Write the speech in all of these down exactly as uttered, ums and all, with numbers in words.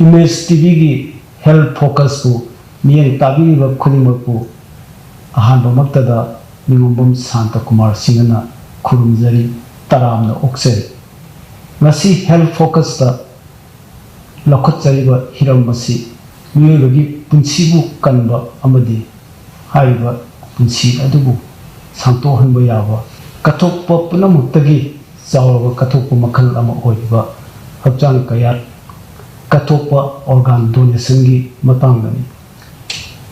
Image ꯇꯤꯚꯤꯒꯤ health ꯐꯣꯀꯁꯄꯨ ꯃꯤꯠꯌꯦꯡ ꯇꯥꯕꯤꯔꯤꯕ ꯈꯨꯗꯤꯡꯃꯛꯄꯨ ꯑꯍꯥꯟꯕꯃꯛꯇꯗ ꯅꯤꯉꯣꯝꯕꯝ Santa Kumar ꯁꯤꯡꯍꯅ ꯈꯨꯔꯨꯝꯖꯔꯤ, ꯇꯔꯥꯝꯅ ꯑꯣꯛꯆꯔꯤ꯫ ꯉꯁꯤ ꯍꯦꯜꯊ ꯐꯣꯀꯁꯇ ꯂꯧꯈꯠꯆꯔꯤꯕ ꯍꯤꯔꯝ ꯑꯁꯤ ꯃꯤꯑꯣꯏꯕꯒꯤ ꯄꯨꯟꯁꯤꯕꯨ ꯀꯟꯕ ꯑꯃꯗꯤ ꯍꯥꯏꯔꯤꯕ ꯄꯨꯟꯁꯤ ꯑꯗꯨꯕꯨ ꯁꯥꯡꯇꯣꯛꯍꯟꯕ ꯌꯥꯕ ꯀꯠꯊꯣꯛꯄ ꯄꯨꯝꯅꯃꯛꯇꯒꯤ ꯆꯥꯎꯔꯕ ꯀꯠꯊꯣꯛꯄ ꯃꯈꯜ ꯑꯃ ꯑꯣꯏꯔꯤꯕ ꯍꯛꯆꯥꯡ ꯀꯌꯥꯠ ꯀꯠꯊꯣꯛꯄ, ꯑꯣꯔꯒꯥꯟ ꯗꯣꯅꯦꯁꯟꯒꯤ ꯃꯇꯥꯡꯗꯅꯤ꯫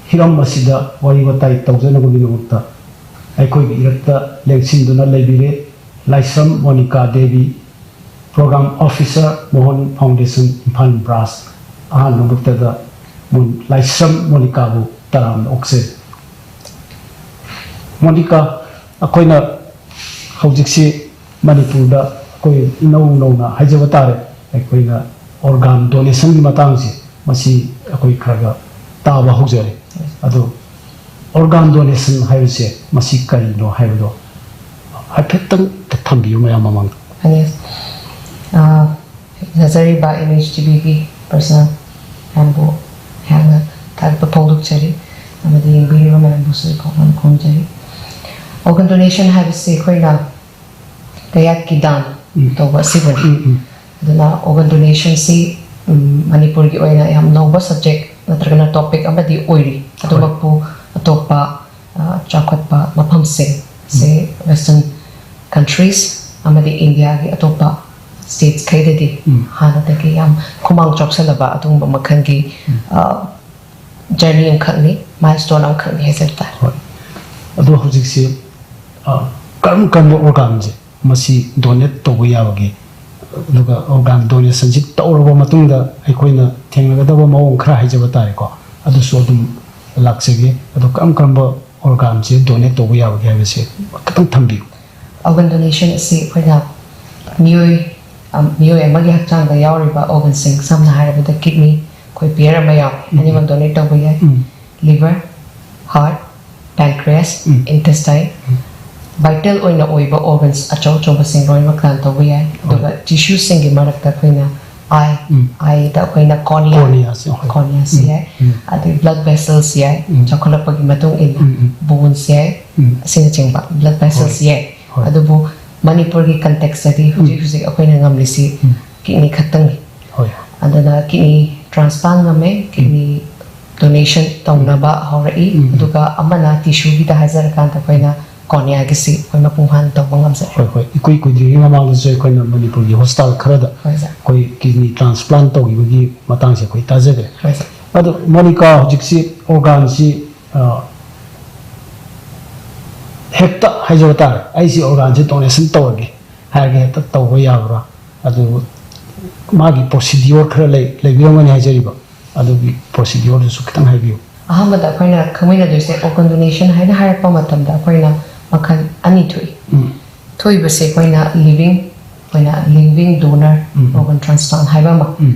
ꯍꯤꯔꯝ ꯑꯁꯤꯗ ꯋꯥꯔꯤ ꯋꯥꯇꯥꯏ ꯇꯧꯖꯅꯕꯒꯤꯗꯃꯛꯇ ꯑꯩꯈꯣꯏꯒꯤ ꯏꯔꯛꯇ ꯂꯦꯡꯁꯤꯟꯗꯨꯅ ꯂꯩꯕꯤꯔꯦ Laishram Monica Devi, programme officer, Mohan foundation, Imphal branch. ꯑꯍꯥꯟꯕ ꯃꯛꯇꯗ ꯃꯣꯟ-, ꯂꯥꯏꯁ꯭ꯔꯝ ꯃꯣꯅꯤꯀꯥꯕꯨ ꯇꯔꯥꯝꯅ ꯑꯣꯛꯆꯔꯤ꯫ ꯃꯣꯅꯤꯀꯥ, ꯑꯩꯈꯣꯏꯅ ꯍꯧꯖꯤꯛꯁꯤ ꯃꯅꯤꯄꯨꯔꯗ ꯑꯩꯈꯣꯏ ꯏꯅꯧ ꯅꯧꯅ ꯍꯥꯏꯖꯕ ꯇꯥꯔꯦ, ꯑꯩꯈꯣꯏꯅ ꯑꯣꯔꯒꯥꯟ ꯗꯣꯅꯦꯁꯟꯒꯤ ꯃꯇꯥꯡꯁꯦ, ꯃꯁꯤ ꯑꯩꯈꯣꯏ ꯈꯔ ꯈꯔ ꯇꯥꯕ ꯍꯧꯖꯔꯦ꯫ ꯑꯗꯣ ꯑꯣꯔꯒꯥꯟ ꯗꯣꯅꯦꯁꯟ ꯍꯥꯏꯕꯁꯦ ꯃꯁꯤ ꯀꯔꯤꯅꯣ ꯍꯥꯏꯕꯗꯣ ꯍꯥꯏꯐꯦꯠꯇꯪ ꯊꯝꯕꯤꯌꯨ ꯃꯌꯥꯝ ꯃꯃꯥꯡꯗ꯫ ꯑꯅꯤꯁ, ꯑ, ꯌꯦꯡꯖꯖꯔꯤꯕ ꯑꯦꯝ ꯑꯩꯆ ꯇꯤ ꯚꯤꯒꯤ ꯄꯔꯁꯅꯦꯜ ꯃꯌꯥꯝꯕꯨ ꯑꯩꯍꯥꯛꯅ ꯊꯥꯒꯠꯄ ꯐꯣꯡꯗꯣꯛꯆꯔꯤ, ꯑꯃꯗꯤ ꯌꯦꯡꯕꯤꯔꯤꯕ ꯃꯌꯥꯝꯕꯨꯁꯨ ꯑꯩꯈꯣꯏꯅ ꯈꯨꯔꯨꯝꯖꯔꯤ꯫ ꯑꯣꯔꯒꯟ ꯗꯣꯅꯦꯁꯟ ꯍꯥꯏꯕꯁꯤ ꯑꯩꯈꯣꯏꯅ ꯀꯌꯥꯠꯀꯤ ꯗꯥꯟ ꯎꯝ꯫ ꯇꯧꯕ ꯑꯁꯤꯕꯨꯅꯤ꯫ ꯎꯝ, ꯎꯝ꯫ ꯑꯗꯨꯅ ꯑꯣꯔꯒꯟ ꯗꯣꯅꯦꯁꯟꯁꯤ, ꯎꯝ, ꯃꯅꯤꯄꯨꯔꯒꯤ ꯑꯣꯏꯅ ꯌꯥꯝ ꯅꯧꯕ ꯁꯕꯖꯦꯛ ꯅꯠꯇ꯭ꯔꯒꯅ ꯇꯣꯄꯤꯛ ꯑꯃꯗꯤ ꯑꯣꯏꯔꯤ꯫ ꯍꯣꯏ꯫ ꯑꯗꯨꯃꯛꯄꯨ ꯑꯇꯣꯞꯄ, ꯑ, ꯆꯥꯎꯈꯠꯄ ꯃꯐꯝꯁꯤꯡ, ꯁꯦ, ꯎꯝ꯫ ꯋꯦꯁꯇꯔꯟ ꯀꯟꯇ꯭ꯔꯤꯁ ꯑꯃꯗꯤ ꯏꯟꯗꯤꯌꯥꯒꯤ ꯑꯇꯣꯞꯄ ꯁ꯭ꯇꯦꯠꯁ ꯈꯩꯗꯗꯤ ꯎꯝ꯫ ꯍꯥꯟꯅꯗꯒꯤ ꯌꯥꯝ ꯈꯨꯃꯥꯡ ꯆꯥꯎꯁꯜꯂꯕ ꯑꯗꯨꯒꯨꯝꯕ ꯃꯈꯜꯒꯤ, ꯎꯝ꯫ ꯑ, ꯖꯔꯅꯤ ꯑꯃꯈꯛꯅꯤ, ꯃꯥꯏꯜꯁ꯭ꯇꯣꯟ ꯑꯃꯈꯛꯅꯤ ꯍꯥꯏꯖꯕ ꯇꯥꯔꯦ꯫ ꯍꯣꯏ꯫ ꯑꯗꯣ ꯍꯧꯖꯤꯛꯁꯤ, ꯑ, ꯀꯔꯝ ꯀꯔꯝꯕ ꯑꯣꯔꯒꯥꯟꯁꯦ ꯃꯁꯤ ꯗꯣꯅꯦꯠ ꯇꯧꯕ ꯌꯥꯕꯒꯦ? ꯑꯗꯨꯒ ꯑꯣꯔꯒꯥꯟ ꯗꯣꯅꯦꯁꯟꯁꯤ ꯇꯧꯔꯕ ꯃꯇꯨꯡꯗ ꯑꯩꯈꯣꯏꯅ ꯊꯦꯡꯅꯒꯗꯕ ꯃꯑꯣꯡ ꯈꯔ ꯍꯥꯏꯖꯕ ꯇꯥꯔꯦꯀꯣ, ꯑꯗꯨꯁꯨ ꯑꯗꯨꯝ ꯂꯥꯛꯆꯒꯦ꯫ ꯑꯗꯣ ꯀꯔꯝ ꯀꯔꯝꯕ ꯑꯣꯔꯒꯥꯟꯁꯦ ꯗꯣꯅꯦꯠ ꯇꯧꯕ ꯌꯥꯕꯒꯦ ꯍꯥꯏꯕꯁꯦ ꯈꯤꯇꯪ ꯊꯝꯕꯤꯌꯨ꯫ ꯑꯣꯔꯒꯟ ꯗꯣꯅꯦꯁꯟ ꯑꯁꯤ ꯑꯩꯈꯣꯏꯅ ꯃꯤꯑꯣꯏ, ꯑꯝ, ꯃꯤꯑꯣꯏ ꯑꯃꯒꯤ ꯍꯛꯆꯥꯡꯗ ꯌꯥꯎꯔꯤꯕ ꯑꯣꯔꯒꯟꯁꯤꯡ, ꯁꯝꯅ ꯍꯥꯏꯔꯕꯗ ꯀꯤꯗꯅꯤ, ꯑꯩꯈꯣꯏ ꯄꯤꯌꯔ ꯑꯃ ꯌꯥꯎ, ꯎꯝ꯫ ꯑꯅꯤꯃꯛ ꯗꯣꯅꯦꯠ ꯇꯧꯕ ꯌꯥꯏ꯫ ꯎꯝ꯫ ꯂꯤꯚꯔ, ꯍꯥꯔꯠ, ꯄꯦꯟꯀ꯭ꯔꯤꯌꯥꯁ, ꯎꯝ꯫ ꯏꯟꯇꯦꯁꯇꯥꯏꯟ, ꯎꯝ꯫ ꯚꯥꯏꯇꯦꯜ ꯑꯣꯏꯅ ꯑꯣꯏꯕ ꯑꯣꯔꯒꯟꯁ ꯑꯆꯧ ꯑꯆꯧꯕꯁꯤꯡ ꯂꯣꯏꯅꯃꯛ ꯗꯥꯟ ꯇꯧꯕ ꯌꯥꯏ꯫ ꯍꯣꯏ꯫ ꯑꯗꯨꯒ ꯇꯤꯁ꯭ꯌꯨꯁꯤꯡꯒꯤ ꯃꯔꯛꯇ ꯑꯩꯈꯣꯏꯅ ꯑꯥꯏ, ꯎꯝ꯫ ꯑꯥꯏꯗ ꯑꯩꯈꯣꯏꯅ cornea, Corneaꯁꯦ, ꯍꯣꯏ꯫ Corneaꯁꯦ ꯎꯝ, ꯌꯥꯏ, ꯎꯝ꯫ ꯑꯗꯩ blood vessels ꯌꯥꯏ, ꯎꯝ꯫ ꯆꯥꯎꯈꯠꯂꯛꯄꯒꯤ ꯃꯇꯨꯡ ꯏꯟꯅ ꯎꯝ, ꯎꯝ꯫ Bones ꯌꯥꯏ, ꯎꯝ꯫ ꯑꯁꯤꯅꯆꯤꯡꯕ blood vessels ꯍꯣꯏ, ꯌꯥꯏ꯫ ꯍꯣꯏ꯫ ꯑꯗꯨꯕꯨ ꯃꯅꯤꯄꯨꯔꯒꯤ contextꯇꯗꯤ ꯍꯧꯖꯤꯛ ꯎꯝ꯫ ꯍꯧꯖꯤꯛ ꯑꯩꯈꯣꯏꯅ ꯉꯝꯂꯤꯁꯤ ꯎꯝ꯫ Kidney ꯈꯛꯇꯪꯅꯤ꯫ ꯍꯣꯏ꯫ ꯑꯗꯨꯅ kidney transplant ꯉꯝꯃꯦ, ꯎꯝ꯫ Kidney donation ꯇꯧꯅꯕ ꯍꯧꯔꯛꯏ꯫ ꯎꯝ꯫ ꯑꯗꯨꯒ ꯑꯃꯅ tissueꯒꯤꯗ ꯍꯥꯏꯖꯔꯀꯥꯟꯗ ꯑꯩꯈꯣꯏꯅ corneaꯒꯤꯁꯤ ꯑꯩꯈꯣꯏ ꯃꯄꯨꯡ ꯐꯥꯅ ꯇꯧꯕ ꯉꯝꯖꯔꯦ꯫ ꯍꯣꯏ, ꯍꯣꯏ꯫ ꯏꯀꯨꯏ ꯀꯨꯏꯗ꯭ꯔꯤꯉꯩ ꯃꯃꯥꯡꯗꯁꯨ ꯑꯩꯈꯣꯏꯅ ꯃꯅꯤꯄꯨꯔꯒꯤ hospital ꯈꯔꯗ ꯍꯣꯏ, ꯁꯥꯔ꯫ ꯑꯩꯈꯣꯏ kidney transplant ꯇꯧꯈꯤꯕꯒꯤ ꯃꯇꯥꯡꯁꯦ ꯑꯩꯈꯣꯏ ꯇꯥꯖꯈ꯭ꯔꯦ꯫ ꯍꯣꯏ, ꯁꯥꯔ꯫ ꯑꯗꯣ ꯃꯣꯅꯤꯀꯥ, ꯍꯧꯖꯤꯛꯁꯤ organꯁꯤ, ꯑ, ꯍꯦꯛꯇ ꯍꯥꯏꯖꯕ ꯇꯥꯔꯦ, "ꯑꯩꯁꯤ organꯁꯤ donation ꯇꯧꯔꯒꯦ" ꯍꯥꯏꯔꯒ ꯍꯦꯛꯇ ꯇꯧꯕ ꯌꯥꯕ꯭ꯔꯥ? ꯑꯗꯨ ꯃꯥꯒꯤ procedure ꯈꯔ ꯂꯩ-, ꯂꯩꯕꯤꯔꯝꯒꯅꯤ ꯍꯥꯏꯖꯔꯤꯕ, ꯑꯗꯨꯒꯤ procedureꯗꯨꯁꯨ ꯈꯤꯇꯪ ꯍꯥꯏꯕꯤꯌꯨ꯫ ꯑꯍꯥꯟꯕꯗ ꯑꯩꯈꯣꯏꯅ ꯈꯪꯃꯤꯟꯅꯗꯣꯏꯁꯦ organ donation ꯍꯥꯏꯅ ꯍꯥꯏꯔꯛꯄ ꯃꯇꯝꯗ ꯑꯩꯈꯣꯏꯅ ꯃꯈꯜ ꯑꯅꯤ ꯊꯣꯛꯏ꯫ ꯎꯝ꯫ ꯊꯣꯛꯏꯕꯁꯦ ꯑꯩꯈꯣꯏꯅ living, ꯑꯩꯈꯣꯏꯅ living donor ꯎꯝ꯫ Organ transplant ꯍꯥꯏꯕ ꯑꯃ, ꯎꯝ꯫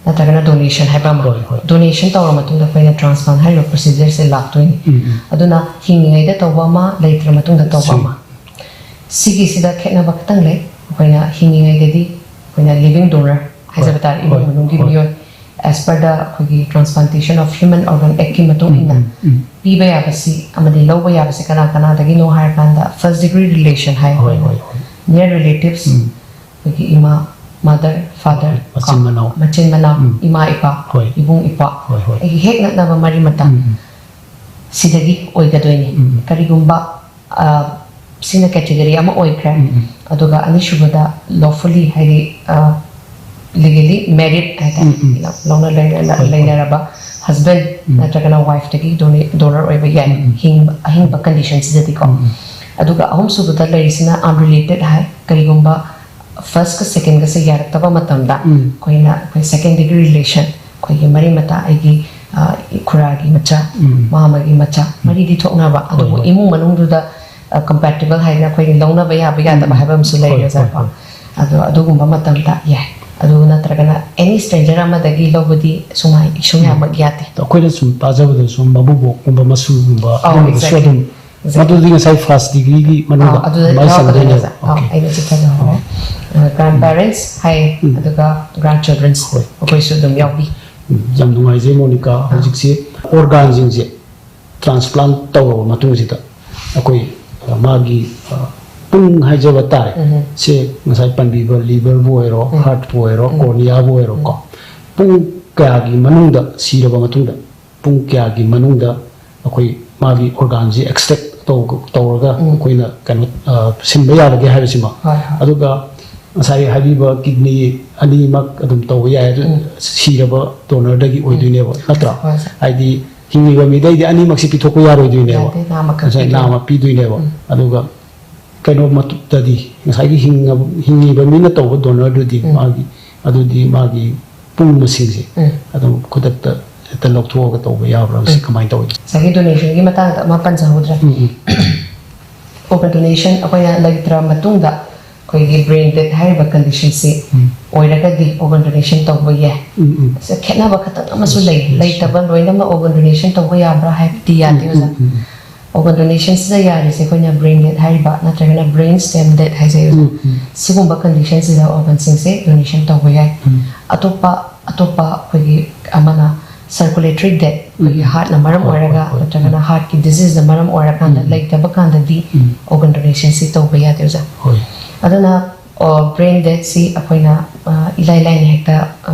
ꯅꯠꯇ꯭ꯔꯒꯅ donation ꯍꯥꯏꯕ ꯑꯃ꯫ ꯍꯣꯏ, ꯍꯣꯏ꯫ Donation ꯇꯧꯔ ꯃꯇꯨꯡꯗ ꯑꯩꯈꯣꯏꯅ transplant ꯍꯥꯏꯔꯤꯕ procedureꯁꯦ ꯂꯥꯛꯇꯣꯏꯅꯤ꯫ ꯎꯝ, ꯎꯝ꯫ ꯑꯗꯨꯅ ꯍꯤꯡꯉꯤꯉꯩꯗ ꯇꯧꯕ ꯑꯃ, ꯂꯩꯇ꯭ꯔ ꯃꯇꯨꯡꯗ ꯇꯧꯕ ꯁꯤ꯫ ꯑꯃ꯫ ꯁꯤꯒꯤꯁꯤꯗ ꯈꯦꯠꯅꯕ ꯈꯤꯇꯪ ꯂꯩ꯫ ꯑꯩꯈꯣꯏꯅ ꯍꯤꯡꯉꯤꯉꯩꯗꯗꯤ ꯑꯩꯈꯣꯏꯅ living donor ꯍꯥꯏꯖꯕ ꯍꯣꯏ, ꯇꯥꯔꯦ, ꯏꯃꯨꯡ ꯍꯣꯏ, ꯃꯅꯨꯡꯒꯤ ꯍꯣꯏ꯫ ꯃꯤꯑꯣꯏ, as per the ꯑꯩꯈꯣꯏꯒꯤ Transplantation of Human Organ Actꯀꯤ ꯃꯇꯨꯡ ꯎꯝ, ꯏꯟꯅ ꯎꯝ, ꯎꯝ꯫ ꯄꯤꯕ ꯌꯥꯕꯁꯤ ꯑꯃꯗꯤ ꯂꯧꯕ ꯌꯥꯕꯁꯤ ꯀꯅꯥ ꯀꯅꯥꯗꯒꯤꯅꯣ ꯍꯥꯏꯔꯀꯥꯟꯗ first degree relation ꯍꯥꯏ ꯍꯣꯏ, ꯑꯩꯈꯣꯏꯅ꯫ ꯍꯣꯏ, ꯍꯣꯏ꯫ Near relatives, ꯎꯝ꯫ ꯑꯩꯈꯣꯏꯒꯤ ꯏꯃꯥ, mother, father, ꯃꯆꯤꯟ ꯀꯣ, ꯃꯅꯥꯎ꯫ ꯃꯆꯤꯟ ꯃꯅꯥꯎ, ꯎꯝ꯫ ꯏꯃꯥ ꯏꯄꯥ, ꯍꯣꯏ꯫ ꯏꯕꯨꯡ ꯏꯄ꯭ꯋꯥ, ꯍꯣꯏ, ꯍꯣꯏ꯫ ꯑꯩꯒꯤ ꯍꯦꯛ ꯅꯛꯅꯕ ꯃꯔꯤ ꯃꯇꯥ ꯎꯝ, ꯎꯝ꯫ ꯁꯤꯗꯒꯤ ꯑꯣꯏꯒꯗꯣꯏꯅꯤ꯫ ꯎꯝ, ꯎꯝ꯫ ꯀꯔꯤꯒꯨꯝꯕ, ꯑ, ꯁꯤꯅ category ꯑꯃ ꯑꯣꯏꯈ꯭ꯔꯦ, ꯎꯝ, ꯎꯝ꯫ ꯑꯗꯨꯒ ꯑꯅꯤꯁꯨꯕꯗ lawfully ꯍꯥꯏꯗꯤ, ꯑ, legally married ꯍꯥꯏꯇꯥꯔꯦ, ꯎꯝ, ꯎꯝ꯫ ꯂꯧꯅ ꯂꯩꯅ-, ꯍꯣꯏ, ꯍꯣꯏ꯫ ꯂꯩꯅꯔꯕ husband ꯎꯝ꯫ ꯅꯠꯇ꯭ꯔꯒꯅ wifeꯇꯒꯤ dona-, donor ꯑꯣꯏꯕ ꯌꯥꯏ, ꯎꯝ, ꯎꯝ꯫ ꯍꯤꯡꯕ, ꯑꯍꯤꯡꯕ conditionꯁꯤꯗꯗꯤꯀꯣ꯫ ꯎꯝ, ꯎꯝ꯫ ꯑꯗꯨꯒ ꯑꯍꯨꯝꯁꯨꯕꯗ ꯂꯩꯔꯤꯁꯤꯅ unrelated ꯍꯥꯏ, ꯀꯔꯤꯒꯨꯝꯕ firstꯀ secondꯒꯁꯦ ꯌꯥꯔꯛꯇꯕ ꯃꯇꯝꯗ ꯎꯝ꯫ ꯑꯩꯈꯣꯏꯅ, ꯑꯩꯈꯣꯏ second degree relation, ꯑꯩꯈꯣꯏꯒꯤ ꯃꯔꯤ ꯃꯇꯥ, ꯑꯩꯒꯤ, ꯑ, ꯈꯨꯔꯥꯒꯤ ꯃꯆꯥ, ꯎꯝ꯫ ꯃꯥꯃꯒꯤ ꯃꯆꯥ, ꯎꯝ꯫ ꯃꯔꯤꯗꯤ ꯊꯣꯛꯅꯕ, ꯍꯣꯏ, ꯑꯗꯨꯕꯨ ꯍꯣꯏ꯫ ꯏꯃꯨꯡ ꯃꯅꯨꯡꯗꯨꯗ, ꯑ, compatible ꯍꯥꯏꯗꯅ ꯑꯩꯈꯣꯏꯒꯤ ꯂꯧꯅꯕ ꯌꯥꯕ ꯌꯥꯗꯕ ꯎꯝ꯫ ꯍꯥꯏꯕ ꯑꯃꯁꯨ ꯍꯣꯏ, ꯍꯣꯏ, ꯂꯩꯔꯦ, ꯁꯥꯔꯀꯣ꯫ ꯍꯣꯏ꯫ ꯑꯗꯣ ꯑꯗꯨꯒꯨꯝꯕ ꯃꯇꯝꯗ ꯌꯥꯏ꯫ ꯑꯗꯨ ꯅꯠꯇ꯭ꯔꯒꯅ any stranger ꯑꯃꯗꯒꯤ ꯂꯧꯕꯗꯤ ꯁꯨꯡꯌꯥ-, ꯁꯨꯡꯌꯥꯃꯛ ꯌꯥꯗꯦ꯫ ꯑꯗꯣ ꯑꯩꯈꯣꯏꯅ ꯁꯨꯝ ꯇꯥꯖꯕꯗꯁꯨ ꯃꯕꯨꯕꯣꯛꯀꯨꯝꯕ, ꯃꯁꯨꯒꯨꯝꯕ, ꯑꯧ, ꯑꯗꯨꯒꯨꯝꯕꯁꯨ exactly꯫ ꯑꯗꯨꯝ ꯃꯗꯨꯗꯤ ꯉꯁꯥꯏ ꯐꯥꯔꯁ ꯗꯤꯒ꯭ꯔꯤꯒꯤ ꯃꯅꯨꯡꯗ ꯑꯗꯨꯗ ꯑꯗꯨꯃꯥꯏꯅ ꯌꯥꯎꯔꯛꯀꯗꯣꯏꯅꯦ ꯆꯟꯗꯣꯏꯅꯦꯕ꯫ ꯁꯥꯔ꯫ ꯑꯥ, ꯑꯩꯅ ꯆꯤꯠꯊꯖꯍꯧꯔꯦ꯫ ꯒ꯭ꯔꯥꯟ ꯄꯦꯔꯦꯟꯁ ꯍꯥꯏ, ꯑꯗꯨꯒ ꯒ꯭ꯔꯥꯟ ꯆꯤꯜꯗ꯭ꯔꯟꯁ, ꯍꯣꯏ꯫ ꯃꯈꯣꯏꯁꯨ ꯑꯗꯨꯝ ꯌꯥꯎꯕꯤ꯫ ꯎꯝ, ꯌꯥꯝ ꯅꯨꯡꯉꯥꯏꯖꯩ ꯃꯣꯅꯤꯀꯥ꯫ ꯍꯧꯖꯤꯛꯁꯤ ꯑꯣꯔꯒꯥꯟꯁꯤꯡꯁꯦ ꯇ꯭ꯔꯥꯟꯁꯄ꯭ꯂꯥꯟ ꯇꯧꯔꯕ ꯃꯇꯨꯡꯁꯤꯗ ꯑꯩꯈꯣꯏ, ꯑ, ꯃꯥꯒꯤ, ꯑ, ꯄꯨꯡ ꯍꯥꯏꯖꯕ ꯇꯥꯔꯦ, ꯎꯝ꯫ ꯁꯦ ꯉꯁꯥꯏ ꯄꯟꯕꯤꯕ ꯂꯤꯚꯔꯕꯨ ꯑꯣꯏꯔꯣ, ꯎꯝ꯫ ꯍꯥꯔꯠꯄꯨ ꯑꯣꯏꯔꯣ, ꯎꯝ꯫ ꯀꯣꯔꯅꯤꯌꯥꯕꯨ ꯑꯣꯏꯔꯣ ꯀꯣ, ꯄꯨꯡ ꯀꯌꯥꯒꯤ ꯃꯅꯨꯡꯗ, ꯁꯤꯔꯕ ꯃꯇꯨꯡꯗ ꯄꯨꯡ ꯀꯌꯥꯒꯤ ꯃꯅꯨꯡꯗ ꯑꯩꯈꯣꯏ ꯃꯥꯒꯤ ꯑꯣꯔꯒꯥꯟꯁꯤ ꯑꯦꯛꯁꯇ꯭ꯔꯦꯛ ꯇꯧꯔꯒ ꯎꯝ꯫ ꯑꯩꯈꯣꯏꯅ ꯀꯩꯅꯣ, ꯑ, ꯁꯤꯟꯕ ꯌꯥꯕꯒꯦ ꯍꯥꯏꯕꯁꯤꯃ꯫ ꯍꯣꯏ, ꯍꯣꯏ꯫ ꯑꯗꯨꯒ ꯉꯁꯥꯏ ꯍꯥꯏꯕꯤꯕ ꯀꯤꯗꯅꯤ ꯑꯅꯤꯃꯛ ꯑꯗꯨꯝ ꯇꯧꯕ ꯌꯥꯏ, ꯑꯗꯨ ꯎꯝ꯫ ꯁꯤꯔꯕ ꯗꯣꯅꯔꯗꯒꯤ ꯑꯣꯏꯗꯣꯏꯅꯦꯕ, ꯅꯠꯇ꯭ꯔꯥ? ꯍꯣꯏ, ꯁꯥꯔ꯫ ꯍꯥꯏꯗꯤ ꯍꯤꯡꯉꯤꯕ ꯃꯤꯗꯩꯗꯤ ꯑꯅꯤꯃꯛꯁꯤ ꯄꯤꯊꯣꯛꯄ ꯌꯥꯔꯣꯏꯗꯣꯏꯅꯦꯕ꯫ ꯌꯥꯗꯦ, ꯅꯥꯃꯈꯛ ꯉꯁꯥꯏ ꯄꯤꯗꯣꯏꯅꯦ꯫ ꯅꯥꯃ ꯄꯤꯗꯣꯏꯅꯦꯕ꯫ ꯎꯝ꯫ ꯑꯗꯨꯒ ꯀꯩꯅꯣ ꯃꯇꯨꯡꯗꯗꯤ ꯉꯁꯥꯏꯒꯤ ꯍꯤꯡꯉꯕ-, ꯍꯤꯡꯉꯤꯕ ꯃꯤꯅ ꯇꯧꯕ ꯗꯣꯅꯔꯗꯨꯗꯤ ꯎꯝ꯫ ꯃꯥꯒꯤ, ꯑꯗꯨꯗꯤ ꯃꯥꯒꯤ ꯄꯨꯡ ꯃꯁꯤꯡꯁꯦ ꯎꯝ꯫ ꯑꯗꯨꯝ ꯈꯨꯗꯛꯇ ꯍꯦꯛꯇ ꯂꯧꯊꯣꯛꯑꯒ ꯇꯧꯕ ꯌꯥꯕ꯭ꯔꯥ? ꯁꯤ ꯎꯝ꯫ ꯀꯃꯥꯏꯅ ꯇꯧꯋꯤ? ꯉꯁꯥꯏꯒꯤ ꯗꯣꯅꯦꯁꯟꯒꯤ ꯃꯇꯥꯡꯗ ꯑꯃ ꯄꯟꯖꯍꯧꯗ꯭ꯔꯦ꯫ ꯎꯝ, ꯎꯝ꯫ ꯑꯣꯔꯒꯟ ꯗꯣꯅꯦꯁꯟ ꯑꯩꯈꯣꯏꯅ ꯂꯩꯇ꯭ꯔ ꯃꯇꯨꯡꯗ ꯑꯩꯈꯣꯏꯒꯤ ꯕ꯭ꯔꯦꯟ ꯗꯦꯠ ꯍꯥꯏꯔꯤꯕ ꯀꯟꯗꯤꯁꯟꯁꯤ ꯎꯝ꯫ ꯑꯣꯏꯔꯒꯗꯤ ꯑꯣꯔꯒꯟ ꯗꯣꯅꯦꯁꯟ ꯇꯧꯕ ꯌꯥꯏ꯫ ꯎꯝ, ꯎꯝ꯫ ꯁꯤ ꯈꯦꯠꯅꯕ ꯈꯇꯪ ꯑꯃꯁꯨ ꯂꯩ꯫ Yes, yes. ꯂꯩꯇꯕ ꯂꯣꯏꯅꯃꯛ ꯑꯣꯔꯒꯟ ꯗꯣꯅꯦꯁꯟ ꯇꯧꯕ ꯌꯥꯕ꯭ꯔꯥ ꯍꯥꯏꯕꯗꯤ ꯌꯥꯗꯦ, ꯎꯝ, ꯑꯣꯖꯥ꯫ ꯎꯝ, ꯎꯝ꯫ ꯑꯣꯔꯒꯟ ꯗꯣꯅꯦꯁꯟꯁꯤꯗ ꯌꯥꯔꯤꯁꯦ ꯑꯩꯈꯣꯏꯅ ꯕ꯭ꯔꯦꯟ ꯗꯦꯠ ꯍꯥꯏꯔꯤꯕ ꯅꯠꯇ꯭ꯔꯒꯅ ꯕ꯭ꯔꯦꯟ ꯁ꯭ꯇꯦꯝ ꯗꯦꯠ ꯍꯥꯏꯖꯩ, ꯑꯣꯖꯥ꯫ ꯎꯝ, ꯎꯝ꯫ ꯁꯤꯒꯨꯝꯕ ꯀꯟꯗꯤꯁꯟꯁꯤꯗ ꯑꯣꯔꯒꯟꯁꯤꯡꯁꯦ ꯗꯣꯅꯦꯁꯟ ꯇꯧꯕ ꯌꯥꯏ꯫ ꯎꯝ꯫ ꯑꯇꯣꯞꯄ, ꯑꯇꯣꯞꯄ ꯑꯩꯈꯣꯏꯒꯤ ꯑꯃꯅ ꯁꯔꯀꯨꯂꯦꯇꯔꯤ ꯗꯦꯠ, ꯑꯩꯈꯣꯏꯒꯤ ꯎꯝ꯫ ꯍꯥꯔꯠꯅ ꯃꯔꯝ ꯍꯣꯏ, ꯑꯣꯏꯔꯒ ꯍꯣꯏ, ꯍꯣꯏ꯫ ꯅꯠꯇ꯭ꯔꯒꯅ ꯍꯥꯔꯠꯀꯤ ꯗꯤꯖꯤꯖꯅ ꯃꯔꯝ ꯑꯣꯏꯔꯀꯥꯟꯗ ꯎꯝ, ꯎꯝ꯫ ꯂꯩꯇꯕ ꯀꯥꯟꯗꯗꯤ ꯎꯝ꯫ ꯑꯣꯔꯒꯟ ꯗꯣꯅꯦꯁꯟꯁꯤ ꯇꯧꯕ ꯌꯥꯗꯦ, ꯑꯣꯖꯥ꯫ ꯍꯣꯏ꯫ ꯑꯗꯨꯅ ꯕ꯭ꯔꯦꯟ ꯗꯦꯠꯁꯤ ꯑꯩꯈꯣꯏꯅ, ꯑ, ꯏꯂꯥꯏ ꯂꯥꯏꯅ ꯍꯦꯛꯇ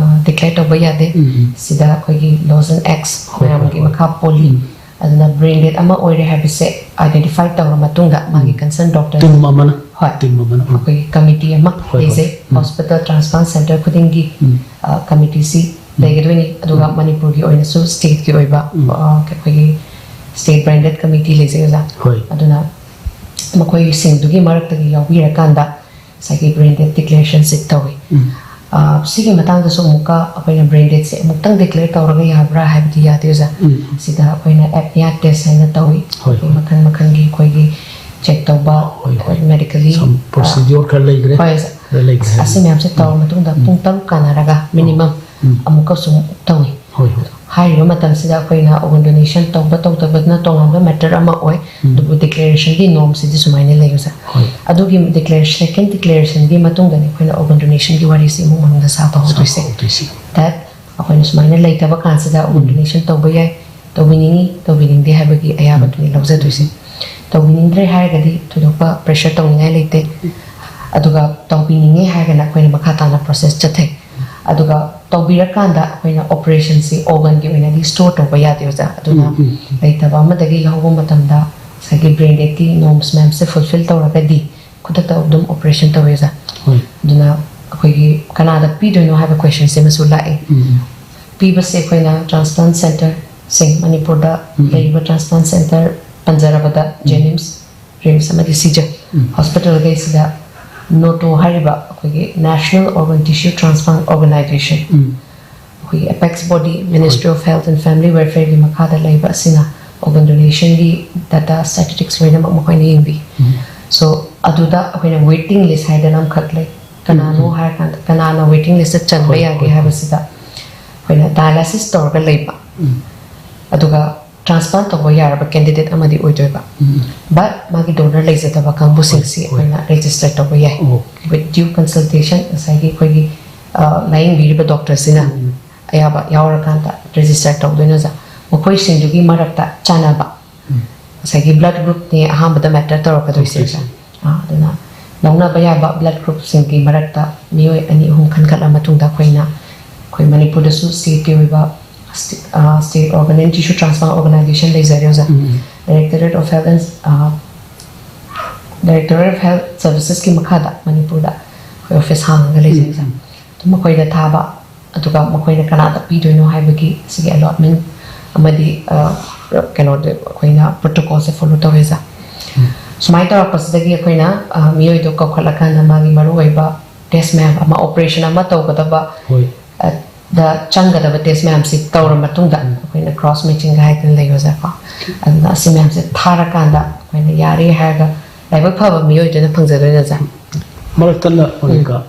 ꯗꯤꯀ꯭ꯂꯦꯌꯔ ꯇꯧꯕ ꯌꯥꯗꯦ꯫ ꯎꯝ, ꯎꯝ꯫ ꯁꯤꯗ ꯑꯩꯈꯣꯏꯒꯤ ꯂꯣꯖꯟ ꯑꯦꯛꯁ ꯍꯣꯏ, ꯍꯣꯏ, ꯃꯌꯥꯝꯒꯤ ꯍꯣꯏ꯫ ꯃꯈꯥ ꯄꯣꯜꯂꯤ꯫ ꯎꯝ꯫ ꯑꯗꯨꯅ ꯕ꯭ꯔꯦꯟ ꯗꯦꯠ ꯑꯃ ꯑꯣꯏꯔꯦ ꯍꯥꯏꯕꯁꯦ ꯑꯥꯏꯗꯦꯟꯇꯤꯐꯥꯏ ꯇꯧꯔ ꯃꯇꯨꯡꯗ ꯃꯥꯒꯤ ꯎꯝ꯫ ꯀꯟꯁꯔꯟ ꯗꯣꯛꯇꯔ, ꯇꯤꯝ ꯑꯃꯅ, ꯍꯣꯏ, ꯇꯤꯝ ꯑꯃꯅ, ꯎꯝ꯫ ꯑꯩꯈꯣꯏꯒꯤ ꯀꯃꯤꯇꯤ ꯑꯃ ꯍꯣꯏ, ꯍꯣꯏ, ꯂꯩꯖꯩ꯫ ꯎꯝ꯫ ꯍꯣꯁꯄꯤꯇꯥꯜ ꯇ꯭ꯔꯥꯟꯁꯄ꯭ꯂꯥꯟ ꯁꯦꯟꯇꯔ ꯈꯨꯗꯤꯡꯒꯤ, ꯎꯝ꯫ ꯑ, ꯀꯃꯤꯇꯤꯁꯤ ꯎꯝ꯫ ꯂꯩꯒꯗꯣꯏꯅꯤ꯫ ꯑꯗꯨꯒ ꯎꯝ꯫ ꯃꯅꯤꯄꯨꯔꯒꯤ ꯑꯣꯏꯅꯁꯨ ꯁ꯭ꯇꯦꯠꯀꯤ ꯑꯣꯏꯕ, ꯎꯝ꯫ ꯑ, ꯑꯩꯈꯣꯏꯒꯤ ꯁ꯭ꯇꯦꯠ ꯕ꯭ꯔꯦꯟ ꯗꯦꯠ ꯀꯃꯤꯇꯤ ꯂꯩꯖꯩ, ꯑꯣꯖꯥ꯫ ꯍꯣꯏ꯫ ꯑꯗꯨꯅ ꯃꯈꯣꯏꯁꯤꯡꯗꯨꯒꯤ ꯃꯔꯛꯇꯒꯤ ꯌꯥꯎꯕꯤꯔꯀꯥꯟꯗ ꯉꯁꯥꯏꯒꯤ ꯕ꯭ꯔꯦꯟ ꯗꯦꯠ ꯗꯤꯀ꯭ꯂꯦꯔꯦꯁꯟꯁꯤ ꯇꯧꯏ꯫ ꯎꯝ꯫ ꯑ, ꯁꯤꯒꯤ ꯃꯇꯥꯡꯗꯁꯨ ꯑꯃꯨꯛꯀ ꯑꯩꯈꯣꯏꯅ ꯕ꯭ꯔꯦꯟ ꯗꯦꯠꯁꯦ ꯑꯃꯨꯛꯇꯪ ꯗꯤꯀ꯭ꯂꯦꯌꯔ ꯇꯧꯔꯒ ꯌꯥꯕ꯭ꯔꯥ ꯍꯥꯏꯕꯗꯤ ꯌꯥꯗꯦ, ꯑꯣꯖꯥ꯫ ꯎꯝ꯫ ꯁꯤꯗ ꯑꯩꯈꯣꯏꯅ ꯑꯦꯞꯅꯤꯌꯥ ꯇꯦꯁ ꯍꯥꯏꯅ ꯇꯧꯏ꯫ ꯍꯣꯏ, ꯍꯣꯏ꯫ ꯃꯈꯜ ꯃꯈꯜꯒꯤ ꯑꯩꯈꯣꯏꯒꯤ ꯆꯦꯛ ꯇꯧꯕ, ꯍꯣꯏ, ꯍꯣꯏ꯫ ꯃꯦꯗꯤꯀꯦꯜꯂꯤ, Some procedure ꯈꯔ ꯂꯩꯈ꯭ꯔꯦ꯫ ꯍꯣꯏ, ꯑꯣꯖꯥ꯫ ꯈꯔ ꯂꯩꯈ꯭ꯔꯦ꯫ ꯑꯁꯤ ꯃꯌꯥꯝꯁꯦ ꯇꯧꯔ ꯃꯇꯨꯡꯗ ꯎꯝ꯫ ꯄꯨꯡ ꯇꯔꯨꯛ ꯀꯥꯟꯅꯔꯒ ꯃꯤꯅꯤꯃꯝ ꯎꯝ꯫ ꯑꯃꯨꯛꯀꯁꯨ ꯑꯃꯨꯛ ꯇꯧꯏ꯫ ꯍꯣꯏ, ꯍꯣꯏ꯫ ꯍꯥꯏꯔꯤꯕ ꯃꯇꯝꯁꯤꯗ ꯑꯩꯈꯣꯏꯅ ꯑꯣꯔꯒꯟ ꯗꯣꯅꯦꯁꯟ ꯇꯧꯕ ꯇꯧꯗꯕꯗꯨꯅ ꯇꯣꯉꯥꯟꯕ ꯃꯦꯇꯔ ꯑꯃ ꯑꯣꯏ꯫ ꯎꯝ꯫ ꯑꯗꯨꯕꯨ ꯗꯤꯀ꯭ꯂꯦꯔꯦꯁꯟꯒꯤ ꯅꯣꯔꯝꯁꯤꯗꯤ ꯁꯨꯃꯥꯏꯅ ꯂꯩ ꯑꯣꯖꯥ꯫ ꯍꯣꯏ꯫ ꯑꯗꯨꯒꯤ ꯗꯤꯀ꯭ꯂꯦꯔꯦꯁꯟ, ꯁꯦꯀꯦꯟ ꯗꯤꯀ꯭ꯂꯦꯔꯦꯁꯟꯒꯤ ꯃꯇꯨꯡꯗꯅꯤ ꯑꯩꯈꯣꯏꯅ ꯑꯣꯔꯒꯟ ꯗꯣꯅꯦꯁꯟꯒꯤ ꯋꯥꯔꯤꯁꯤ ꯑꯃꯨꯛ ꯃꯅꯨꯡꯗ ꯁꯥꯕ ꯍꯧꯗꯣꯏꯁꯦ꯫ ꯁꯥꯕ ꯍꯧꯗꯣꯏꯁꯦ꯫ That ꯑꯩꯈꯣꯏꯅ ꯁꯨꯃꯥꯏꯅ ꯂꯩꯇꯕ ꯀꯥꯟꯁꯤꯗ ꯑꯣꯔꯒꯟ ꯗꯣꯅꯦꯁꯟ ꯇꯧꯕ ꯌꯥꯏ, ꯇꯧꯕꯤꯅꯤꯡꯉꯤ, ꯇꯧꯕꯤꯅꯤꯡꯗꯦ ꯍꯥꯏꯕꯒꯤ ꯑꯌꯥꯕꯗꯨꯅꯤ ꯂꯧꯖꯗꯣꯏꯁꯦ꯫ ꯇꯧꯕꯤꯅꯤꯡꯗ꯭ꯔꯦ ꯍꯥꯏꯔꯒꯗꯤ ꯊꯣꯏꯗꯣꯛꯄ ꯄ꯭ꯔꯦꯁꯔ ꯇꯧꯅꯤꯡꯉꯥꯏ ꯂꯩꯇꯦ꯫ ꯑꯗꯨꯒ ꯇꯧꯕꯤꯅꯤꯡꯉꯤ ꯍꯥꯏꯔꯒꯅ ꯑꯩꯈꯣꯏꯅ ꯃꯈꯥ ꯇꯥꯅ ꯄ꯭ꯔꯣꯁꯦꯁ ꯆꯠꯊꯩ꯫ ꯑꯗꯨꯒ ꯇꯧꯕꯤꯔꯀꯥꯟꯗ ꯑꯩꯈꯣꯏꯅ ꯑꯣꯄꯔꯦꯁꯟꯁꯤ ꯑꯣꯔꯒꯟꯒꯤ ꯑꯣꯏꯅꯗꯤ ꯁ꯭ꯇꯣꯔ ꯇꯧꯕ ꯌꯥꯗꯦ ꯑꯣꯖꯥ꯫ ꯑꯗꯨꯅ ꯎꯝ, ꯎꯝ, ꯎꯝ꯫ ꯂꯩꯇꯕ ꯑꯃꯗꯒꯤ ꯂꯧꯍꯧꯕ ꯃꯇꯝꯗ ꯉꯁꯥꯏꯒꯤ ꯕ꯭ꯔꯦꯟ ꯗꯦꯠꯀꯤ ꯅꯣꯔꯝꯁ ꯃꯌꯥꯝꯁꯦ ꯐꯨꯜꯐꯤꯜ ꯇꯧꯔꯒꯗꯤ ꯈꯨꯗꯛꯇ ꯑꯗꯨꯝ ꯑꯣꯄꯔꯦꯁꯟ ꯇꯧꯋꯦ ꯑꯣꯖꯥ꯫ ꯍꯣꯏ꯫ ꯑꯗꯨꯅ ꯑꯩꯈꯣꯏꯒꯤ ꯀꯅꯥꯗ ꯄꯤꯗꯣꯏꯅꯣ ꯍꯥꯏꯕ ꯀꯣꯏꯁꯟꯁꯦ ꯑꯃꯁꯨ ꯂꯥꯛꯑꯦ꯫ ꯎꯝ, ꯎꯝ꯫ ꯄꯤꯕꯁꯦ ꯑꯩꯈꯣꯏꯅ ꯇ꯭ꯔꯥꯟꯁꯄ꯭ꯂꯥꯟ ꯁꯦꯟꯇꯔꯁꯤꯡ, ꯃꯅꯤꯄꯨꯔꯗ ꯎꯝ꯫ ꯂꯩꯔꯤꯕ ꯇ꯭ꯔꯥꯟꯁꯄ꯭ꯂꯥꯟ ꯁꯦꯟꯇꯔ ꯄꯟꯖꯔꯕꯗ ꯎꯝ꯫ ꯖꯦꯅꯤꯝꯁ, ꯔꯤꯝꯁ ꯑꯃꯗꯤ ꯁꯤꯖ ꯎꯝ꯫ ꯍꯣꯁꯄꯤꯇꯥꯜꯈꯩꯁꯤꯗ ꯅꯣꯇꯣ ꯍꯥꯏꯔꯤꯕ ꯑꯩꯈꯣꯏꯒꯤ national organ tissue transplant organisation, um. ꯑꯩꯈꯣꯏꯒꯤ apex body, ministry of health and family ꯋꯦꯜꯐꯤꯌꯔꯒꯤ ꯃꯈꯥꯗ ꯂꯩꯕ ꯑꯁꯤꯅ ꯑꯣꯔꯒꯟ ꯗꯣꯅꯦꯁꯟꯒꯤ ꯗꯥꯇꯥ, ꯁ꯭ꯇꯦꯇꯤꯁꯇꯤꯛꯁ ꯂꯣꯏꯅꯃꯛ ꯃꯈꯣꯏꯅ ꯌꯦꯡꯕꯤ꯫ ꯎꯝ꯫ ꯁꯣ ꯑꯗꯨꯗ ꯑꯩꯈꯣꯏꯅ ꯋꯦꯇꯤꯡ ꯂꯤꯁ ꯍꯥꯏꯗꯅ ꯑꯃꯈꯛ ꯂꯩ꯫ ꯀꯅꯥꯅꯣ ꯎꯝ, ꯎꯝ꯫ ꯍꯥꯏꯔꯀꯥꯟꯗ ꯀꯅꯥꯅ ꯋꯦꯇꯤꯡ ꯂꯤꯁꯇ ꯆꯟꯕ ꯍꯣꯏ, ꯌꯥꯒꯦ ꯍꯣꯏ, ꯍꯣꯏ꯫ ꯍꯥꯏꯕꯁꯤꯗ ꯑꯩꯈꯣꯏꯅ ꯗꯥꯌꯥꯂꯥꯏꯁꯤꯁ ꯇꯧꯔꯒ ꯂꯩꯕ, ꯎꯝ꯫ ꯑꯗꯨꯒ ꯇ꯭ꯔꯥꯟꯁꯄ꯭ꯂꯥꯟ ꯇꯧꯕ ꯌꯥꯔꯕ ꯀꯦꯟꯗꯤꯗꯦꯠ ꯑꯃꯗꯤ ꯑꯣꯏꯗꯣꯏꯕ꯫ ꯎꯝ꯫ ꯕꯠ ꯃꯥꯒꯤ ꯗꯣꯅꯔ ꯂꯩꯖꯗꯕ ꯀꯥꯡꯕꯨꯁꯤꯡꯁꯤ ꯍꯣꯏ, ꯍꯣꯏ꯫ ꯑꯩꯈꯣꯏꯅ ꯔꯦꯖꯤꯁꯇꯔ ꯇꯧꯕ ꯌꯥꯏ꯫ ꯑꯣ꯫ With due consultation, ꯉꯁꯥꯏꯒꯤ ꯑꯩꯈꯣꯏꯒꯤ ꯑ, ꯂꯥꯏꯌꯦꯡꯕꯤꯔꯤꯕ ꯗꯣꯛꯇꯔꯁꯤꯅ ꯎꯝ꯫ ꯑꯌꯥꯕ ꯌꯥꯎꯔꯀꯥꯟꯗ ꯔꯦꯖꯤꯁꯇꯔ ꯇꯧꯗꯣꯏꯅꯦ ꯑꯣꯖꯥ꯫ ꯃꯈꯣꯏꯁꯤꯡꯗꯨꯒꯤ ꯃꯔꯛꯇ ꯆꯥꯟꯅꯕ, ꯎꯝ꯫ ꯉꯁꯥꯏꯒꯤ ꯕ꯭ꯂꯗ ꯒ꯭ꯔꯨꯞꯅꯦ ꯑꯍꯥꯟꯕꯗ ꯃꯦꯇꯔ ꯇꯧꯔꯛꯀꯗꯣꯏꯁꯦ ꯑꯣꯀꯦ꯫ ꯑꯣꯖꯥ꯫ ꯑ, ꯑꯗꯨꯅ ꯂꯧꯅꯕ ꯌꯥꯕ ꯕ꯭ꯂꯗ ꯒ꯭ꯔꯨꯞꯁꯤꯡꯒꯤ ꯃꯔꯛꯇ ꯃꯤꯑꯣꯏ ꯑꯅꯤ ꯑꯍꯨꯝ ꯈꯟꯒꯠꯂ ꯃꯇꯨꯡꯗ ꯑꯩꯈꯣꯏꯅ, ꯑꯩꯈꯣꯏ ꯃꯅꯤꯄꯨꯔꯗꯁꯨ ꯁ꯭ꯇꯦꯠꯀꯤ ꯑꯣꯏꯕ state organ and tissue transplant organisation ꯂꯩꯖꯔꯦ ꯑꯣꯖꯥ꯫ ꯎꯝ, ꯎꯝ꯫ Directorate of Health and, ꯑ, Directorate of Health Servicesꯀꯤ ꯃꯈꯥꯗ ꯃꯅꯤꯄꯨꯔꯗ ꯑꯩꯈꯣꯏ ꯑꯣꯐꯤꯁ ꯍꯥꯡꯉꯒ ꯂꯩꯖꯩ ꯑꯣꯖꯥ꯫ ꯎꯝ, ꯎꯝ꯫ ꯑꯗꯨꯝ ꯃꯈꯣꯏꯗ ꯊꯥꯕ, ꯑꯗꯨꯒ ꯃꯈꯣꯏꯅ ꯀꯅꯥꯗ ꯄꯤꯗꯣꯏꯅꯣ ꯍꯥꯏꯕꯒꯤ ꯁꯤꯒꯤ ꯑꯦꯂꯣꯠꯃꯦꯟ ꯑꯃꯗꯤ, ꯑ, ꯀꯩꯅꯣꯗꯣ ꯑꯩꯈꯣꯏꯅ ꯄ꯭ꯔꯣꯇꯣꯀꯣꯜꯁꯦ ꯐꯣꯂꯣ ꯇꯧꯋꯦ ꯑꯣꯖꯥ꯫ ꯎꯝ꯫ ꯁꯨꯃꯥꯏꯅ ꯇꯧꯔꯛꯄꯁꯤꯗꯒꯤ ꯑꯩꯈꯣꯏꯅ, ꯑ, ꯃꯤꯑꯣꯏꯗꯣ ꯀꯧꯈꯠꯂꯀꯥꯟꯗ ꯃꯥꯒꯤ ꯃꯔꯨꯑꯣꯏꯕ ꯇꯦꯁ ꯃꯌꯥꯝ ꯑꯃ, ꯑꯣꯄꯔꯦꯁꯟ ꯑꯃ ꯇꯧꯒꯗꯕ, ꯍꯣꯏ꯫ ꯑ, ꯗ ꯆꯪꯒꯗꯕ ꯇꯦꯁ ꯃꯌꯥꯝꯁꯤ ꯇꯧꯔ ꯃꯇꯨꯡꯗ ꯎꯝ꯫ ꯑꯩꯈꯣꯏꯅ ꯀ꯭ꯔꯣꯁ ꯃꯦꯆꯤꯡꯒ ꯍꯥꯏꯗꯅ ꯂꯩ ꯑꯣꯖꯥꯀꯣ꯫ ꯑꯗꯨꯅ ꯑꯁꯤ ꯃꯌꯥꯝꯁꯦ ꯊꯥꯔꯀꯥꯟꯗ ꯑꯩꯈꯣꯏꯅ ꯌꯥꯔꯦ ꯍꯥꯏꯔꯒ ꯂꯥꯏꯕꯛ ꯐꯕ ꯃꯤꯑꯣꯏꯗꯨꯅ ꯐꯪꯖꯗꯣꯏꯅꯦ ꯑꯣꯖꯥ꯫ ꯃꯔꯛꯇꯅ ꯑꯣꯖꯥ,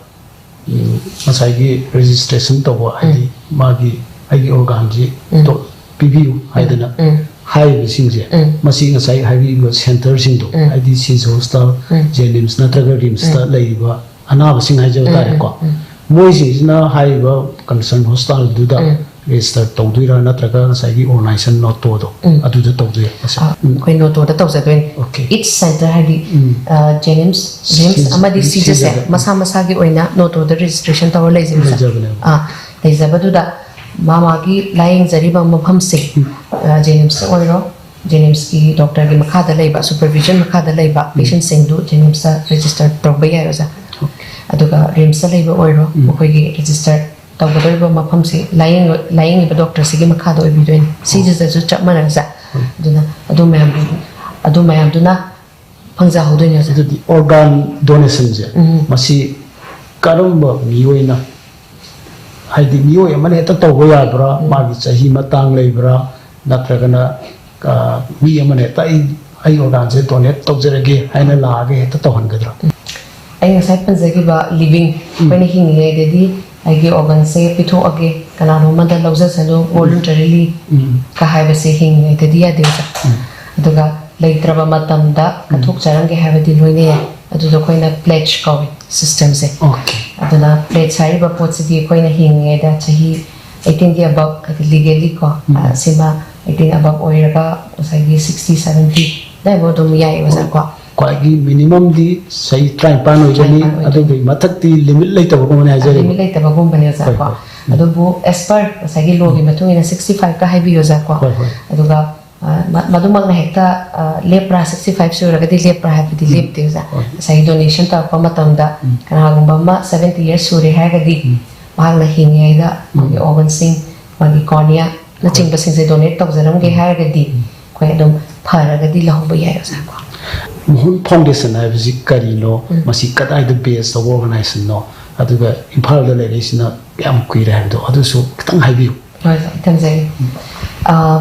ꯎꯝ, ꯉꯁꯥꯏꯒꯤ ꯔꯦꯖꯤꯁꯇ꯭ꯔꯦꯁꯟ ꯇꯧꯕ, ꯍꯥꯏꯗꯤ ꯃꯥꯒꯤ ꯑꯩꯒꯤ ꯑꯣꯔꯒꯥꯟꯁꯤ ꯎꯝ꯫ ꯇꯣ-, ꯄꯤꯕꯤꯌꯨ ꯍꯥꯏꯗꯅ ꯎꯝ꯫ ꯍꯥꯏꯔꯤꯕꯁꯤꯡꯁꯦ, ꯎꯝ꯫ ꯃꯁꯤ ꯉꯁꯥꯏ ꯍꯥꯏꯕꯤꯔꯤꯕ ꯁꯦꯟꯇꯔꯁꯤꯡꯗꯣ, ꯎꯝ꯫ ꯍꯥꯏꯗꯤ ꯁꯤꯖ ꯍꯣꯁꯄꯤꯇꯥꯜ, ꯎꯝ꯫ ꯖꯦꯅꯤꯝꯁ ꯅꯠꯇ꯭ꯔꯒ ꯔꯤꯝꯁꯇ ꯎꯝ꯫ ꯂꯩꯔꯤꯕ ꯑꯅꯥꯕꯁꯤꯡ ꯍꯥꯏꯖꯕ ꯎꯝ, ꯇꯥꯔꯦꯀꯣ, ꯎꯝ, ꯎꯝ꯫ ꯃꯣꯏꯁꯤꯡꯁꯤꯅ ꯍꯥꯏꯔꯤꯕ ꯀꯟꯁꯔꯟ ꯍꯣꯁꯄꯤꯇꯥꯜꯗꯨꯗ ꯎꯝ꯫ ꯔꯦꯖꯤꯁꯇꯔ ꯇꯧꯗꯣꯏꯔꯥ, ꯅꯠꯇ꯭ꯔꯒ ꯉꯁꯥꯏꯒꯤ ꯑꯣꯔꯒꯅꯥꯏꯖꯦꯁꯟ ꯅꯣꯇꯣꯗꯣ ꯎꯝ꯫ ꯑꯗꯨꯗ ꯇꯧꯗꯣꯏꯔꯥ? ꯃꯁꯤ ꯑꯥ, ꯎꯝ꯫ ꯑꯩꯈꯣꯏ ꯅꯣꯇꯣꯗ ꯇꯧꯖꯗꯣꯏꯅꯤ꯫ ꯑꯣꯀꯦ꯫ Each center ꯍꯥꯏꯗꯤ, ꯎꯝ꯫ ꯑ, ꯖꯦꯅꯤꯝꯁ, ꯔꯤꯝꯁ ꯁꯤꯖ-, ꯑꯃꯗꯤ ꯁꯤꯖꯁꯦ ꯁꯤꯖꯗ꯫ ꯃꯁꯥ ꯃꯁꯥꯒꯤ ꯑꯣꯏꯅ ꯅꯣꯇꯣꯗ ꯔꯦꯖꯤꯁꯇ꯭ꯔꯦꯁꯟ ꯇꯧꯔ ꯂꯩꯖꯩ, ꯁꯥꯔ꯫ ꯂꯩꯖꯕꯅꯦꯕ꯫ ꯑꯥ, ꯂꯩꯖꯕꯗꯨꯗ ꯃꯥ ꯃꯥꯒꯤ ꯂꯥꯌꯦꯡꯖꯔꯤꯕ ꯃꯐꯝꯁꯦ, ꯎꯝ꯫ ꯑ, ꯖꯦꯅꯤꯝꯁꯇ ꯑꯣꯏꯔꯣ, ꯖꯦꯅꯤꯝꯁꯀꯤ ꯗꯣꯛꯇꯔꯒꯤ ꯃꯈꯥꯗ ꯂꯩꯕ, ꯁꯨꯄꯔꯚꯤꯖꯟ ꯃꯈꯥꯗ ꯂꯩꯕ ꯎꯝ꯫ ꯄꯦꯁꯦꯟꯁꯤꯡꯗꯨ ꯖꯦꯅꯤꯝꯁꯇ ꯔꯦꯖꯤꯁꯇꯔ ꯇꯧꯕ ꯌꯥꯏ, ꯑꯣꯖꯥ꯫ ꯑꯣꯀꯦ꯫ ꯑꯗꯨꯒ ꯔꯤꯝꯁꯇ ꯂꯩꯕ ꯑꯣꯏꯔꯣ, ꯎꯝ꯫ ꯃꯈꯣꯏꯒꯤ ꯔꯦꯖꯤꯁꯇꯔ ꯇꯧꯒꯗꯧꯔꯤꯕ ꯃꯐꯝꯁꯤ ꯂꯥꯌꯦꯡ-, ꯂꯥꯌꯦꯡꯉꯤꯕ ꯗꯣꯛꯇꯔꯁꯤꯒꯤ ꯃꯈꯥꯗ ꯑꯣꯏꯕꯤꯗꯣꯏꯅꯤ꯫ ꯑꯣ꯫ ꯁꯤꯁꯤꯗꯁꯨ ꯆꯞ ꯃꯥꯟꯅꯅ, ꯁꯥꯔ꯫ ꯎꯝ꯫ ꯑꯗꯨꯅ ꯑꯗꯨ ꯃꯌꯥꯝꯗꯨ, ꯑꯗꯨ ꯃꯌꯥꯝꯗꯨꯅ ꯐꯪꯖꯍꯧꯗꯣꯏꯅꯦ, ꯑꯣꯖꯥ꯫ ꯑꯗꯨꯗꯤ ꯑꯣꯔꯒꯥꯟ ꯗꯣꯅꯦꯁꯟꯁꯦ, ꯎꯝ꯫ ꯃꯁꯤ ꯀꯔꯝꯕ ꯃꯤꯑꯣꯏꯅ, ꯍꯥꯏꯗꯤ ꯃꯤꯑꯣꯏ ꯑꯃꯅ ꯍꯦꯛꯇ ꯇꯧꯕ ꯌꯥꯕ꯭ꯔꯥ? ꯎꯝ꯫ ꯃꯥꯒꯤ ꯆꯍꯤ ꯃꯇꯥꯡ ꯂꯩꯕ꯭ꯔꯥ? ꯅꯠꯇ꯭ꯔꯒꯅ, ꯑ, ꯃꯤ ꯑꯃꯅ ꯍꯦꯛꯇ "ꯑꯩ, ꯑꯩ ꯑꯣꯔꯒꯥꯟꯁꯦ ꯗꯣꯅꯦꯠ ꯇꯧꯖꯔꯒꯦ" ꯍꯥꯏꯅ ꯂꯥꯛꯑꯒ ꯍꯦꯛꯇ ꯇꯧꯍꯟꯒꯗ꯭ꯔꯥ? ꯎꯝ꯫ ꯑꯩ ꯉꯁꯥꯏ ꯄꯟꯖꯈꯤꯕ ꯂꯤꯕꯤꯡ, ꯎꯝ꯫ ꯑꯩꯈꯣꯏꯅ ꯍꯤꯡꯉꯤꯉꯩꯗꯗꯤ ꯑꯩꯒꯤ ꯑꯣꯔꯒꯥꯟꯁꯦ ꯄꯤꯊꯣꯛꯑꯒꯦ, ꯀꯅꯥꯅꯣꯝꯃꯗ ꯂꯧꯖꯁꯅꯨ, ꯎꯝ꯫ ꯚꯣꯂꯨꯟꯇꯔꯤꯂꯤ ꯎꯝ꯫ ꯀ ꯍꯥꯏꯕꯁꯦ ꯍꯤꯡꯉꯤꯉꯩꯗꯗꯤ ꯌꯥꯗꯦ, ꯑꯣꯖꯥ꯫ ꯎꯝ꯫ ꯑꯗꯨꯒ ꯂꯩꯇ꯭ꯔꯕ ꯃꯇꯝꯗ ꯎꯝ꯫ ꯀꯠꯊꯣꯛꯆꯔꯝꯒꯦ ꯍꯥꯏꯕꯗꯤ ꯂꯣꯏꯅ ꯌꯥꯏ꯫ ꯑꯗꯨꯗꯣ ꯑꯩꯈꯣꯏꯅ ꯄ꯭ꯂꯦꯖ ꯀꯧꯏ ꯁꯤꯁꯇꯦꯝꯁꯦ꯫ ꯑꯣꯀꯦ꯫ ꯑꯗꯨꯅ ꯄ꯭ꯂꯦꯖ ꯍꯥꯏꯔꯤꯕ ꯄꯣꯠꯁꯤꯗꯤ ꯑꯩꯈꯣꯏꯅ ꯍꯤꯡꯉꯤꯉꯩꯗ ꯆꯍꯤ ꯑꯩꯠꯇꯤꯟꯒꯤ ꯑꯕꯞ, ꯍꯥꯏꯗꯤ ꯂꯤꯒꯦꯂꯤ ꯀꯣ, ꯎꯝ꯫ ꯑ, ꯁꯤꯃ ꯑꯩꯠꯇꯤꯟ ꯑꯕꯞ ꯑꯣꯏꯔꯒ ꯉꯁꯥꯏꯒꯤ ꯁꯤꯛꯁꯇꯤ, ꯁꯕꯦꯟꯇꯤ ꯑꯗꯥꯏꯐꯥꯎ ꯑꯗꯨꯝ ꯌꯥꯏ, ꯑꯣꯖꯥ, ꯀꯣ꯫ ꯈ꯭ꯋꯥꯏꯒꯤ ꯃꯤꯅꯤꯃꯝꯗꯤ ꯆꯍꯤ ꯇꯔꯥꯅꯤꯄꯥꯟ ꯑꯣꯏꯒꯅꯤ, ꯇꯔꯥꯅꯤꯄꯥꯟ ꯑꯣꯏꯒꯅꯤ꯫ ꯑꯗꯨꯒꯤ ꯃꯊꯛꯇꯤ ꯂꯤꯃꯤꯠ ꯂꯩꯇꯕꯒꯨꯝꯕꯅꯤ ꯍꯥꯏꯖꯔꯤꯕ꯫ ꯂꯤꯃꯤꯠ ꯂꯩꯇꯕꯒꯨꯝꯕꯅꯤ, ꯑꯣꯖꯥ, ꯍꯣꯏ, ꯀꯣ꯫ ꯍꯣꯏ꯫ ꯎꯝ꯫ ꯑꯗꯨꯕꯨ as per ꯉꯁꯥꯏꯒꯤ ꯂꯣꯒꯤ ꯎꯝ꯫ ꯃꯇꯨꯡ ꯏꯟꯅ ꯁꯤꯛꯁꯇꯤ ꯐꯥꯏꯚꯀ ꯍꯥꯏꯕꯤꯌꯨ, ꯑꯣꯖꯥ, ꯀꯣ꯫ ꯍꯣꯏ, ꯍꯣꯏ꯫ ꯑꯗꯨꯒ ꯑ, ꯃ-, ꯃꯗꯨꯃꯛꯅ ꯍꯦꯛꯇ, ꯑ, ꯂꯦꯞꯄ꯭ꯔꯥ, ꯁꯤꯛꯁꯇꯤ ꯐꯥꯏꯚ ꯁꯨꯔꯒꯗꯤ ꯂꯦꯞꯄ꯭ꯔꯥ ꯍꯥꯏꯕꯗꯤ ꯎꯝ꯫ ꯂꯦꯞꯇꯦ, ꯑꯣꯖꯥ꯫ ꯍꯣꯏ꯫ ꯉꯁꯥꯏꯒꯤ ꯗꯣꯅꯦꯁꯟ ꯇꯧꯔꯛꯄ ꯃꯇꯝꯗ ꯎꯝ꯫ ꯀꯅꯥꯒꯨꯝꯕ ꯑꯃ ꯁꯕꯦꯟꯇꯤ ꯌꯔꯁ ꯁꯨꯔꯦ ꯍꯥꯏꯔꯒꯗꯤ ꯎꯝ꯫ ꯃꯍꯥꯛꯅ ꯍꯤꯡꯉꯤꯉꯩꯗ ꯎꯝ꯫ ꯃꯥꯒꯤ ꯑꯣꯔꯒꯟꯁꯤꯡ, ꯃꯥꯒꯤ ꯀꯣꯔꯅꯤꯌꯥꯅꯆꯤꯡꯕꯁꯤꯡꯁꯦ ꯗꯣꯅꯦꯠ ꯇꯧꯖꯔꯝꯒꯦ ꯎꯝ꯫ ꯍꯥꯏꯔꯒꯗꯤ ꯎꯝ꯫ ꯑꯩꯈꯣꯏ ꯑꯗꯨꯝ ꯐꯔꯒꯗꯤ ꯂꯧꯍꯧꯕ ꯌꯥꯏ, ꯑꯣꯖꯥ, ꯀꯣ꯫ ꯃꯨꯍꯨꯟ ꯐꯥꯎꯟꯗꯦꯁꯟ ꯍꯥꯏꯕꯁꯤ ꯀꯔꯤꯅꯣ? ꯎꯝ꯫ ꯃꯁꯤ ꯀꯗꯥꯏꯗ ꯕꯦꯖ ꯇꯧꯕ ꯑꯣꯔꯒꯅꯥꯏꯖꯦꯁꯟꯅꯣ? ꯑꯗꯨꯒ ꯏꯝꯐꯥꯜꯗ ꯂꯩꯔꯛꯏꯁꯤꯅ ꯀꯌꯥꯝ ꯀꯨꯏꯔꯦ ꯍꯥꯏꯕꯗꯣ ꯑꯗꯨꯁꯨ ꯈꯤꯇꯪ ꯍꯥꯏꯕꯤꯌꯨ꯫ ꯍꯣꯏ, ꯍꯣꯏ, ꯊꯝꯖꯒꯦ꯫ ꯎꯝ꯫ ꯑ,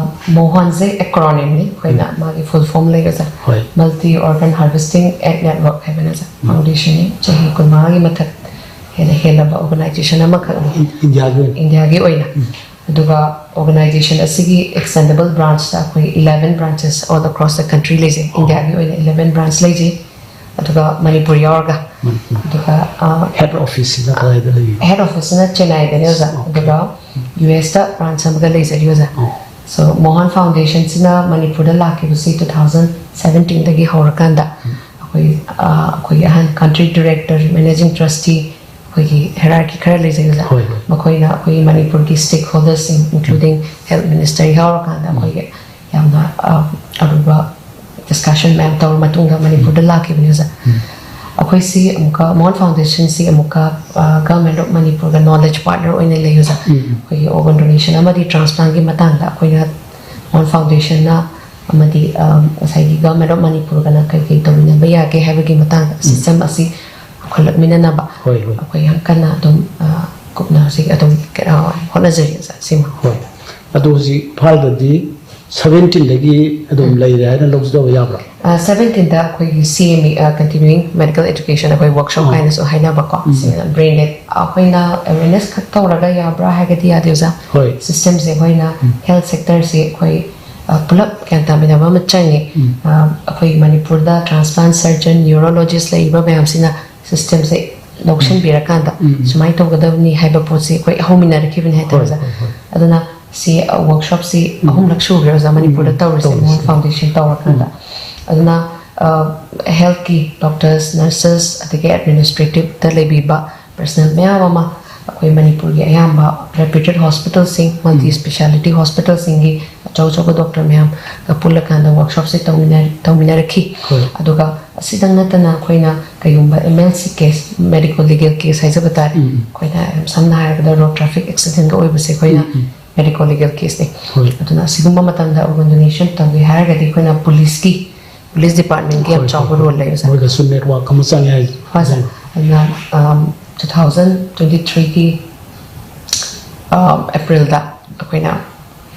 ꯃꯣꯍꯣꯟꯁꯦ ꯑꯦꯀ꯭ꯔꯣꯅꯤꯝꯅꯤ, ꯑꯩꯈꯣꯏꯅ ꯎꯝ꯫ ꯃꯥꯒꯤ ꯐꯨꯜ ꯐꯣꯝ ꯂꯩꯒꯖꯥ꯫ ꯍꯣꯏ꯫ Multi Organ Harvesting at Network ꯍꯥꯏꯕꯅ, ꯁꯥꯔ꯫ ꯎꯝ꯫ ꯐꯥꯎꯟꯗꯦꯁꯟꯅꯤ, ꯆꯍꯤ ꯀꯨꯟꯃꯉꯥꯒꯤ ꯃꯊꯛ ꯍꯦꯟꯅ ꯍꯦꯜꯂꯕ ꯑꯣꯔꯒꯅꯥꯏꯖꯦꯁꯟ ꯑꯃꯈꯛꯅꯤ꯫ ꯏꯟ-, ꯏꯟꯗꯤꯌꯥꯒꯤ ꯑꯣꯏꯅ? ꯏꯟꯗꯤꯌꯥꯒꯤ ꯑꯣꯏꯅ꯫ ꯎꯝ꯫ ꯑꯗꯨꯒ ꯑꯣꯔꯒꯅꯥꯏꯖꯦꯁꯟ ꯑꯁꯤꯒꯤ ꯑꯦꯛꯁꯇꯦꯟꯗꯦꯕꯜ ꯕ꯭ꯔꯥꯟꯁꯇ ꯑꯩꯈꯣꯏ eleven branches all across the country ꯂꯩꯖꯩ꯫ ꯏꯟꯗꯤꯌꯥꯒꯤ ꯑꯣꯏꯅ eleven branch ꯂꯩꯖꯩ, ꯑꯗꯨꯒ ꯃꯅꯤꯄꯨꯔ ꯌꯥꯎꯔꯒ꯫ ꯑꯗꯨꯒ ꯍꯦꯗ ꯑꯣꯐꯤꯁꯁꯤꯅ ꯀꯗꯥꯏꯗ ꯂꯩ? ꯍꯦꯗ ꯑꯣꯐꯤꯁꯁꯤꯅ ꯆꯦꯟꯅꯥꯏꯗꯅꯤ ꯑꯣꯖꯥ꯫ ꯑꯗꯨꯒ ꯌꯨ ꯑꯦꯁꯇ ꯕ꯭ꯔꯥꯟꯁ ꯑꯃꯒ ꯂꯩꯖꯔꯤ ꯑꯣꯖꯥ꯫ ꯑꯣ꯫ So ꯃꯣꯍꯟ ꯐꯥꯎꯟꯗꯦꯁꯟꯁꯤꯅ ꯃꯅꯤꯄꯨꯔꯗ ꯂꯥꯛꯈꯤꯕꯁꯤ two thousand seventeenꯗꯒꯤ ꯍꯧꯔꯀꯥꯟꯗ ꯑꯩꯈꯣꯏ ꯑꯩꯈꯣꯏꯒꯤ ꯑꯍꯟ ꯀꯟꯇ꯭ꯔꯤ ꯗꯤꯔꯦꯛꯇꯔ, ꯃꯦꯅꯦꯖꯤꯡ ꯇ꯭ꯔꯁꯇꯤ, ꯑꯩꯈꯣꯏꯒꯤ ꯍꯦꯔꯥꯔꯀꯤ ꯈꯔ ꯂꯩꯖꯩ ꯑꯣꯖꯥ꯫ ꯍꯣꯏ, ꯍꯣꯏ꯫ ꯃꯈꯣꯏꯅ ꯑꯩꯈꯣꯏꯒꯤ ꯃꯅꯤꯄꯨꯔꯒꯤ ꯁ꯭ꯇꯦꯛ ꯍꯣꯜꯗꯔꯁꯤꯡ, ꯏꯟꯀ꯭ꯂꯨꯗꯤꯡ ꯍꯦꯜꯊ ꯃꯤꯅꯤꯁꯇꯔ ꯌꯥꯎꯔꯀꯥꯟꯗ ꯑꯩꯈꯣꯏꯒꯤ ꯌꯥꯝꯅ ꯑ, ꯑꯔꯨꯕ ꯗꯤꯁꯀꯁꯟ ꯃꯌꯥꯝ ꯇꯧꯔ ꯃꯇꯨꯡꯗ ꯃꯅꯤꯄꯨꯔꯗ ꯂꯥꯛꯈꯤꯕꯅꯤ ꯑꯣꯖꯥ꯫ ꯑꯩꯈꯣꯏꯁꯤ ꯑꯃꯨꯛꯀ ꯃꯣꯍꯟ ꯐꯥꯎꯟꯗꯦꯁꯟꯁꯤ ꯑꯃꯨꯛꯀ ꯒꯚꯔꯟꯃꯦꯟꯠ ꯑꯣꯐ ꯃꯅꯤꯄꯨꯔꯒ ꯅꯣꯂꯦꯖ ꯄꯥꯔꯠꯅꯔ ꯑꯣꯏꯅ ꯂꯩ ꯑꯣꯖꯥ꯫ ꯑꯩꯈꯣꯏꯒꯤ ꯑꯣꯔꯒꯟ ꯗꯣꯅꯦꯁꯟ ꯑꯃꯗꯤ ꯇ꯭ꯔꯥꯟꯁꯄ꯭ꯂꯥꯟꯒꯤ ꯃꯇꯥꯡꯗ ꯑꯩꯈꯣꯏꯅ ꯃꯣꯍꯟ ꯐꯥꯎꯟꯗꯦꯁꯟꯅ ꯑꯃꯗꯤ ꯑ, ꯉꯁꯥꯏꯒꯤ ꯒꯚꯔꯟꯃꯦꯟꯠ ꯑꯣꯐ ꯃꯅꯤꯄꯨꯔꯒꯅ ꯀꯩ ꯀꯩ ꯇꯧꯃꯤꯟꯅꯕ ꯌꯥꯒꯦ ꯍꯥꯏꯕꯒꯤ ꯃꯇꯥꯡꯗ ꯁꯤꯁꯇꯦꯝ ꯑꯁꯤ ꯄꯨꯈꯠꯂꯛꯃꯤꯟꯅꯅꯕ ꯍꯣꯏ, ꯍꯣꯏ꯫ ꯑꯩꯈꯣꯏ ꯌꯥꯝ ꯀꯟꯅ ꯑꯗꯨꯝ ꯑ, ꯀꯨꯞꯅ ꯍꯧꯖꯤꯛ ꯑꯗꯨꯝ ꯀꯩꯅꯣ ꯍꯣꯠꯅꯖꯔꯤ ꯑꯣꯖꯥ ꯁꯤꯃ꯫ ꯍꯣꯏ꯫ ꯑꯗꯣ ꯍꯧꯖꯤꯛ ꯏꯝꯐꯥꯜꯗꯗꯤ seventeenꯗꯒꯤ ꯑꯗꯨꯝ ꯂꯩꯔꯦ ꯍꯥꯏꯅ ꯂꯧꯖꯕ ꯌꯥꯕ꯭ꯔꯥ? ꯁꯚꯦꯟꯇꯤꯟꯗ ꯑꯩꯈꯣꯏꯒꯤ ꯁꯤ ꯑꯦꯝ ꯏ ꯀꯟꯇꯤꯅ꯭ꯌꯨꯋꯤꯡ ꯃꯦꯗꯤꯀꯦꯜ ꯑꯦꯖꯨꯀꯦꯁꯟ ꯑꯩꯈꯣꯏ ꯋꯥꯔꯛꯁꯣꯞ ꯑꯣ꯫ ꯍꯥꯏꯅꯁꯨ ꯍꯥꯏꯅꯕꯀꯣ꯫ ꯁꯤꯅ ꯕ꯭ꯔꯦꯟ ꯗꯦꯠ ꯑꯩꯈꯣꯏꯅ ꯑꯦꯋꯦꯔꯅꯦꯁ ꯈꯛ ꯇꯧꯔꯒ ꯌꯥꯕ꯭ꯔꯥ ꯍꯥꯏꯔꯒꯗꯤ ꯌꯥꯗꯦ ꯑꯣꯖꯥ꯫ ꯍꯣꯏ꯫ ꯁꯤꯁꯇꯦꯝꯁꯦ ꯑꯩꯈꯣꯏꯅ ꯍꯦꯜꯊ ꯁꯦꯛꯇꯔꯁꯦ ꯑꯩꯈꯣꯏ ꯑ, ꯄꯨꯂꯞ ꯒ꯭ꯌꯥꯟ ꯇꯥꯃꯤꯟꯅꯕ ꯑꯃ ꯆꯪꯉꯦ꯫ ꯑ, ꯑꯩꯈꯣꯏ ꯃꯅꯤꯄꯨꯔꯗ ꯇ꯭ꯔꯥꯟꯁꯄ꯭ꯂꯥꯟ ꯁꯔꯖꯟ, ꯌꯨꯔꯣꯂꯣꯖꯤꯁ ꯂꯩꯔꯤꯕ ꯃꯌꯥꯝꯁꯤꯅ ꯁꯤꯁꯇꯦꯝꯁꯦ ꯂꯧꯁꯤꯟꯕꯤꯔꯀꯥꯟꯗ ꯁꯨꯃꯥꯏꯅ ꯇꯧꯒꯗꯕꯅꯤ ꯍꯥꯏꯕ ꯄꯣꯠꯁꯤ ꯑꯩꯈꯣꯏ ꯍꯧꯃꯤꯟꯅꯔꯛꯈꯤꯕꯅꯤ ꯍꯥꯏꯇꯥꯔꯦ ꯍꯣꯏ, ꯑꯣꯖꯥ꯫ ꯍꯣꯏ, ꯍꯣꯏ꯫ ꯑꯗꯨꯅ ꯁꯤ ꯋꯥꯔꯛꯁꯣꯞꯁꯤ ꯑꯍꯨꯝꯂꯛ ꯁꯨꯈ꯭ꯔꯦ ꯑꯣꯖꯥ ꯃꯅꯤꯄꯨꯔꯗ ꯇꯧꯔꯤꯁꯦ, ꯇꯧꯔꯤꯁꯦ꯫ ꯃꯣꯍꯟ ꯐꯥꯎꯟꯗꯦꯁꯟ ꯇꯧꯔꯀꯥꯟꯗ꯫ ꯑꯗꯨꯅ ꯍꯦꯜꯊꯀꯤ ꯗꯣꯛꯇꯔꯁ, ꯅꯔꯁꯦꯁ, ꯑꯗꯒꯤ ꯑꯦꯗꯃꯤꯅꯤꯁꯇ꯭ꯔꯦꯇꯤꯞꯇ ꯂꯩꯕꯤꯕ ꯄꯔꯁꯅꯦꯜ ꯃꯌꯥꯝ ꯑꯃ ꯑꯩꯈꯣꯏ ꯃꯅꯤꯄꯨꯔꯒꯤ ꯑꯌꯥꯝꯕ ꯔꯦꯄ꯭ꯌꯨꯇꯦꯠ ꯍꯣꯁꯄꯤꯇꯥꯜꯁꯤꯡ, ꯃꯜꯇꯤ ꯁ꯭ꯄꯦꯁꯥꯂꯤꯇꯤ ꯍꯣꯁꯄꯤꯇꯥꯜꯁꯤꯡꯒꯤ ꯑꯆꯧ ꯑꯆꯧꯕ ꯗꯣꯛꯇꯔ ꯃꯌꯥꯝꯒ ꯄꯨꯜꯂꯀꯥꯟꯗ ꯋꯥꯔꯛꯁꯣꯞꯁꯦ ꯇꯧꯃꯤꯟꯅ-, ꯇꯧꯃꯤꯟꯅꯔꯛꯈꯤ꯫ ꯍꯣꯏ꯫ ꯑꯗꯨꯒ ꯑꯁꯤꯗꯪ ꯅꯠꯇꯅ ꯑꯩꯈꯣꯏꯅ ꯀꯩꯒꯨꯝꯕ M L C case, medico legal case ꯍꯥꯏꯖꯕ ꯇꯥꯔꯦ꯫ ꯑꯩꯈꯣꯏꯅ ꯌꯥꯝ ꯁꯝꯅ ꯍꯥꯏꯔꯕꯗ ꯔꯣꯗ ꯇ꯭ꯔꯥꯐꯤꯛ ꯑꯦꯛꯁꯤꯗꯦꯟꯒ ꯑꯣꯏꯕꯁꯦ ꯑꯩꯈꯣꯏꯅ ꯃꯦꯗꯤꯀꯣ ꯂꯤꯒꯦꯜ ꯀꯦꯁꯅꯤ꯫ ꯍꯣꯏ꯫ ꯑꯗꯨꯅ ꯑꯁꯤꯒꯨꯝꯕ ꯃꯇꯝꯗ ꯑꯣꯔꯒꯟ ꯗꯣꯅꯦꯁꯟ ꯇꯧꯒꯦ ꯍꯥꯏꯔꯒꯗꯤ ꯑꯩꯈꯣꯏꯅ ꯄꯨꯂꯤꯁꯀꯤ, ꯄꯨꯂꯤꯁ ꯗꯤꯄꯥꯔꯠꯃꯦꯟꯒꯤ ꯌꯥꯝ ꯍꯣꯏ, ꯆꯥꯎꯕ ꯍꯣꯏ, ꯔꯣꯜ ꯍꯣꯏ꯫ ꯂꯩ ꯑꯣꯖꯥ꯫ ꯃꯣꯏꯗꯁꯨ ꯅꯦꯠꯋꯥꯔꯛ ꯑꯃ ꯆꯪꯉꯦ ꯍꯥꯏꯁꯦ꯫ ꯍꯣꯏ ꯁꯥꯔ꯫ ꯑꯗꯨꯅ ꯇꯨ ꯊꯥꯎꯖꯟ ꯇ꯭ꯋꯦꯟꯇꯤ ꯊ꯭ꯔꯤꯒꯤ ꯑꯦꯄ꯭ꯔꯤꯜꯗ ꯑꯩꯈꯣꯏꯅ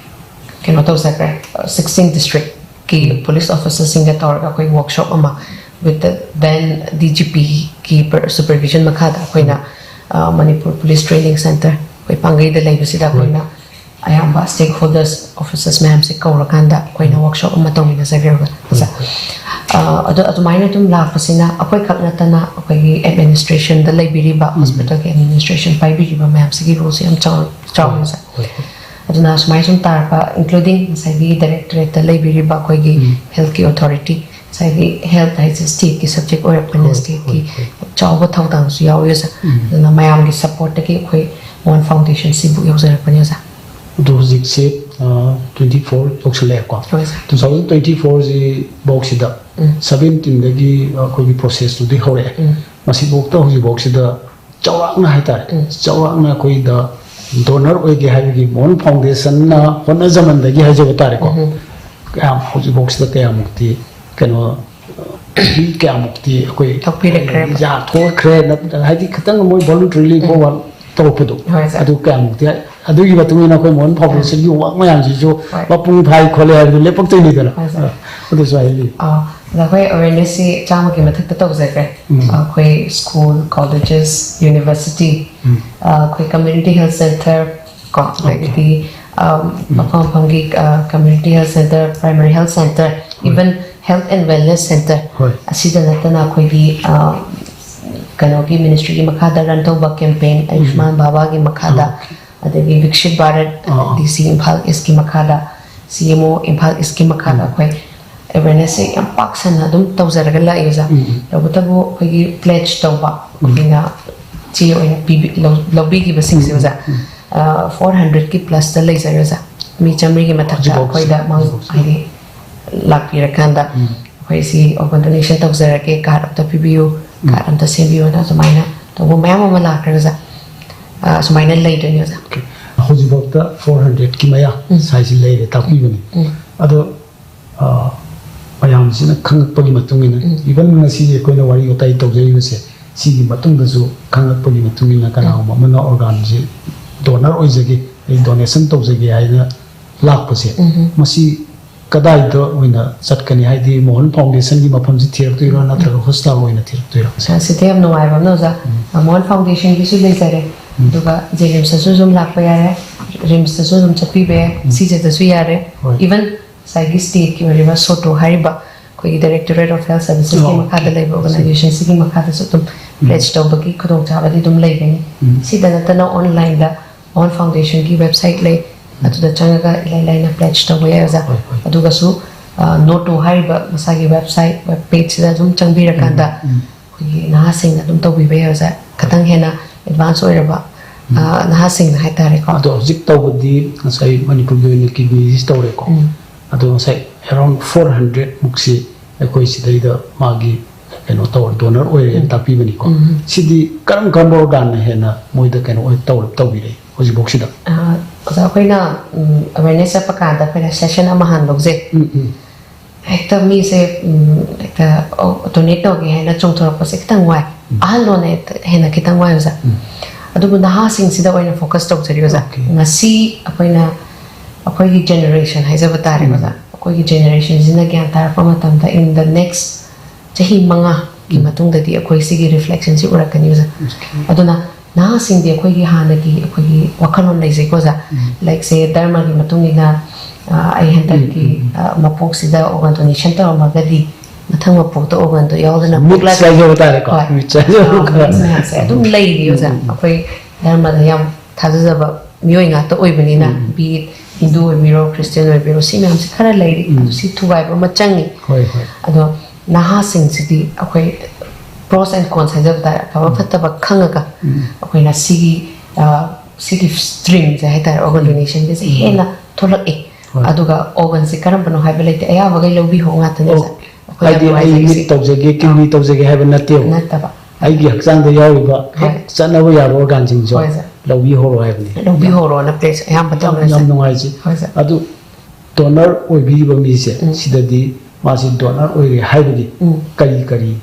ꯀꯩꯅꯣ ꯇꯧꯖꯈ꯭ꯔꯦ, ꯁꯤꯛꯁꯇꯤꯟ ꯗꯤꯁꯇ꯭ꯔꯤꯛꯀꯤ ꯄꯨꯂꯤꯁ ꯑꯣꯐꯤꯁꯔꯁꯤꯡꯒ ꯇꯧꯔꯒ ꯑꯩꯈꯣꯏ ꯋꯥꯔꯛꯁꯣꯞ ꯑꯃ with the then D G ꯄꯤꯒꯤ ꯁꯨꯄꯔꯚꯤꯖꯟ ꯃꯈꯥꯗ ꯑꯩꯈꯣꯏꯅ ꯃꯅꯤꯄꯨꯔ ꯄꯨꯂꯤꯁ ꯇ꯭ꯔꯦꯅꯤꯡ ꯁꯦꯟꯇꯔ ꯑꯩꯈꯣꯏ ꯄꯥꯡꯒꯩꯗ ꯂꯩꯕꯁꯤꯗ ꯑꯩꯈꯣꯏꯅ ꯑꯌꯥꯝꯕ stakeholders, officers ꯃꯌꯥꯝꯁꯦ ꯀꯧꯔꯀꯥꯟꯗ ꯑꯩꯈꯣꯏꯅ workshop ꯑꯃ ꯇꯧꯃꯤꯟꯅꯖꯈ꯭ꯔꯦꯕ ꯑꯣꯖꯥ꯫ ꯑ, ꯑꯗꯣ ꯑꯗꯨꯃꯥꯏꯅ ꯑꯗꯨꯝ ꯂꯥꯛꯄꯁꯤꯅ ꯑꯩꯈꯣꯏ ꯈꯛ ꯅꯠꯇꯅ ꯑꯩꯈꯣꯏꯒꯤ administrationꯗ ꯂꯩꯕꯤꯔꯤꯕ, hospitalꯒꯤ administration ꯄꯥꯏꯕꯤꯔꯤꯕ ꯃꯌꯥꯝꯁꯤꯒꯤ roleꯁꯦ ꯌꯥꯝ ꯆꯥꯎ-, ꯆꯥꯎꯋꯦ ꯑꯣꯖꯥ꯫ ꯑꯗꯨꯅ ꯁꯨꯃꯥꯏꯅ ꯁꯨꯝ ꯇꯥꯔꯛꯄ, including ꯉꯁꯥꯏꯒꯤ directorateꯇ ꯂꯩꯕꯤꯔꯤꯕ ꯑꯩꯈꯣꯏꯒꯤ healthꯀꯤ authority, ꯉꯁꯥꯏꯒꯤ health ꯍꯥꯏꯁꯦ stateꯀꯤ subject ꯑꯣꯏꯔꯛꯄꯅꯤꯅ stateꯀꯤ ꯆꯥꯎꯕ ꯊꯧꯗꯥꯡꯁꯨ ꯌꯥꯎꯋꯤ ꯑꯣꯖꯥ꯫ ꯑꯗꯨꯅ ꯃꯌꯥꯝꯒꯤ supportꯇꯒꯤ ꯑꯩꯈꯣꯏ ꯃꯣꯍꯟ Foundationꯁꯤꯕꯨ ꯌꯧꯖꯔꯛꯄꯅꯤ ꯑꯣꯖꯥ꯫ ꯑꯗꯣ ꯍꯧꯖꯤꯛꯁꯦ, ꯑ, twenty four ꯌꯧꯁꯜꯂꯛꯑꯦꯀꯣ꯫ ꯍꯣꯏ, ꯁꯥꯔ꯫ Two thousand twenty fourꯁꯤ ꯐꯥꯎꯁꯤꯗ ꯎꯝ꯫ Seventeenꯗꯒꯤ ꯑꯩꯈꯣꯏꯒꯤ processꯇꯨꯗꯤ ꯍꯧꯔꯛꯑꯦ꯫ ꯎꯝ꯫ ꯃꯁꯤꯐꯥꯎꯗ ꯍꯧꯖꯤꯛꯐꯥꯎꯁꯤꯗ ꯆꯥꯎꯔꯥꯛꯅ ꯍꯥꯏꯇꯥꯔꯦ, ꯎꯝ꯫ ꯆꯥꯎꯔꯥꯛꯅ ꯑꯩꯈꯣꯏꯗ donor ꯑꯣꯏꯒꯦ ꯍꯥꯏꯕꯒꯤ ꯃꯣꯍꯟ Foundationꯅ ꯍꯣꯠꯅꯖꯃꯟꯗꯒꯤ ꯍꯥꯏꯖꯕ ꯇꯥꯔꯦꯀꯣ꯫ ꯎꯝ꯫ ꯀꯌꯥꯝ ꯍꯧꯖꯤꯛꯐꯥꯎꯁꯤꯗ ꯀꯌꯥꯃꯨꯛꯇꯤ ꯀꯩꯅꯣ, ꯃꯤ ꯀꯌꯥꯃꯨꯛꯇꯤ ꯑꯩꯈꯣꯏ ꯂꯧꯕꯤꯔꯛꯈ꯭ꯔꯦꯕ꯫ ꯌꯥꯊꯣꯛꯈ꯭ꯔꯦ, ꯅꯠꯇ꯭ꯔꯒ ꯍꯥꯏꯗꯤ ꯈꯤꯇꯪ ꯃꯣꯏ voluntarily ꯎꯝ꯫ forward ꯇꯧꯔꯛꯄꯗꯣ, ꯍꯣꯏ, ꯁꯥꯔ꯫ ꯑꯗꯨ ꯀꯌꯥꯃꯨꯛꯇꯤ, ꯑꯗꯨꯒꯤ ꯃꯇꯨꯡ ꯏꯟꯅ ꯑꯩꯈꯣꯏ ꯃꯣꯍꯟ Foundationꯒꯤ work ꯃꯌꯥꯝꯁꯤꯁꯨ ꯍꯣꯏ꯫ ꯃꯄꯨꯡ ꯐꯥꯏ ꯈꯣꯠꯂꯦ ꯍꯥꯏꯕꯗꯨ ꯂꯦꯞꯄꯛꯇꯣꯏꯅꯤꯗꯅ꯫ ꯍꯣꯏ, ꯁꯥꯔ꯫ ꯑ, ꯑꯗꯨꯁꯨ ꯍꯥꯏꯕꯤꯌꯨ꯫ ꯑ, ꯑꯗ ꯑꯩꯈꯣꯏ awarenessꯁꯤ ꯆꯥꯝꯃꯒꯤ ꯃꯊꯛꯇ ꯇꯧꯖꯈ꯭ꯔꯦ꯫ ꯎꯝ꯫ ꯑꯩꯈꯣꯏ school, colleges, university, ꯎꯝ꯫ ꯑ, ꯑꯩꯈꯣꯏ community health centre ꯀꯣ, OK꯫ ꯑꯗꯒꯤꯗꯤ, ꯑ, ꯎꯝ꯫ ꯃꯐꯝ ꯃꯐꯝꯒꯤ, ꯑ, community health centre, primary health centre, ꯍꯣꯏ꯫ Even health and wellness centre, ꯍꯣꯏ꯫ ꯑꯁꯤꯗ ꯅꯠꯇꯅ ꯑꯩꯈꯣꯏꯒꯤ, ꯑ, ꯀꯩꯅꯣꯒꯤ ministryꯒꯤ ꯃꯈꯥꯗ run ꯇꯧꯕ campaign, ꯎꯝ꯫ ꯑꯌꯨꯁꯃꯥꯟ ꯚꯥꯕꯥꯒꯤ ꯃꯈꯥꯗ, OK꯫ ꯑꯗꯒꯤ ꯕꯤꯛꯁꯤꯠ ꯚꯥꯔꯠ, ꯑꯥ꯫ DC ꯏꯝꯐꯥꯜ Eastꯀꯤ ꯃꯈꯥꯗ, CMO ꯏꯝꯐꯥꯜ Eastꯀꯤ ꯃꯈꯥꯗ ꯎꯝ꯫ ꯑꯩꯈꯣꯏ awarenessꯁꯦ ꯌꯥꯝ ꯄꯥꯛ ꯁꯟꯅ ꯑꯗꯨꯝ ꯇꯧꯖꯔꯒ ꯂꯥꯛꯑꯦ ꯑꯣꯖꯥ꯫ ꯎꯝ, ꯎꯝ꯫ ꯇꯧꯕꯇꯕꯨ ꯑꯩꯈꯣꯏꯒꯤ pledge ꯇꯧꯕ, ꯎꯝ꯫ ꯑꯩꯈꯣꯏꯅ ꯆꯦ ꯑꯣꯏꯅ ꯄꯤꯕꯤ-, ꯂꯧ-, ꯂꯧꯕꯤꯈꯤꯕꯁꯤꯡꯁꯦ ꯎꯝ, ꯑꯣꯖꯥ, ꯎꯝ꯫ ꯑ, four hundredꯀꯤ plusꯇ ꯂꯩꯖꯔꯦ ꯑꯣꯖꯥ꯫ ꯃꯤ ꯆꯥꯃꯔꯤꯒꯤ ꯃꯊꯛꯇ ꯍꯧꯖꯤꯛꯐꯥꯎꯁꯦ? ꯑꯩꯈꯣꯏꯗ ꯃꯥꯡ-, ꯍꯧꯖꯤꯛꯐꯥꯎꯁꯦ? ꯍꯥꯏꯗꯤ ꯂꯥꯛꯄꯤꯔꯀꯥꯟꯗ ꯎꯝ꯫ ꯑꯩꯈꯣꯏ ꯁꯤ organ donation ꯇꯧꯖꯔꯒꯦ, card ꯑꯝꯇ ꯄꯤꯕꯤꯌꯨ, ꯎꯝ꯫ Card ꯑꯝꯇ ꯁꯦꯝꯕꯤꯌꯨꯅ ꯑꯗꯨꯃꯥꯏꯅ ꯇꯧꯕ ꯃꯌꯥꯝ ꯑꯃ ꯂꯥꯛꯈ꯭ꯔꯦ ꯑꯣꯖꯥ꯫ ꯑ, ꯁꯨꯃꯥꯏꯅ ꯂꯩꯗꯣꯏꯅꯦ ꯑꯣꯖꯥ꯫ OK꯫ ꯍꯧꯖꯤꯛꯐꯥꯎꯗ four hundredꯀꯤ ꯃꯌꯥ ꯎꯝ꯫ ꯁ꯭ꯋꯥꯏꯁꯤ ꯂꯩꯔꯦ ꯇꯥꯛꯄꯤꯕꯅꯤ꯫ ꯎꯝ꯫ ꯑꯗꯣ, ꯑ, ꯃꯌꯥꯝꯁꯤꯅ ꯈꯪꯉꯛꯄꯒꯤ ꯃꯇꯨꯡ ꯏꯟꯅ, ꯎꯝ꯫ Even ꯉꯁꯤ ꯑꯩꯈꯣꯏꯅ ꯋꯥꯔꯤ ꯋꯥꯇꯥꯏ ꯇꯧꯖꯔꯤꯕꯁꯦ, ꯁꯤꯒꯤ ꯃꯇꯨꯡꯗꯁꯨ ꯈꯪꯉꯛꯄꯒꯤ ꯃꯇꯨꯡ ꯏꯟꯅ ꯀꯅꯥꯒꯨꯝꯕ ꯎꯝ꯫ ꯑꯃꯅ organꯁꯦ donor ꯑꯣꯏꯖꯒꯦ, ꯑꯩ donation ꯇꯧꯖꯒꯦ ꯍꯥꯏꯅ ꯂꯥꯛꯄꯁꯦ, ꯎꯝ꯫ ꯃꯁꯤ ꯀꯗꯥꯏꯗ ꯑꯣꯏꯅ ꯆꯠꯀꯅꯤ? ꯍꯥꯏꯗꯤ ꯃꯣꯍꯟ Foundationꯒꯤ ꯃꯐꯝꯁꯤ ꯊꯤꯔꯛꯇꯣꯏꯔꯣ, ꯎꯝ꯫ ꯅꯠꯇ꯭ꯔꯒ hospital ꯑꯣꯏꯅ ꯊꯤꯔꯛꯇꯣꯏꯔꯣ? ꯁꯥꯔ, ꯁꯤꯗ ꯌꯥꯝ ꯅꯨꯡꯉꯥꯏꯕ ꯑꯃꯅ ꯑꯣꯖꯥ, ꯎꯝ꯫ ꯃꯣꯍꯟ Foundationꯒꯤꯁꯨ ꯂꯩꯖꯔꯦ, ꯎꯝ꯫ ꯑꯗꯨꯒ JNIMSꯇꯁꯨ ꯑꯗꯨꯝ ꯂꯥꯛꯄ ꯌꯥꯔꯦ, ꯔꯤꯝꯁꯇꯁꯨ ꯑꯗꯨꯝ ꯆꯠꯄꯤꯕ ꯌꯥꯏ, ꯁꯤꯖꯗꯁꯨ ꯌꯥꯔꯦ꯫ ꯍꯣꯏ꯫ Even ꯉꯁꯥꯏꯒꯤ ꯁ꯭ꯇꯦꯠꯀꯤ ꯑꯣꯏꯔꯤꯕ ꯁꯣꯇꯣ ꯍꯥꯏꯔꯤꯕ ꯑꯩꯈꯣꯏꯒꯤ Directorate of Health Servicesꯀꯤ ꯑꯣ, ꯃꯈꯥꯗ ꯑꯣꯀꯦ, ꯂꯩꯕ ꯑꯣꯀꯦ꯫ Organizationꯁꯤꯒꯤ ꯃꯈꯥꯗꯁꯨ ꯑꯗꯨꯝ ꯎꯝ꯫ Pledge ꯇꯧꯕꯒꯤ ꯈꯨꯗꯣꯡꯆꯥꯕꯗꯤ ꯑꯗꯨꯝ ꯂꯩꯒꯅꯤ꯫ ꯎꯝ꯫ ꯁꯤꯗ ꯅꯠꯇꯅ online-ꯗ ꯃꯣꯍꯟ Foundationꯒꯤ website ꯂꯩ, ꯎꯝ꯫ ꯑꯗꯨꯗ ꯆꯪꯉꯒ ꯏꯂꯥꯏ ꯂꯥꯏꯅ pledge ꯇꯧꯕ ꯌꯥꯏ, ꯑꯣꯖꯥ꯫ ꯍꯣꯏ, ꯍꯣꯏ꯫ ꯑꯗꯨꯒꯁꯨ, ꯑ, ꯅꯣꯇꯣ ꯍꯥꯏꯔꯤꯕ ꯃꯁꯥꯒꯤ website, web pageꯁꯤꯗ ꯑꯗꯨꯝ ꯆꯪꯕꯤꯔꯀꯥꯟꯗ ꯎꯝ, ꯎꯝ꯫ ꯑꯩꯈꯣꯏꯒꯤ ꯅꯍꯥꯁꯤꯡꯅ ꯑꯗꯨꯝ ꯇꯧꯕꯤꯕ ꯌꯥꯏ, ꯑꯣꯖꯥ꯫ ꯈꯤꯇꯪ ꯍꯦꯟꯅ advance ꯑꯣꯏꯔꯕ, ꯎꯝ꯫ ꯑ, ꯅꯍꯥꯁꯤꯡꯅ ꯍꯥꯏꯇꯥꯔꯦꯀꯣ꯫ ꯑꯗꯣ ꯍꯧꯖꯤꯛ ꯇꯧꯕꯗꯤ ꯉꯁꯥꯏ ꯃꯅꯤꯄꯨꯔꯒꯤ ꯑꯣꯏꯅ kidneyꯁꯤ ꯇꯧꯔꯦꯀꯣ꯫ ꯎꯝ꯫ ꯑꯗꯣ ꯉꯁꯥꯏ around four hundred ꯃꯨꯛꯁꯤ ꯑꯩꯈꯣꯏ ꯁꯤꯗꯩꯗ ꯃꯥꯒꯤ ꯀꯩꯅꯣ ꯇꯧꯔ, donor ꯑꯣꯏꯔꯦꯅ ꯎꯝ꯫ ꯇꯥꯛꯄꯤꯕꯅꯤꯀꯣ꯫ ꯎꯝ꯫ ꯁꯤꯗꯤ ꯀꯔꯝ ꯀꯔꯝꯕ organꯅ ꯍꯦꯟꯅ ꯃꯣꯏꯗ ꯀꯩꯅꯣ ꯑꯣꯏ ꯇꯧꯔ-, ꯇꯧꯕꯤꯔꯦ ꯍꯧꯖꯤꯛꯐꯥꯎꯁꯤꯗ? ꯑ, ꯑꯣꯖꯥ, ꯑꯩꯈꯣꯏꯅ, ꯎꯝ, awareness ꯆꯠꯄ ꯀꯥꯟꯗ ꯑꯩꯈꯣꯏꯅ session ꯑꯃ ꯍꯥꯟꯕꯁꯦ ꯎꯝ, ꯎꯝ꯫ ꯍꯦꯛꯇ ꯃꯤꯁꯦ, ꯎꯝ, ꯍꯦꯛꯇ, ꯑꯣ, donate ꯇꯧꯒꯦ ꯍꯥꯏꯅ ꯆꯣꯡꯊꯣꯔꯛꯄꯁꯦ ꯈꯤꯇꯪ ꯋꯥꯏ꯫ ꯎꯝ꯫ ꯑꯍꯜ ꯂꯣꯟꯅ ꯍꯦꯟꯅ ꯈꯤꯇꯪ ꯋꯥꯏ, ꯑꯣꯖꯥ꯫ ꯎꯝ꯫ ꯑꯗꯨꯕꯨ ꯅꯍꯥꯁꯤꯡꯁꯤꯗ ꯑꯣꯏꯅ focus ꯇꯧꯖꯔꯤ, ꯑꯣꯖꯥ꯫ ꯑꯣꯀꯦ꯫ ꯉꯁꯤ ꯑꯩꯈꯣꯏꯅ, ꯑꯩꯈꯣꯏꯒꯤ generation ꯍꯥꯏꯖꯕ ꯇꯥꯔꯦ, ꯎꯝ꯫ ꯑꯣꯖꯥ꯫ ꯑꯩꯈꯣꯏꯒꯤ generationꯁꯤꯅ ꯒ꯭ꯌꯥꯟ ꯇꯥꯔꯛꯄ ꯃꯇꯝꯗ, in the next ꯆꯍꯤ ꯃꯉꯥꯒꯤ ꯎꯝ꯫ ꯃꯇꯨꯡꯗꯗꯤ ꯑꯩꯈꯣꯏ ꯁꯤꯒꯤ reflectionꯁꯤ ꯎꯔꯛꯀꯅꯤ, ꯑꯣꯖꯥ꯫ ꯑꯣꯀꯦ꯫ ꯑꯗꯨꯅ ꯅꯍꯥꯁꯤꯡꯗꯤ ꯑꯩꯈꯣꯏꯒꯤ ꯍꯥꯟꯅꯒꯤ ꯑꯩꯈꯣꯏꯒꯤ ꯋꯥꯈꯜꯂꯣꯟ ꯂꯩꯖꯩꯀꯣ, ꯑꯣꯖꯥ꯫ ꯎꯝ꯫ Like, say, ꯙꯔꯃꯒꯤ ꯃꯇꯨꯡ ꯏꯟꯅ, ꯑ, ꯑꯩ ꯍꯟꯗꯛꯀꯤ, ꯎꯝ, ꯎꯝ, ꯎꯝ꯫ ꯑ, ꯃꯄꯣꯛꯁꯤꯗ organ donation ꯇꯧꯔꯝꯃꯒꯗꯤ ꯃꯊꯪ ꯃꯄꯣꯛꯇ organꯗꯣ ꯌꯥꯎꯗꯅ myths ꯄꯣꯛꯂꯛ-, ꯍꯥꯏꯖꯕ ꯇꯥꯔꯦꯀꯣ꯫ ꯍꯣꯏ꯫ Myths ꯍꯥꯏꯖꯕ ꯑꯥ, ꯈꯔ꯫ Myths ꯃꯌꯥꯝꯁꯦ ꯑꯗꯨꯝ ꯂꯩꯔꯤ, ꯑꯣꯖꯥ꯫ ꯎꯝ, ꯎꯝ, ꯎꯝ꯫ ꯑꯩꯈꯣꯏ ꯙꯔꯃꯗ ꯌꯥꯝ ꯊꯥꯖꯖꯕ ꯃꯤꯑꯣꯏ ꯉꯥꯛꯇ ꯑꯣꯏꯕꯅꯤꯅ, ꯎꯝ, ꯎꯝ꯫ Be it ꯍꯤꯟꯗꯨ ꯑꯣꯏꯕꯤꯔꯣ, ꯈ꯭ꯔꯤꯁꯇꯤꯌꯥꯟ ꯑꯣꯏꯕꯤꯔꯣ, ꯁꯤ ꯃꯌꯥꯝꯁꯦ ꯈꯔ ꯂꯩꯔꯤ꯫ ꯎꯝ꯫ ꯑꯗꯨ ꯁꯤ ꯊꯨꯒꯥꯏꯕ ꯑꯃ ꯆꯪꯉꯤ꯫ ꯍꯣꯏ, ꯍꯣꯏ꯫ ꯑꯗꯣ ꯅꯍꯥꯁꯤꯡꯁꯤꯗꯤ ꯑꯩꯈꯣꯏ pros and cons ꯍꯥꯏꯖꯕ ꯇꯥꯔꯦ, ꯑꯐꯕ ꯎꯝ꯫ ꯐꯠꯇꯕ ꯈꯪꯉꯒ ꯎꯝ꯫ ꯑꯩꯈꯣꯏꯅ ꯁꯤꯒꯤ, ꯑ, ꯁꯤꯒꯤ streamꯁꯦ ꯍꯥꯏꯇꯥꯔꯦ, organ ꯎꯝ꯫ Donationꯒꯤꯁꯦ ꯎꯝ꯫ ꯍꯦꯟꯅ ꯊꯣꯛꯂꯛꯑꯦ꯫ ꯍꯣꯏ꯫ ꯑꯗꯨꯒ organꯁꯦ ꯀꯔꯝꯕꯅꯣ ꯍꯥꯏꯕ ꯂꯩꯇꯦ, ꯑꯌꯥꯕꯈꯩ ꯂꯧꯕꯤꯍꯧ ꯉꯥꯛꯇꯅꯦ, ꯑꯣ, ꯁꯥꯔ꯫ ꯑꯩꯈꯣꯏ ꯌꯥꯝ ꯍꯥꯏꯗꯤ ꯑꯩ ꯅꯨꯡꯉꯥꯏꯖꯔꯤꯁꯦ꯫ Mid ꯇꯧꯖꯒꯦ, kidney ꯑꯥ꯫ ꯇꯧꯖꯒꯦ ꯍꯥꯏꯕ ꯅꯠꯇꯦꯕ꯫ ꯅꯠꯇꯕ꯫ ꯑꯩꯒꯤ ꯍꯛꯆꯥꯡꯗ ꯌꯥꯎꯔꯤꯕ ꯍꯦꯛ ꯍꯣꯏ꯫ ꯆꯠꯅꯕ ꯌꯥꯕ organꯁꯤꯡꯁꯨ ꯍꯣꯏ, ꯁꯥꯔ꯫ ꯂꯧꯕꯤꯍꯧꯔꯣ ꯍꯥꯏꯕꯅꯤ꯫ ꯂꯧꯕꯤꯍꯧꯔꯣꯅ pledge ꯑꯌꯥꯝꯕ ꯌꯥꯝ, ꯇꯧꯅꯩ, ꯌꯥꯝ ꯁꯥꯔ꯫ ꯅꯨꯡꯉꯥꯏꯖꯩ꯫ ꯍꯣꯏ, ꯁꯥꯔ꯫ ꯑꯗꯨ donor ꯑꯣꯏꯕꯤꯔꯤꯕ ꯃꯤꯁꯦ, ꯎꯝ꯫ ꯁꯤꯗꯗꯤ ꯃꯥꯁꯤ donor ꯑꯣꯏꯔꯦ ꯍꯥꯏꯕꯒꯤ ꯎꯝ꯫ ꯀꯔꯤ ꯀꯔꯤ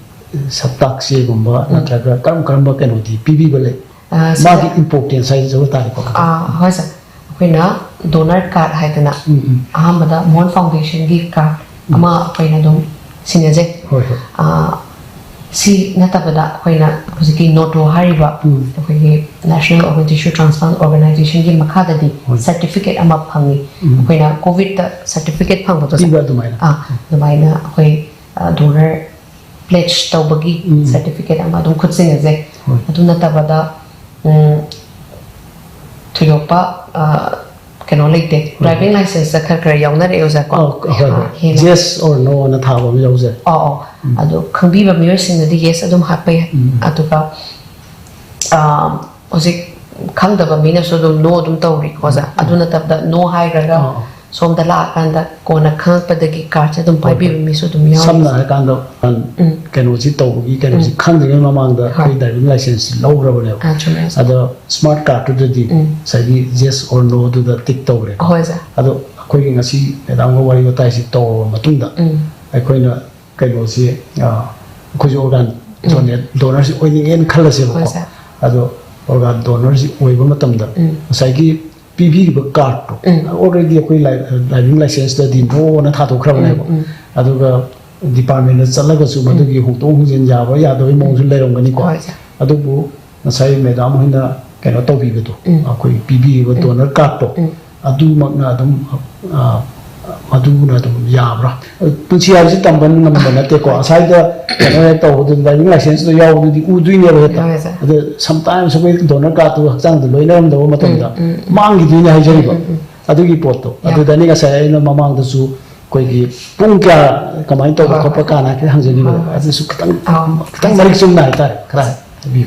ꯁꯛꯇꯥꯛ ꯆꯦꯒꯨꯝꯕ ꯎꯝ꯫ ꯅꯠꯇ꯭ꯔꯒ ꯀꯔꯝ ꯀꯔꯝꯕ ꯀꯩꯅꯣꯗꯤ ꯄꯤꯕꯤꯕ ꯂꯩ? ꯑ, ꯁꯤꯗ ꯃꯥꯒꯤ importance ꯍꯥꯏꯖꯕ ꯇꯥꯔꯦꯀꯣ꯫ ꯑ, ꯍꯣꯏ, ꯁꯥꯔ꯫ ꯑꯩꯈꯣꯏꯅ donor card ꯍꯥꯏꯗꯅ ꯎꯝ, ꯎꯝ꯫ ꯑꯍꯥꯟꯕꯗ ꯃꯣꯍꯟ Foundationꯒꯤ card ꯎꯝ꯫ ꯑꯃ ꯑꯩꯈꯣꯏꯅ ꯑꯗꯨꯝ ꯁꯤꯟꯅꯖꯩ꯫ ꯍꯣꯏ, ꯍꯣꯏ꯫ ꯑ, ꯁꯤ ꯅꯠꯇꯕꯗ ꯑꯩꯈꯣꯏꯅ ꯍꯧꯖꯤꯛꯀꯤ ꯅꯣꯇꯣ ꯍꯥꯏꯔꯤꯕ ꯑꯩꯈꯣꯏꯒꯤ National Organ Tissue Transplant Organizationꯒꯤ ꯃꯈꯥꯗꯗꯤ ꯁꯔꯇꯤꯐꯤꯀꯦꯠ ꯑꯃ ꯐꯪꯉꯤ꯫ ꯑꯩꯈꯣꯏꯅ ꯀꯣꯚꯤꯗꯇ ꯁꯔꯇꯤꯐꯤꯀꯦꯠ ꯐꯪꯕꯗꯣ, ꯄꯤꯕ ꯑꯗꯨꯃꯥꯏꯅ꯫ ꯑꯥ, ꯑꯗꯨꯃꯥꯏꯅ ꯑꯩꯈꯣꯏ ꯗꯣꯅꯔ ꯄ꯭ꯂꯦꯖ ꯇꯧꯕꯒꯤ ꯁꯔꯇꯤꯐꯤꯀꯦꯠ ꯑꯃ ꯑꯗꯨꯝ ꯈꯨꯠꯁꯤꯟꯅꯖꯩ꯫ ꯑꯗꯨ ꯅꯠꯇꯕꯗ ꯎꯝ, ꯊꯣꯏꯗꯣꯛꯄ ꯑ, ꯀꯩꯅꯣ ꯂꯩꯇꯦ꯫ ꯗ꯭ꯔꯥꯏꯚꯤꯡ ꯂꯥꯏꯁꯦꯟꯁꯇ ꯈꯔ ꯈꯔ ꯌꯥꯎꯅꯔꯛꯑꯦ, ꯑꯣꯖꯥ, ꯀꯣ? ꯑꯧ, ꯍꯣꯏ, ꯍꯣꯏ꯫ ꯑ, ꯍꯦꯟꯅ Yes or no ꯅ ꯊꯥꯕ ꯑꯃ ꯌꯥꯎꯖꯩ꯫ ꯑꯧ, ꯑꯧ꯫ ꯑꯗꯣ ꯈꯪꯕꯤꯕ ꯃꯤꯑꯣꯏꯁꯤꯡꯅꯗꯤ ꯌꯦꯁ ꯑꯗꯨꯝ ꯍꯥꯞꯄ ꯌꯥꯏ꯫ ꯑꯗꯨꯒ ꯑ, ꯍꯧꯖꯤꯛ ꯈꯪꯗꯕ ꯃꯤꯅꯁꯨ ꯑꯗꯨꯝ ꯅꯣ ꯑꯗꯨꯝ ꯇꯧꯔꯤꯀꯣ, ꯑꯣꯖꯥ꯫ ꯑꯗꯨ ꯅꯠꯇꯕꯗ ꯅꯣ ꯍꯥꯏꯈ꯭ꯔꯒ ꯑꯧ, ꯑꯧ꯫ ꯁꯣꯝꯗ ꯂꯥꯛꯑꯀꯥꯟꯗ ꯀꯣꯟꯅ ꯈꯪꯉꯛꯄꯗꯒꯤ ꯀꯥꯔꯠꯁꯦ ꯑꯗꯨꯝ ꯍꯣꯏ, ꯄꯥꯏꯕꯤꯕ ꯍꯣꯏ꯫ ꯃꯤꯁꯨ ꯑꯗꯨꯝ ꯌꯥꯎꯔꯤ꯫ ꯁꯝꯅ ꯍꯥꯏꯔꯀꯥꯟꯗ, ꯎꯝ꯫ ꯀꯩꯅꯣꯁꯤ ꯇꯧꯕꯒꯤ, ꯀꯩꯅꯣꯁꯤ ꯎꯝ꯫ ꯈꯪꯗ꯭ꯔꯤꯉꯩ ꯃꯃꯥꯡꯗ ꯍꯣꯏ꯫ ꯑꯩꯈꯣꯏ ꯗ꯭ꯔꯥꯏꯚꯤꯡ ꯂꯥꯏꯁꯦꯟꯁꯁꯤ ꯂꯧꯈ꯭ꯔꯕꯅꯦꯕ꯫ ꯑꯥ, ꯆꯨꯝꯃꯦ, ꯑꯣꯖꯥ꯫ ꯑꯗꯣ ꯁ꯭ꯃꯥꯔꯠ ꯀꯥꯔꯠꯇꯨꯗꯗꯤ ꯎꯝ꯫ ꯉꯁꯥꯏꯒꯤ yes or no ꯗꯨꯗ ꯇꯤꯛ ꯇꯧꯈ꯭ꯔꯦ꯫ ꯍꯣꯏ, ꯑꯣꯖꯥ꯫ ꯑꯗꯣ ꯑꯩꯈꯣꯏꯒꯤ ꯉꯁꯤ ꯃꯦꯗꯥꯝꯒ ꯋꯥꯔꯤ ꯋꯥꯇꯥꯏꯁꯤ ꯇꯧꯔꯕ ꯃꯇꯨꯡꯗ ꯎꯝ꯫ ꯑꯩꯈꯣꯏꯅ ꯀꯩꯅꯣꯁꯤ, ꯑ, ꯑꯩꯈꯣꯏꯁꯨ ꯑꯣꯔꯒꯥꯟ ꯎꯝ꯫ ꯗꯣꯅꯦꯠ, ꯗꯣꯅꯔꯁꯤ ꯑꯣꯏꯅꯤꯡꯉꯦꯅ ꯈꯜꯂꯁꯦꯕꯀꯣ꯫ ꯍꯣꯏ, ꯁꯥꯔ꯫ ꯑꯗꯣ ꯑꯣꯔꯒꯥꯟ ꯗꯣꯅꯔꯁꯤ ꯑꯣꯏꯕ ꯃꯇꯝꯗ ꯎꯝ꯫ ꯉꯁꯥꯏꯒꯤ ꯄꯤꯕꯤꯔꯤꯕ ꯀꯥꯔꯠꯇꯣ ꯎꯝ꯫ ꯑꯣꯜꯔꯦꯗꯤ ꯑꯩꯈꯣꯏ ꯂꯥꯏ-, ꯗ꯭ꯔꯥꯏꯚꯤꯡ ꯂꯥꯏꯁꯦꯟꯁꯇꯗꯤ ꯅꯣꯅ ꯊꯥꯗꯣꯛꯈ꯭ꯔꯕꯅꯦꯕ꯫ ꯎꯝ, ꯎꯝ꯫ ꯑꯗꯨꯒ ꯗꯤꯄꯥꯔꯠꯃꯦꯟꯗ ꯆꯠꯂꯒꯁꯨ ꯎꯝ꯫ ꯃꯗꯨꯒꯤ ꯍꯣꯡꯗꯣꯛ ꯍꯣꯡꯖꯤꯟ ꯌꯥꯕ ꯌꯥꯗꯕꯒꯤ ꯃꯑꯣꯡꯁꯨ ꯂꯩꯔꯝꯒꯅꯤꯀꯣ꯫ ꯍꯣꯏ, ꯁꯥꯔ꯫ ꯑꯗꯨꯕꯨ ꯉꯁꯥꯏ ꯃꯦꯗꯥꯝ ꯍꯣꯏꯅ ꯀꯩꯅꯣ ꯇꯧꯕꯤꯕꯗꯣ, ꯎꯝ꯫ ꯑꯩꯈꯣꯏ ꯄꯤꯕꯤꯔꯤꯕ ꯎꯝ꯫ ꯗꯣꯅꯔ ꯀꯥꯔꯠꯇꯣ, ꯎꯝ꯫ ꯑꯗꯨꯃꯛꯅ ꯑꯗꯨꯝ, ꯑ, ꯃꯗꯨꯅ ꯑꯗꯨꯝ ꯌꯥꯕ꯭ꯔꯥ? ꯄꯨꯟꯁꯤ ꯍꯥꯏꯕꯁꯤ ꯇꯝꯕ ꯉꯝꯕ ꯅꯠꯇꯦꯀꯣ꯫ ꯍꯣꯏ꯫ ꯉꯁꯥꯏꯗ ꯀꯩꯅꯣ ꯍꯦꯛ ꯇꯧꯕꯗ ꯗ꯭ꯔꯥꯏꯚꯤꯡ ꯂꯥꯏꯁꯦꯟꯁꯇꯣ ꯌꯥꯎꯕꯗꯨꯗꯤ ꯎꯗꯣꯏꯅꯦꯕ ꯍꯦꯛꯇ꯫ ꯍꯣꯏ, ꯁꯥꯔ꯫ ꯑꯗꯣ sometimes ꯑꯩꯈꯣꯏ ꯗꯣꯅꯔ ꯀꯥꯔꯠꯇꯨ ꯍꯛꯆꯥꯡꯗ ꯂꯣꯏꯅꯔꯝꯗꯕ ꯃꯇꯝꯗ ꯎꯝ, ꯎꯝ, ꯎꯝ꯫ ꯃꯥꯡꯈꯤꯗꯣꯏꯅꯦ ꯍꯥꯏꯖꯔꯤꯕ꯫ ꯎꯝ, ꯎꯝ, ꯎꯝ꯫ ꯑꯗꯨꯒꯤ ꯄꯣꯠꯇꯣ꯫ ꯌꯥꯝ ꯑꯗꯨꯗꯅꯤ ꯉꯁꯥꯏ ꯑꯩꯅ ꯃꯃꯥꯡꯗꯁꯨ ꯑꯩꯈꯣꯏꯒꯤ ꯄꯨꯡ ꯀꯌꯥ ꯀꯃꯥꯏꯅ ꯇꯧꯕ ꯍꯣꯏ, ꯈꯣꯠꯄ ꯍꯣꯏ꯫ ꯀꯥꯏꯅ ꯍꯥꯏꯐꯦꯠ ꯍꯪꯖꯅꯤꯡꯕ꯫ ꯍꯣꯏ, ꯍꯣꯏ꯫ ꯑꯗꯨꯁꯨ ꯈꯤꯇꯪ, ꯑꯥ, ꯈꯤꯇꯪ ꯃꯔꯤꯛ ꯆꯨꯝꯅ ꯍꯥꯏꯇꯥꯔꯦ, ꯈꯔ ꯍꯥꯏꯕꯤꯌꯨ꯫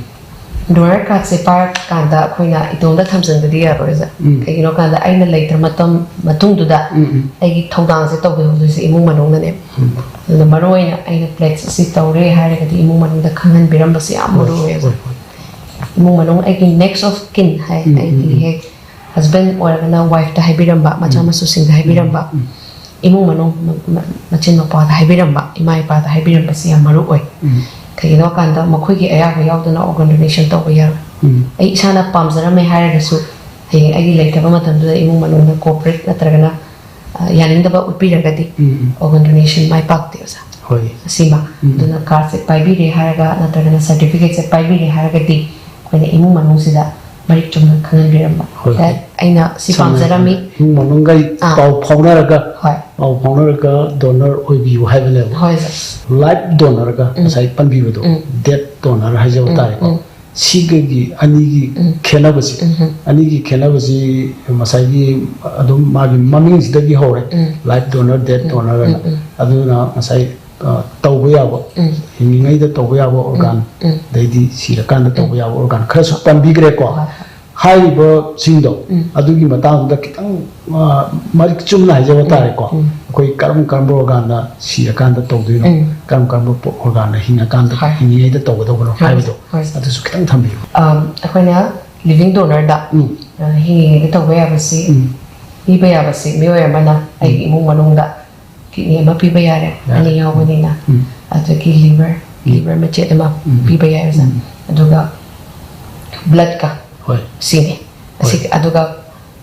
ꯗꯣꯅꯔ ꯀꯥꯔꯠꯁꯦ ꯄꯥꯏꯔꯀꯥꯟꯗ ꯑꯩꯈꯣꯏꯅ ꯏꯇꯣꯝꯇ ꯊꯝꯖꯤꯟꯕꯗꯤ ꯌꯥꯔꯣꯏ, ꯑꯣꯖꯥ꯫ ꯎꯝ꯫ ꯀꯩꯒꯤꯅꯣ ꯍꯥꯏ ꯀꯥꯟꯗ ꯑꯩꯅ ꯂꯩꯇ꯭ꯔ ꯃꯇꯝ ꯃꯇꯨꯡꯗꯨꯗ ꯎꯝ, ꯎꯝ꯫ ꯑꯩꯒꯤ ꯊꯧꯗꯥꯡꯁꯦ ꯇꯧꯕꯤꯍꯧꯗꯣꯏꯁꯦ ꯏꯃꯨꯡ ꯃꯅꯨꯡꯅꯅꯦ꯫ ꯎꯝ꯫ ꯑꯗꯨꯅ ꯃꯔꯨ ꯑꯣꯏꯅ ꯑꯩꯅ ꯄ꯭ꯂꯦꯠꯁ ꯑꯁꯤ ꯇꯧꯔꯦ ꯍꯥꯏꯔꯒꯗꯤ ꯏꯃꯨꯡ ꯃꯅꯨꯡꯗ ꯈꯪꯍꯟꯕꯤꯔꯝꯕꯁꯦ ꯌꯥꯝ ꯃꯔꯨ ꯑꯣꯏ, ꯑꯣꯖꯥ꯫ ꯍꯣꯏ, ꯍꯣꯏ꯫ ꯏꯃꯨꯡ ꯃꯅꯨꯡ, ꯑꯩꯒꯤ next of kin ꯍꯥꯏ, ꯎꯝ, ꯎꯝ, ꯑꯩꯒꯤ ꯎꯝ꯫ ꯍꯦꯛ ꯍꯁꯕꯦꯟ ꯑꯣꯏꯔꯒꯅ ꯋꯥꯏꯐꯇ ꯍꯥꯏꯕꯤꯔꯝꯕ, ꯃꯆꯥ ꯎꯝ꯫ ꯃꯁꯨꯁꯤꯡꯗ ꯍꯥꯏꯕꯤꯔꯝꯕ, ꯎꯝ, ꯎꯝ꯫ ꯏꯃꯨꯡ ꯃꯅꯨꯡ, ꯃ-, ꯃ-, ꯃꯆꯤꯟ ꯃꯧꯄ꯭ꯋꯥꯗ ꯍꯥꯏꯕꯤꯔꯝꯕ, ꯏꯃꯥ ꯏꯄꯥꯗ ꯍꯥꯏꯕꯤꯔꯝꯕꯁꯤ ꯌꯥꯝ ꯃꯔꯨ ꯑꯣꯏ꯫ ꯎꯝ꯫ ꯀꯩꯒꯤꯅꯣ ꯍꯥꯏ ꯀꯥꯟꯗ ꯃꯈꯣꯏꯒꯤ ꯑꯌꯥꯕ ꯌꯥꯎꯗꯅ organ donation ꯇꯧꯕ ꯌꯥꯔꯣꯏ꯫ ꯎꯝ꯫ ꯑꯩ ꯏꯁꯥꯅ ꯄꯥꯝꯖꯔꯝꯃꯦ ꯍꯥꯏꯔꯒꯁꯨ ꯍꯌꯦꯡ ꯑꯩꯒꯤ ꯂꯩꯇꯕ ꯃꯇꯝꯗꯨꯗ ꯏꯃꯨꯡ ꯃꯅꯨꯡꯅ cooperate ꯅꯠꯇ꯭ꯔꯒꯅ, ꯑ, ꯌꯥꯅꯤꯡꯗꯕ ꯎꯠꯄꯤꯔꯒꯗꯤ ꯎꯝ, ꯎꯝ꯫ Organ donation ꯃꯥꯏ ꯄꯥꯛꯇꯦ, ꯑꯣꯖꯥ꯫ ꯍꯣꯏ꯫ ꯑꯁꯤꯃ꯫ ꯎꯝ꯫ ꯑꯗꯨꯅ cardꯁꯦ ꯄꯥꯏꯕꯤꯔꯦ ꯍꯥꯏꯔꯒ ꯅꯠꯇ꯭ꯔꯒꯅ certificateꯁꯦ ꯄꯥꯏꯕꯤꯔꯦ ꯍꯥꯏꯔꯒꯗꯤ ꯑꯩꯈꯣꯏꯅ ꯏꯃꯨꯡ ꯃꯅꯨꯡꯁꯤꯗ ꯃꯔꯤꯛ ꯆꯨꯝꯅ ꯈꯪꯍꯟꯕꯤꯔꯝꯕ꯫ ꯍꯣꯏ, ꯍꯣꯏ꯫ ꯑꯩꯅ ꯁꯤ ꯁꯝꯅ ꯄꯥꯝꯖꯔꯝꯃꯤ꯫ ꯍꯥꯏꯔꯕꯗ ꯏꯃꯨꯡ ꯃꯅꯨꯡꯒꯩ ꯑꯥ꯫ ꯄꯥꯎ ꯐꯥꯎꯅꯔꯒ, ꯍꯣꯏ꯫ ꯄꯥꯎ ꯐꯥꯎꯅꯔꯒ donor ꯑꯣꯏꯕꯤꯌꯨ ꯍꯥꯏꯕꯅꯦꯕ꯫ ꯍꯣꯏ, ꯁꯥꯔ꯫ Live donorꯒ ꯎꯝ꯫ ꯉꯁꯥꯏ ꯄꯟꯕꯤꯕꯗꯣ, ꯎꯝ꯫ Dead donor ꯍꯥꯏꯖꯕ ꯎꯝ, ꯇꯥꯔꯦꯀꯣ꯫ ꯎꯝ꯫ ꯁꯤꯒꯒꯤ ꯑꯅꯤꯒꯤ ꯎꯝ꯫ ꯈꯦꯠꯅꯕꯁꯤ, ꯎꯝ꯫ ꯑꯅꯤꯒꯤ ꯈꯦꯠꯅꯕꯁꯤ ꯉꯁꯥꯏꯒꯤ ꯑꯗꯨꯝ ꯃꯥꯒꯤ ꯃꯃꯤꯡꯁꯤꯗꯒꯤ ꯍꯧꯔꯦ, ꯎꯝ꯫ Live donor, dead ꯎꯝ꯫ Donor ꯍꯥꯏꯅ꯫ ꯎꯝ, ꯎꯝ꯫ ꯑꯗꯨꯅ ꯉꯁꯥꯏ, ꯑ, ꯇꯧꯕ ꯌꯥꯕ, ꯎꯝ꯫ ꯍꯤꯡꯉꯤꯉꯩꯗ ꯇꯧꯕ ꯌꯥꯕ organ, ꯎꯝ꯫ ꯎꯝ꯫ ꯑꯗꯩꯗꯤ ꯁꯤꯔꯀꯥꯟꯗ ꯇꯧꯕ ꯎꯝ꯫ ꯌꯥꯕ organ ꯈꯔꯁꯨ ꯄꯟꯕꯤꯈ꯭ꯔꯦꯀꯣ꯫ ꯍꯣꯏ, ꯍꯣꯏ꯫ ꯍꯥꯏꯔꯤꯕꯁꯤꯡꯗꯣ ꯎꯝ꯫ ꯑꯗꯨꯒꯤ ꯃꯇꯥꯡꯗ ꯈꯤꯇꯪ, ꯑ, ꯃꯔꯤꯛ ꯆꯨꯝꯅ ꯍꯥꯏꯖꯕ ꯎꯝ꯫ ꯇꯥꯔꯦꯀꯣ꯫ ꯎꯝ꯫ ꯑꯩꯈꯣꯏ ꯀꯔꯝ ꯀꯔꯝꯕ organꯅ ꯁꯤꯔꯀꯥꯟꯗ ꯇꯧꯗꯣꯏꯅꯣ, ꯎꯝ꯫ ꯀꯔꯝ ꯀꯔꯝꯕ organꯅ ꯍꯤꯡꯉꯀꯥꯟꯗ, ꯍꯣꯏ꯫ ꯍꯤꯡꯉꯤꯉꯩꯗ ꯇꯧꯒꯗꯧꯕꯅꯣ ꯍꯣꯏ, ꯍꯥꯏꯕꯗꯣ ꯍꯣꯏ꯫ ꯑꯗꯨꯁꯨ ꯈꯤꯇꯪ ꯊꯝꯕꯤꯌꯨ꯫ ꯑꯝ, ꯑꯩꯈꯣꯏꯅ living donorꯗ, ꯎꯝ꯫ ꯑ, ꯍꯤꯡꯉꯤꯉꯩꯗ ꯇꯧꯕ ꯌꯥꯕꯁꯤ, ꯎꯝ꯫ ꯄꯤꯕ ꯌꯥꯕꯁꯤ ꯃꯤꯑꯣꯏ ꯑꯃꯅ ꯑꯩꯒꯤ ꯎꯝ꯫ ꯏꯃꯨꯡ ꯃꯅꯨꯡꯗ kidney ꯑꯃ ꯄꯤꯕ ꯌꯥꯔꯦ, ꯌꯥꯔꯦ꯫ ꯑꯅꯤ ꯌꯥꯎꯕꯅꯤꯅ꯫ ꯎꯝ꯫ ꯑꯗꯒꯤ liver, ꯎꯝ꯫ Liver ꯃꯆꯦꯠ ꯑꯃ ꯎꯝ꯫ ꯄꯤꯕ ꯌꯥꯏ, ꯑꯣꯖꯥ꯫ ꯎꯝ꯫ ꯑꯗꯨꯒ bloodꯀ ꯍꯣꯏ꯫ ꯁꯤꯅꯤ꯫ ꯑꯁꯤ, ꯍꯣꯏ꯫ ꯑꯗꯨꯒ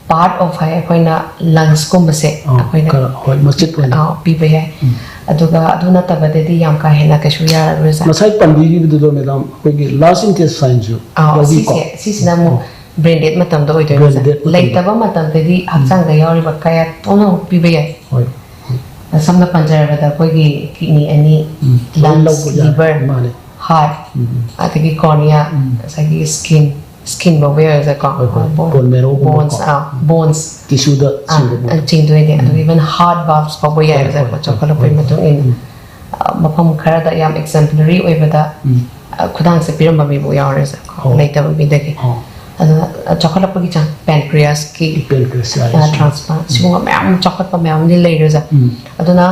part of ꯍꯥꯏ ꯑꯩꯈꯣꯏꯅ lungsꯀꯨꯝꯕꯁꯦ ꯑꯥ, ꯑꯩꯈꯣꯏꯅ, ꯈꯔ, ꯍꯣꯏ, ꯃꯆꯦꯠ ꯑꯣꯏꯅ꯫ ꯑꯥ, ꯄꯤꯕ ꯌꯥꯏ꯫ ꯎꯝ꯫ ꯑꯗꯨꯒ ꯑꯗꯨ ꯅꯠꯇꯕꯗꯗꯤ ꯌꯥꯝ ꯀꯥ ꯍꯦꯟꯅ ꯀꯩꯁꯨ ꯌꯥꯔꯔꯣꯏ, ꯑꯣꯖꯥ꯫ ꯉꯁꯥꯏ ꯄꯟꯕꯤꯈꯤꯕꯗꯨꯗꯣ, madam, ꯑꯩꯈꯣꯏꯒꯤ last intestineꯁꯨ ꯑꯥ, ꯌꯥꯎꯕꯤꯀꯣ? ꯁꯤꯁꯦ, ꯁꯤꯁꯤꯅ ꯑꯃꯨꯛ ꯑꯣ꯫ Brain dead ꯃꯇꯝꯗ ꯑꯣꯏꯗꯣꯏꯅꯦ, brain ꯑꯣꯖꯥ꯫ Dead ꯃꯇꯝꯗ꯫ ꯂꯩꯇꯕ ꯃꯇꯝꯗꯗꯤ ꯎꯝ꯫ ꯍꯛꯆꯥꯡꯗ ꯌꯥꯎꯔꯤꯕ ꯀꯌꯥ ꯄꯨꯝꯅꯃꯛ ꯄꯤꯕ ꯌꯥꯏ꯫ ꯍꯣꯏ꯫ ꯁꯝꯅ ꯄꯟꯖꯔꯕꯗ ꯑꯩꯈꯣꯏꯒꯤ kidney ꯑꯅꯤ, ꯎꯝ, ꯂꯣꯏ lungs, ꯂꯧꯕ ꯌꯥꯏ, liver, ꯃꯥꯅꯦ꯫ Heart, ꯎꯝ, ꯎꯝ꯫ ꯑꯗꯒꯤ cornea, ꯎꯝ꯫ ꯉꯁꯥꯏꯒꯤ skin, skin ꯐꯥꯎꯕ ꯌꯥꯎꯔꯁꯦꯀꯣ꯫ ꯍꯣꯏ, ꯍꯣꯏ꯫ ꯑ, bone, bone marrowꯒꯨꯝꯕꯀꯣ꯫ Bones, ꯑꯥ, ꯎꯝ꯫ Bones꯫ Tissueꯗ ꯑꯥ, ꯆꯤꯡꯕ ꯄꯣꯠ꯫ ꯆꯤꯡꯗꯣꯏꯅꯦ꯫ ꯎꯝ꯫ ꯑꯗꯨꯒ even heart valvesꯀꯨꯝꯕ ꯍꯣꯏ, ꯌꯥꯎꯔꯁꯦꯀꯣ, ꯍꯣꯏ, ꯍꯣꯏ, ꯆꯥꯎꯈꯠꯂꯛꯄꯒꯤ ꯍꯣꯏ, ꯍꯣꯏ꯫ ꯃꯇꯨꯡ ꯏꯟꯅ꯫ ꯎꯝ꯫ ꯑ, ꯃꯐꯝ ꯈꯔꯗ ꯌꯥꯝ exemplary ꯑꯣꯏꯕꯗ, ꯎꯝ꯫ ꯑ, ꯈꯨꯗꯥꯡꯁꯦ ꯄꯤꯔꯝꯕ ꯃꯤꯕꯨ ꯌꯥꯎꯔꯁꯦꯀꯣ, ꯑꯣ꯫ ꯂꯩꯇꯕ ꯃꯤꯗꯒꯤ꯫ ꯑꯣ꯫ ꯑꯗꯨꯅ, ꯑ, ꯆꯥꯎꯈꯠꯂꯛꯄꯒꯤ ꯆꯥꯡ, pancreasꯀꯤ, pancreas ꯌꯥꯎꯔꯁꯦ꯫ ꯑ, transplant, ꯎꯝ꯫ ꯁꯤꯒꯨꯝꯕ ꯃꯌꯥꯝ ꯑꯃ ꯆꯥꯎꯈꯠꯄ ꯃꯌꯥꯝ ꯑꯃꯗꯤ ꯂꯩꯔꯦ, ꯑꯣꯖꯥ꯫ ꯎꯝ꯫ ꯑꯗꯨꯅ,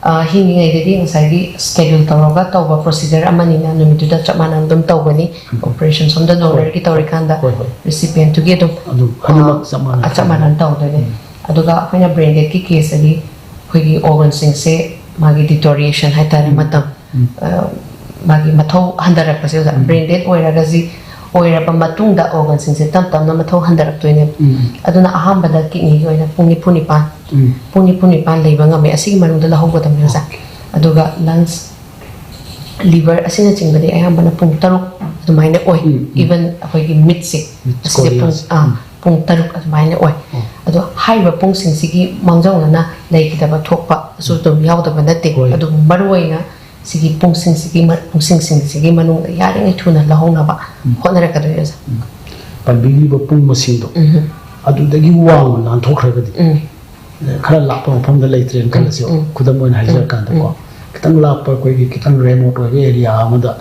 ꯑ, ꯍꯤꯡꯉꯤꯉꯩꯗꯗꯤ ꯉꯁꯥꯏꯒꯤ schedule ꯇꯧꯔꯒ ꯇꯧꯕ procedure ꯑꯃꯅꯤꯅ ꯅꯨꯃꯤꯠꯇꯨꯗ ꯆꯞ ꯃꯥꯟꯅꯅ ꯑꯗꯨꯝ ꯇꯧꯒꯅꯤ꯫ ꯎꯝ꯫ Operation ꯁꯣꯝꯗ donorꯒꯤ ꯍꯣꯏ꯫ ꯇꯧꯔꯤꯀꯥꯟꯗ ꯍꯣꯏ, ꯍꯣꯏ꯫ Recipientꯇꯨꯒꯤ ꯑꯗꯨꯝ, ꯑꯗꯨꯝ ꯑꯅꯤꯃꯛ ꯑ, ꯆꯞ ꯃꯥꯟꯅꯅ ꯆꯞ ꯃꯥꯟꯅꯅ ꯇꯧꯒꯅꯤ꯫ ꯎꯝ꯫ ꯑꯗꯨꯒ ꯑꯩꯈꯣꯏꯅ brain deadꯀꯤ caseꯇꯗꯤ ꯑꯩꯈꯣꯏꯒꯤ organꯁꯤꯡꯁꯦ ꯃꯥꯒꯤ deterioration ꯍꯥꯏꯇꯥꯔꯦ, ꯎꯝ꯫ ꯃꯇꯝ, ꯎꯝ꯫ ꯑ, ꯃꯥꯒꯤ ꯃꯊꯧ ꯍꯟꯊꯔꯛꯄꯁꯦ, ꯑꯣꯖꯥ, ꯎꯝ꯫ Brain dead ꯑꯣꯏꯔꯒꯁꯤ, ꯑꯣꯏꯔꯕ ꯃꯇꯨꯡꯗ organꯁꯤꯡꯁꯦ ꯇꯞ ꯇꯞꯅ ꯃꯊꯧ ꯍꯟꯊꯔꯛꯇꯣꯏꯅꯦꯕ꯫ ꯎꯝ꯫ ꯑꯗꯨꯅ ꯑꯍꯥꯟꯕꯗ kidneyꯒꯤ ꯑꯣꯏꯅ ꯄꯨꯡ ꯅꯤꯐꯨ ꯅꯤꯄꯥꯟ, ꯎꯝ꯫ ꯄꯨꯡ ꯅꯤꯐꯨ ꯅꯤꯄꯥꯟ ꯂꯩꯕ ꯉꯝꯃꯦ꯫ ꯑꯁꯤꯒꯤ ꯃꯅꯨꯡꯗ ꯂꯧꯍꯧꯒꯗꯕꯅꯦ, ꯑꯣꯖꯥ꯫ Okay꯫ ꯑꯗꯨꯒ lungs, liver ꯑꯁꯤꯅꯆꯤꯡꯕꯗꯤ ꯑꯌꯥꯝꯕꯅ ꯄꯨꯡ ꯇꯔꯨꯛ ꯑꯗꯨꯃꯥꯏꯅ ꯑꯣꯏ꯫ ꯎꯝ, ꯎꯝ꯫ Even ꯑꯩꯈꯣꯏꯒꯤ ꯃꯤꯠꯁꯦ, ꯃꯤꯠ ꯑꯁꯤꯁꯦ ꯄꯨꯡ, corneas꯫ ꯑꯥ, ꯎꯝ꯫ ꯄꯨꯡ ꯇꯔꯨꯛ ꯑꯗꯨꯃꯥꯏꯅ ꯑꯣꯏ꯫ ꯑꯣ꯫ ꯑꯗꯣ ꯍꯥꯏꯔꯤꯕ ꯄꯨꯡꯁꯤꯡꯁꯤꯒꯤ ꯃꯥꯡꯖꯧꯅꯅ ꯂꯩꯈꯤꯗꯕ ꯊꯣꯛꯄꯁꯨ ꯑꯗꯨꯝ ꯌꯥꯎꯗꯕ ꯅꯠꯇꯦ꯫ ꯍꯣꯏ꯫ ꯑꯗꯨꯕꯨ ꯃꯔꯨꯑꯣꯏꯅ ꯁꯤꯒꯤ ꯄꯨꯡꯁꯤꯡꯁꯤꯒꯤ ꯃ-, ꯄꯨꯡꯁꯤꯡꯁꯤꯡꯁꯤꯒꯤ ꯃꯅꯨꯡꯗ ꯌꯥꯔꯤꯉꯩ ꯊꯨꯅ ꯂꯧꯍꯧꯅꯕ ꯎꯝ꯫ ꯍꯣꯠꯅꯔꯛꯀꯗꯣꯏꯅꯦ, ꯑꯣꯖꯥ꯫ ꯎꯝ꯫ ꯄꯟꯕꯤꯔꯤꯕ ꯄꯨꯡ ꯃꯁꯤꯡꯗꯣ ꯎꯝ꯫ ꯑꯗꯨꯗꯒꯤ ꯋꯥꯡꯅ ꯂꯥꯟꯊꯣꯛꯈ꯭ꯔꯒꯗꯤ, ꯎꯝ꯫ ꯈꯔ ꯂꯥꯞꯄ ꯃꯐꯝꯗ ꯂꯩꯇ꯭ꯔꯦꯅ ꯎꯝ, ꯈꯜꯂꯁꯦꯕ꯫ ꯎꯝ, ꯈꯨꯗꯝ ꯑꯣꯏꯅ ꯎꯝ, ꯍꯥꯏꯖꯔꯀꯥꯟꯗꯀꯣ, ꯎꯝ꯫ ꯈꯤꯇꯪ ꯂꯥꯞꯄ, ꯑꯩꯈꯣꯏꯒꯤ ꯈꯤꯇꯪ remote ꯑꯣꯏꯕ area ꯑꯃꯗ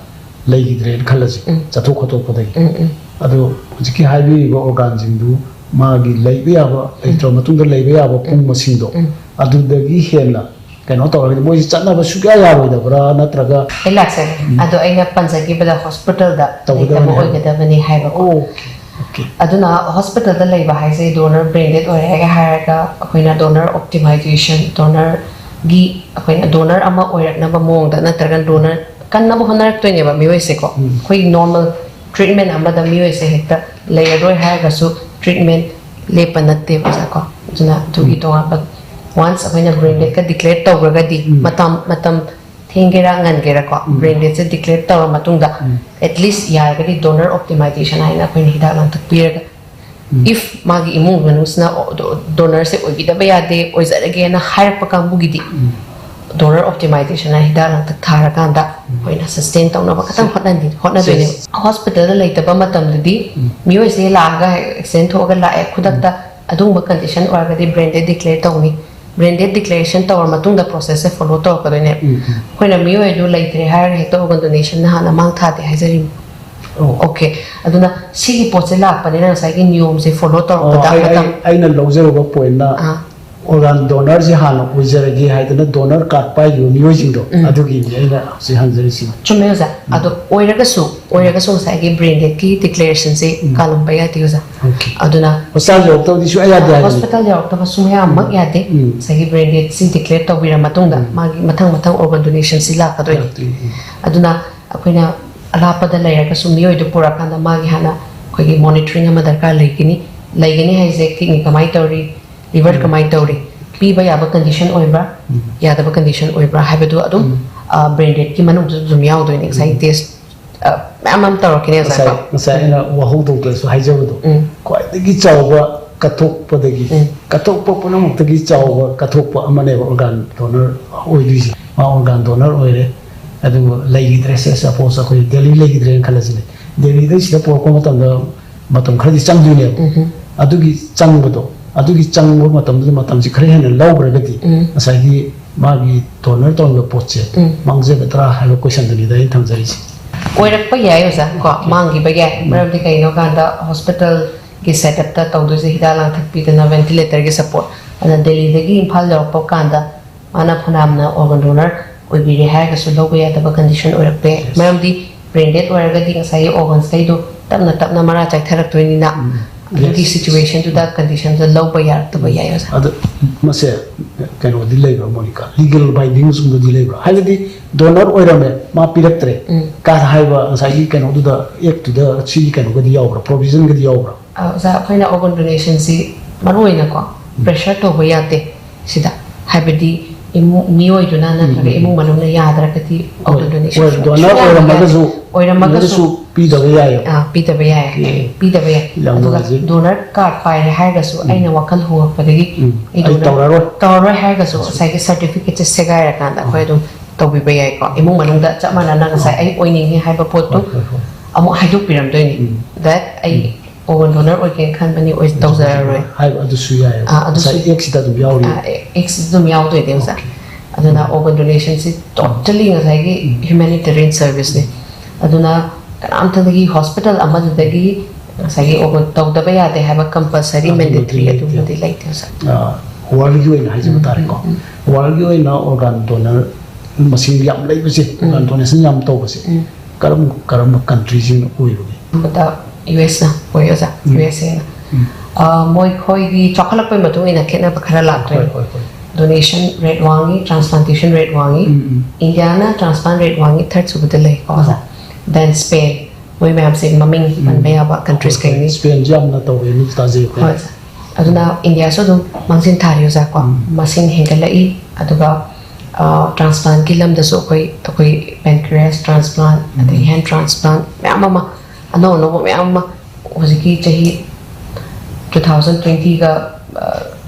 ꯂꯩꯈꯤꯗ꯭ꯔꯦꯅ ꯈꯜꯂꯁꯤ, ꯎꯝ꯫ ꯆꯠꯊꯣꯛ ꯈꯣꯠꯇꯣꯛꯄꯗꯒꯤ꯫ ꯎꯝ, ꯎꯝ꯫ ꯑꯗꯣ ꯍꯧꯖꯤꯛꯀꯤ ꯍꯥꯏꯕꯤꯔꯤꯕ organꯁꯤꯡꯗꯨ ꯃꯥꯒꯤ ꯂꯩꯕ ꯌꯥꯕ, ꯎꯝ꯫ ꯂꯩꯇ꯭ꯔꯕ ꯃꯇꯨꯡꯗ ꯂꯩꯕ ꯌꯥꯕ ꯄꯨꯡ ꯎꯝ꯫ ꯃꯁꯤꯡꯗꯣ, ꯎꯝ꯫ ꯑꯗꯨꯗꯒꯤ ꯍꯦꯟꯅ ꯀꯩꯅꯣ ꯇꯧꯔꯒꯗꯤ ꯃꯣꯏꯁꯤ ꯆꯠꯅꯕ ꯁꯨꯡꯌꯥ ꯌꯥꯔꯣꯏꯗꯕ꯭ꯔꯥ, ꯅꯠꯇ꯭ꯔꯒ? ꯑꯩ ꯂꯥꯛꯆꯒꯦ꯫ ꯎꯝ꯫ ꯑꯗꯣ ꯑꯩꯅ ꯄꯟꯖꯈꯤꯕꯗ hospitalꯗ ꯇꯧꯒꯗꯕꯅꯤ ꯂꯩꯇꯕ ꯍꯥꯏꯕ꯫ ꯑꯣꯏꯒꯗꯕꯅꯤ ꯍꯥꯏꯕꯀꯣ꯫ Okay, okay. ꯑꯗꯨꯅ hospitalꯗ ꯂꯩꯕ ꯍꯥꯏꯁꯦ donor brain dead ꯑꯣꯏꯔꯦ ꯍꯥꯏꯔꯒ ꯑꯩꯈꯣꯏꯅ donor optimization, donorꯒꯤ, ꯑꯩꯈꯣꯏꯅ donor ꯑꯃ ꯑꯣꯏꯔꯛꯅꯕ ꯃꯑꯣꯡꯗ ꯅꯠꯇ꯭ꯔꯒ donor ꯀꯟꯅꯕ ꯍꯣꯠꯅꯔꯛꯇꯣꯏꯅꯦꯕ ꯃꯤꯑꯣꯏꯁꯦꯀꯣ꯫ ꯎꯝ꯫ ꯑꯩꯈꯣꯏ normal treatment ꯑꯃꯗ ꯃꯤꯑꯣꯏꯁꯦ ꯍꯦꯛꯇ ꯂꯩꯔꯔꯣꯏ ꯍꯥꯏꯔꯒꯁꯨ treatment ꯂꯦꯞꯄ ꯅꯠꯇꯦꯕ, ꯑꯣꯖꯥ ꯀꯣ꯫ ꯑꯗꯨꯅ ꯑꯗꯨꯒꯤ ꯎꯝ꯫ ꯇꯣꯉꯥꯟꯕ, once ꯑꯩꯈꯣꯏꯅ brain deadꯀ declare ꯇꯧꯈ꯭ꯔꯒꯗꯤ ꯎꯝ꯫ ꯃꯇꯝ, ꯃꯇꯝ ꯊꯦꯡꯒꯦꯔꯥ ꯉꯟꯒꯦꯔꯥꯀꯣ, ꯎꯝ꯫ brain deadꯁꯦ declare ꯇꯧꯔ ꯃꯇꯨꯡꯗ ꯎꯝ꯫ At least ꯌꯥꯔꯒꯗꯤ donor optimization ꯍꯥꯏꯅ ꯑꯩꯈꯣꯏꯅ ꯍꯤꯗꯥꯛ ꯂꯥꯡꯊꯛ ꯄꯤꯔꯒ, ꯎꯝ꯫ If ꯃꯥꯒꯤ ꯏꯃꯨꯡ ꯃꯅꯨꯡꯁꯤꯅ ꯗꯣ-, donorꯁꯦ ꯑꯣꯏꯕꯤꯗꯕ ꯌꯥꯗꯦ, ꯑꯣꯏꯖꯔꯒꯦꯅ ꯍꯥꯏꯔꯛꯄ ꯀꯥꯡꯕꯨꯒꯤꯗꯤ ꯎꯝ꯫ Donor optimization ꯍꯥꯏꯅ ꯍꯤꯗꯥꯛ ꯂꯥꯡꯊꯛ ꯊꯥꯔꯀꯥꯟꯗ ꯎꯝ꯫ ꯑꯩꯈꯣꯏꯅ sustain ꯇꯧꯅꯕ ꯈꯇꯪ ꯁꯦ-, ꯍꯣꯠꯅꯅꯤ-, ꯍꯣꯠꯅꯗꯣꯏꯅꯦꯕ꯫ ꯁꯦ-, hospitalꯗ ꯂꯩꯇꯕ ꯃꯇꯝꯗꯗꯤ ꯎꯝ꯫ ꯃꯤꯑꯣꯏꯁꯦ ꯂꯥꯛꯑꯒ accident ꯊꯣꯛꯑꯒ ꯂꯥꯛꯑꯦ, ꯈꯨꯗꯛꯇ ꯎꯝ꯫ ꯑꯗꯨꯒꯨꯝꯕ condition ꯑꯣꯏꯔꯒꯗꯤ brain dead declare ꯇꯧꯅꯤ꯫ Brain dead declaration ꯇꯧꯔ ꯃꯇꯨꯡꯗ processꯁꯦ follow ꯇꯧꯔꯛꯀꯗꯣꯏꯅꯦ꯫ ꯎꯝ, ꯎꯝ꯫ ꯑꯩꯈꯣꯏꯅ ꯃꯤꯑꯣꯏ ꯑꯗꯨ ꯂꯩꯇ꯭ꯔꯦ ꯍꯥꯏꯔꯒ ꯍꯦꯛꯇ organ donationꯅ ꯍꯥꯟꯅ ꯃꯥꯡ ꯊꯥꯗꯦ ꯍꯥꯏꯖꯔꯤꯕ꯫ ꯑꯣ꯫ Okay꯫ ꯑꯗꯨꯅ ꯁꯤꯒꯤ ꯄꯣꯠꯁꯦ ꯂꯥꯛꯄꯅꯤꯅ ꯉꯁꯥꯏꯒꯤ ꯅꯤꯌꯣꯝꯁꯦ follow ꯑꯣ, ꯇꯧꯔꯛꯄꯗ ꯑꯩ, ꯃꯇꯝ ꯑꯩ, ꯑꯩꯅ ꯂꯧꯖꯔꯨꯕ pointꯅ ꯑꯥ꯫ Organ donorꯁꯦ ꯍꯥꯟꯅ ꯑꯣꯏꯖꯔꯒꯦ ꯍꯥꯏꯗꯅ donor card ꯄꯥꯏꯈꯤꯕ ꯃꯤꯑꯣꯏꯁꯤꯡꯗꯣ, ꯎꯝ꯫ ꯑꯗꯨꯒꯤꯅꯤ ꯑꯩꯅ ꯍꯧꯖꯤꯛ ꯍꯪꯖꯔꯤꯁꯤ꯫ ꯆꯨꯝꯃꯦ ꯑꯣꯖꯥ꯫ ꯎꯝ꯫ ꯑꯗꯣ ꯑꯣꯏꯔꯒꯁꯨ, ꯑꯣꯏꯔꯒꯁꯨ ꯉꯁꯥꯏꯒꯤ brain deadꯀꯤ declarationꯁꯦ ꯎꯝ꯫ ꯀꯥꯜꯂꯝꯕ ꯌꯥꯗꯦ ꯑꯣꯖꯥ꯫ Okay꯫ ꯑꯗꯨꯅ hospital ꯌꯧꯔꯛꯇꯕꯗꯤ ꯁꯨꯡꯌꯥ ꯌꯥꯗꯦ ꯍꯥꯏꯕꯅꯤ꯫ Hospital ꯌꯧꯔꯛꯇꯕ ꯁꯨꯡꯌꯥꯃꯛ ꯎꯝ꯫ ꯌꯥꯗꯦ꯫ ꯎꯝ꯫ ꯉꯁꯥꯏꯒꯤ brain deadꯁꯤ declare ꯇꯧꯕꯤꯔ ꯃꯇꯨꯡꯗ ꯎꯝ꯫ ꯃꯥꯒꯤ ꯃꯊꯪ ꯃꯊꯪ organ donationꯁꯤ ꯂꯥꯛꯀꯗꯣꯏꯅꯤ꯫ ꯂꯥꯛꯇꯣꯏꯅꯤ꯫ ꯎꯝ꯫ ꯑꯗꯨꯅ ꯑꯩꯈꯣꯏꯅ ꯑꯂꯥꯞꯄꯗ ꯂꯩꯔꯒꯁꯨ ꯃꯤꯑꯣꯏꯗꯨ ꯄꯨꯔꯛꯀꯥꯟꯗ ꯃꯥꯒꯤ ꯍꯥꯟꯅ ꯑꯩꯈꯣꯏꯒꯤ monitoring ꯑꯃ ꯗꯔꯀꯥꯔ ꯂꯩꯒꯅꯤ꯫ ꯂꯩꯒꯅꯤ ꯍꯥꯏꯁꯦ kidney ꯀꯃꯥꯏꯅ ꯇꯧꯔꯤ, liver ꯎꯝ꯫ ꯀꯃꯥꯏꯅ ꯇꯧꯔꯤ, ꯄꯤꯕ ꯌꯥꯕ ꯀꯟꯗꯤꯁꯟ ꯑꯣꯏꯕ꯭ꯔꯥ, ꯎꯝ꯫ ꯌꯥꯗꯕ ꯀꯟꯗꯤꯁꯟ ꯑꯣꯏꯕ꯭ꯔꯥ ꯍꯥꯏꯕꯗꯨ ꯑꯗꯨꯝ, ꯎꯝ꯫ ꯑ, ꯕ꯭ꯔꯦꯟ ꯗꯦꯗꯀꯤ ꯃꯅꯨꯡꯗꯁꯨ ꯑꯗꯨꯝ ꯌꯥꯎꯗꯣꯏꯅꯦ꯫ ꯉꯁꯥꯏꯒꯤ ꯎꯝ꯫ ꯇꯦꯁ, ꯑ, ꯃꯌꯥꯝ ꯑꯃ ꯇꯧꯔꯛꯈꯤꯅꯦ, ꯉꯁꯥꯏ, ꯉꯁꯥꯏꯀꯣ꯫ ꯉꯁꯥꯏ ꯑꯩꯅ ꯋꯥꯍꯧꯗꯧꯗꯁꯨ ꯍꯥꯏꯖꯕꯗꯣ, ꯎꯝ꯫ ꯈ꯭ꯋꯥꯏꯗꯒꯤ ꯆꯥꯎꯕ ꯀꯠꯊꯣꯛꯄꯗꯒꯤ, ꯎꯝ꯫ ꯀꯠꯊꯣꯛꯄ ꯄꯨꯝꯅꯃꯛꯇꯒꯤ ꯆꯥꯎꯕ ꯀꯠꯊꯣꯛꯄ ꯑꯃꯅꯦꯕ ꯑꯣꯔꯒꯥꯟ ꯗꯣꯅꯔ ꯑꯣꯏꯗꯣꯏꯁꯦ꯫ ꯃꯥ ꯑꯣꯔꯒꯥꯟ ꯗꯣꯅꯔ ꯑꯣꯏꯔꯦ, ꯑꯗꯨꯒ ꯂꯩꯈꯤꯗ꯭ꯔꯦ, ꯁꯦ, ꯁꯄꯣꯁ ꯑꯩꯈꯣꯏ ꯗꯦꯜꯂꯤ ꯂꯩꯈꯤꯗ꯭ꯔꯦꯅ ꯈꯜꯂꯁꯤꯅꯦ꯫ ꯗꯦꯜꯂꯤꯗꯩ ꯁꯤꯗ ꯄꯨꯔꯛꯄ ꯃꯇꯝꯗ ꯃꯇꯝ ꯈꯔꯗꯤ ꯆꯪꯗꯣꯏꯅꯦꯕ꯫ ꯎꯝ꯫ ꯑꯗꯨꯒꯤ ꯆꯪꯕꯗꯣ, ꯑꯗꯨꯒꯤ ꯆꯪꯕ ꯃꯇꯝꯗꯨꯗ ꯃꯇꯝꯁꯤ ꯈꯔ ꯍꯦꯟꯅ ꯂꯧꯈ꯭ꯔꯒꯗꯤ, ꯎꯝ꯫ ꯉꯁꯥꯏꯒꯤ ꯃꯥꯒꯤ ꯗꯣꯅꯔ ꯇꯧꯔꯝꯕ ꯄꯣꯠꯁꯦ ꯎꯝ꯫ ꯃꯥꯡꯖꯒꯗ꯭ꯔꯥ ꯍꯥꯏꯕ ꯀꯣꯏꯁꯟꯗꯨꯅꯤꯗ ꯑꯩꯅ ꯊꯝꯖꯔꯤꯁꯦ꯫ ꯑꯣꯏꯔꯛꯄ ꯌꯥꯏ, ꯑꯣꯖꯥ, ꯀꯣ, ꯃꯥꯡꯈꯤꯕ ꯌꯥꯏ꯫ ꯎꯝ꯫ ꯃꯔꯝꯗꯤ ꯀꯩꯒꯤꯅꯣ ꯀꯥꯟꯗ ꯍꯣꯁꯄꯤꯇꯥꯜꯒꯤ ꯁꯦꯠꯑꯞꯇ ꯇꯧꯗꯣꯏꯁꯦ ꯍꯤꯗꯥꯛ ꯂꯥꯡꯊꯛ ꯄꯤꯗꯅ, ꯚꯦꯟꯇꯤꯂꯦꯇꯔꯒꯤ ꯁꯄꯣꯔꯠ, ꯑꯗꯨꯅ ꯗꯦꯜꯂꯤꯗꯒꯤ ꯏꯝꯐꯥꯜ ꯌꯧꯔꯛꯄ ꯀꯥꯟꯗ ꯃꯥꯅ ꯐꯅꯌꯥꯝꯅ ꯑꯣꯔꯒꯥꯟ ꯗꯣꯅꯔ ꯑꯣꯏꯕꯤꯔꯦ ꯍꯥꯏꯔꯒꯁꯨ ꯂꯧꯕ ꯌꯥꯗꯕ ꯀꯟꯗꯤꯁꯟ ꯑꯣꯏꯔꯛꯄ ꯌꯥꯏ꯫ Yes. ꯃꯔꯝꯗꯤ ꯕ꯭ꯔꯦꯟ ꯗꯦꯗ ꯑꯣꯏꯔꯒꯗꯤ ꯉꯁꯥꯏꯒꯤ ꯑꯣꯔꯒꯥꯟꯁꯈꯩꯗꯣ ꯇꯞꯅ ꯇꯞꯅ ꯃꯔꯥ ꯆꯥꯏꯊꯔꯛꯇꯣꯏꯅꯤꯅ, ꯎꯝ꯫ ꯑꯗꯨꯒꯤ Yes. ꯁꯤꯆꯨꯋꯦꯁꯟꯗꯨꯗ ꯀꯟꯗꯤꯁꯟꯗ ꯂꯧꯕ ꯌꯥꯔꯛꯇꯕ ꯌꯥꯏ, ꯑꯣꯖꯥ꯫ ꯑꯗꯨ ꯃꯁꯦ ꯀꯩꯅꯣꯗꯤ ꯂꯩꯕ꯭ꯔꯥ, ꯃꯣꯅꯤꯀꯥ? ꯂꯤꯒꯦꯜ ꯕꯥꯏꯟꯗꯤꯡꯁꯀꯨꯝꯕꯗꯤ ꯂꯩꯕ꯭ꯔꯥ? ꯍꯥꯏꯕꯗꯤ ꯗꯣꯅꯔ ꯑꯣꯏꯔꯝꯃꯦ, ꯃꯥ ꯄꯤꯔꯛꯇ꯭ꯔꯦ, ꯎꯝ꯫ ꯀꯥꯏꯅ ꯍꯥꯏꯕ ꯉꯁꯥꯏꯒꯤ ꯀꯩꯅꯣꯗꯨꯗ, ꯑꯦꯛꯇꯨꯗ ꯁꯤꯒꯤ ꯀꯩꯅꯣꯒꯗꯤ ꯌꯥꯎꯕ꯭ꯔꯥ, ꯄ꯭ꯔꯣꯚꯤꯖꯟꯒꯗꯤ ꯌꯥꯎꯕ꯭ꯔꯥ? ꯑ, ꯑꯣꯖꯥ, ꯑꯩꯈꯣꯏꯅ ꯑꯣꯔꯒꯥꯟ ꯗꯣꯅꯦꯁꯟꯁꯤ ꯃꯔꯨ ꯑꯣꯏꯅꯀꯣ, ꯎꯝ꯫ ꯄ꯭ꯔꯦꯁꯔ ꯇꯧꯕ ꯌꯥꯗꯦ ꯁꯤꯗ꯫ ꯍꯥꯏꯕꯗꯤ ꯏꯃꯨꯡ, ꯃꯤꯑꯣꯏꯗꯨꯅ ꯅꯠꯇ꯭ꯔꯒ ꯎꯝ, ꯎꯝ꯫ ꯏꯃꯨꯡ ꯃꯅꯨꯡꯅ ꯌꯥꯗ꯭ꯔꯒꯗꯤ ꯍꯣꯏ, ꯑꯣꯔꯒꯥꯟ ꯗꯣꯅꯦꯁꯟ ꯍꯣꯏ, ꯁꯨꯡꯌꯥ ꯗꯣꯅꯔ ꯌꯥꯗꯦ꯫ ꯑꯣꯏꯔꯝꯃꯒꯁꯨ, ꯑꯣꯏꯔꯝꯃꯒꯁꯨ ꯑꯣꯏꯔꯝꯃꯒꯁꯨ ꯄꯤꯗꯕ ꯌꯥꯏꯌꯦ꯫ ꯑꯥ, ꯄꯤꯗꯕ ꯌꯥꯏ꯫ ꯎꯝ꯫ ꯄꯤꯗꯕ ꯌꯥꯏ꯫ ꯌꯥꯝ ꯑꯗꯨꯒ ꯅꯨꯡꯉꯥꯏꯖꯩ꯫ ꯗꯣꯅꯔ ꯀꯥꯔꯗ ꯄꯥꯏꯔꯦ ꯍꯥꯏꯔꯒꯁꯨ ꯎꯝ꯫ ꯑꯩꯅ ꯋꯥꯈꯜ ꯍꯣꯡꯉꯛꯄꯗꯒꯤ ꯎꯝ꯫ ꯑꯩ ꯑꯩ ꯗꯣꯅꯔ ꯇꯧꯔꯔꯣꯏ꯫ ꯇꯧꯔꯔꯣꯏ ꯍꯥꯏꯔꯒꯁꯨ ꯑꯁ꯫ ꯉꯁꯥꯏꯒꯤ ꯁꯔꯇꯤꯐꯤꯀꯦꯠꯁꯦ ꯁꯦꯒꯥꯏꯔꯀꯥꯟꯗ ꯑꯩꯈꯣꯏ ꯎꯝ꯫ ꯑꯗꯨꯝ ꯇꯧꯕꯤꯕ ꯌꯥꯏꯀꯣ꯫ ꯏꯃꯨꯡ ꯃꯅꯨꯡꯗ ꯆꯞ ꯃꯥꯟꯅꯅ ꯉꯁꯥꯏ ꯑꯥ꯫ ꯑꯩ ꯑꯣꯏꯅꯤꯡꯉꯤ ꯍꯥꯏꯕ ꯄꯣꯠꯇꯨ ꯍꯣꯏ, ꯍꯣꯏ, ꯍꯣꯏ꯫ ꯑꯃꯨꯛ ꯍꯥꯏꯗꯣꯛꯄꯤꯔꯝꯗꯣꯏꯅꯤ꯫ ꯎꯝ꯫ That ꯑꯩ ꯎꯝ꯫ ꯑꯣꯔꯒꯥꯟ ꯗꯣꯅꯔ ꯑꯣꯏꯒꯦꯅ ꯈꯟꯕꯅꯤ, ꯑꯣꯏ-, ꯇꯧꯖꯔꯔꯣꯏ꯫ ꯍꯥꯏꯕ ꯑꯗꯨꯁꯨ ꯌꯥꯏꯌꯦꯕ꯫ ꯑꯥ, ꯑꯗꯨꯁꯨ ꯉꯁꯥꯏ ꯑꯦꯛꯁꯤꯗ ꯑꯗꯨꯝ ꯌꯥꯎꯔꯤ꯫ ꯑꯥ, ꯑꯦ-, ꯑꯦꯛꯁꯤꯗ ꯑꯗꯨꯝ ꯌꯥꯎꯗꯣꯏꯅꯦ, ꯑꯣꯖꯥ꯫ ꯑꯣꯀꯦ꯫ ꯑꯗꯨꯅ ꯎꯝ꯫ ꯑꯣꯔꯒꯥꯟ ꯗꯣꯅꯦꯁꯟꯁꯤ ꯇꯣꯇꯦꯜꯂꯤ ꯉꯁꯥꯏꯒꯤ ꯎꯝ꯫ ꯍ꯭ꯌꯨꯃꯦꯅꯤꯇꯦꯔꯤꯌꯟ ꯁꯔꯚꯤꯁꯅꯤ꯫ ꯑꯗꯨꯅ ꯀꯅꯥꯝꯇꯗꯒꯤ ꯍꯣꯁꯄꯤꯇꯥꯜ ꯑꯃꯗꯨꯗꯒꯤ ꯉꯁꯥꯏꯒꯤ ꯑꯣꯔꯒꯥꯟ ꯇꯧꯗꯕ ꯌꯥꯗꯦ ꯍꯥꯏꯕ ꯀꯝꯄꯜꯁꯔꯤ ꯑꯗꯨꯃꯗꯤ ꯃꯦꯟꯗꯦꯇꯔꯤ ꯂꯩꯇꯦ꯫ ꯑꯗꯨꯃꯗꯤ ꯂꯩꯇꯦ, ꯑꯣꯖꯥ꯫ ꯑꯥ, ꯋꯥꯔꯜꯒꯤ ꯑꯣꯏꯅ ꯍꯥꯏꯖꯕ ꯎꯝ, ꯇꯥꯔꯦꯀꯣ꯫ ꯎꯝ, ꯎꯝ꯫ ꯋꯥꯔꯜꯒꯤ ꯑꯣꯏꯅ ꯑꯣꯔꯒꯥꯟ ꯗꯣꯅꯔ ꯃꯁꯤꯡ ꯌꯥꯝ ꯂꯩꯕꯁꯦ, ꯎꯝ꯫ ꯑꯣꯔꯒꯥꯟ ꯗꯣꯅꯦꯁꯟ ꯌꯥꯝ ꯇꯧꯕꯁꯦ, ꯎꯝ꯫ ꯀꯔꯝ-, ꯀꯔꯝꯕ ꯀꯟꯇ꯭ꯔꯤꯁꯤꯡꯅ ꯑꯣꯏꯕꯒꯦ? ꯑꯗ ꯌꯨ ꯑꯦꯁꯅ ꯑꯣꯏ, ꯑꯣꯖꯥ, ꯎꯝ꯫ ꯌꯨ ꯑꯦꯁ ꯑꯦꯅ꯫ ꯎꯝ꯫ ꯑ, ꯃꯣꯏꯈꯣꯏꯒꯤ ꯆꯥꯎꯈꯠꯂꯛꯄꯩ ꯃꯇꯨꯡ ꯏꯟꯅ ꯈꯦꯠꯅꯕ ꯈꯔ ꯂꯥꯛꯇꯣꯏꯅꯤ꯫ ꯍꯣꯏ, ꯍꯣꯏ, ꯍꯣꯏ꯫ ꯗꯣꯅꯦꯁꯟ ꯔꯦꯠ ꯋꯥꯡꯉꯤ, ꯇ꯭ꯔꯥꯟꯁꯄ꯭ꯂꯥꯟꯇꯦꯁꯟ ꯔꯦꯠ ꯋꯥꯡꯉꯤ꯫ ꯎꯝ, ꯎꯝ꯫ ꯏꯟꯗꯤꯌꯥꯅ ꯇ꯭ꯔꯥꯟꯁꯄ꯭ꯂꯥꯟ ꯔꯦꯠ ꯋꯥꯡꯉꯤ, ꯊꯔꯠ ꯁꯨꯕꯗ ꯂꯩꯀꯣ, ꯑꯣꯖꯥ꯫ ꯑꯥ꯫ Then Spain, ꯃꯣꯏ ꯃꯌꯥꯝꯁꯦ ꯃꯃꯤꯡ ꯎꯝ꯫ ꯄꯟꯕ ꯌꯥꯕ ꯀꯟꯇ꯭ꯔꯤꯁ ꯍꯣꯏ, ꯍꯣꯏ꯫ ꯀꯩꯅꯤ꯫ ꯁ꯭ꯄꯦꯟꯁꯦ ꯌꯥꯝꯅ ꯇꯧꯋꯦ, ꯃꯤꯁ ꯇꯥꯖꯩ ꯑꯩꯈꯣꯏ꯫ ꯍꯣꯏ, ꯑꯣꯖꯥ꯫ ꯑꯗꯨꯅ ꯏꯟꯗꯤꯌꯥꯁꯨ ꯑꯗꯨꯝ ꯃꯥꯡꯖꯤꯟ ꯊꯥꯔꯤ ꯑꯣꯖꯥꯀꯣ꯫ ꯎꯝ꯫ ꯃꯁꯤꯡ ꯍꯦꯟꯒꯠꯂꯛꯏ꯫ ꯑꯗꯨꯒ ꯇ꯭ꯔꯥꯟꯁꯄ꯭ꯂꯥꯟꯒꯤ ꯂꯝꯗꯁꯨ ꯑꯩꯈꯣꯏ ꯑꯩꯈꯣꯏ pancreas transplant, ꯑꯗꯩ hand transplant ꯃꯌꯥꯝ ꯑꯃ, ꯑꯅꯧ ꯑꯅꯧꯕ ꯃꯌꯥꯝ ꯑꯃ ꯍꯧꯖꯤꯛꯀꯤ ꯆꯍꯤ two thousand twenty-ꯒ,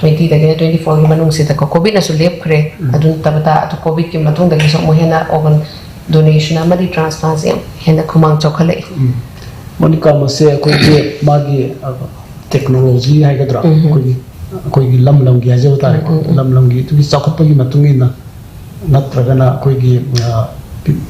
twenty-ꯗꯒꯤꯅ twenty-four-ꯒꯤ ꯃꯅꯨꯡꯁꯤꯗꯀꯣ, ꯀꯣꯚꯤꯗꯅꯁꯨ ꯂꯦꯞꯈ꯭ꯔꯦ꯫ ꯎꯝ꯫ ꯑꯗꯨ ꯅꯠꯇꯕꯗ ꯑꯗꯨ ꯀꯣꯚꯤꯗꯀꯤ ꯃꯇꯨꯡꯗꯒꯤꯁꯨ ꯑꯃꯨꯛ ꯍꯦꯟꯅ organ donation ꯑꯃꯗꯤ transplantꯁꯦ ꯌꯥꯝ ꯍꯦꯟꯅ ꯈꯨꯃꯥꯡ ꯆꯥꯎꯈꯠꯂꯛꯏ꯫ ꯎꯝ꯫ ꯃꯣꯅꯤꯀꯥ, ꯃꯁꯦ ꯑꯩꯈꯣꯏꯒꯤ ꯃꯥꯒꯤ, ꯑ, technology ꯍꯥꯏꯒꯗ꯭ꯔꯥ? ꯎꯝ, ꯎꯝ꯫ ꯑꯩꯈꯣꯏꯒꯤ, ꯑꯩꯈꯣꯏꯒꯤ ꯂꯝ ꯂꯝꯒꯤ ꯍꯥꯏꯖꯕ ꯇꯥꯔꯦꯀꯣ꯫ ꯎꯝ, ꯎꯝ, ꯎꯝ꯫ ꯂꯝ ꯂꯝꯒꯤ ꯑꯗꯨꯒꯤ ꯆꯥꯎꯈꯠꯄꯒꯤ ꯃꯇꯨꯡ ꯏꯟꯅ ꯅꯠꯇ꯭ꯔꯒꯅ ꯑꯩꯈꯣꯏꯒꯤ, ꯑ,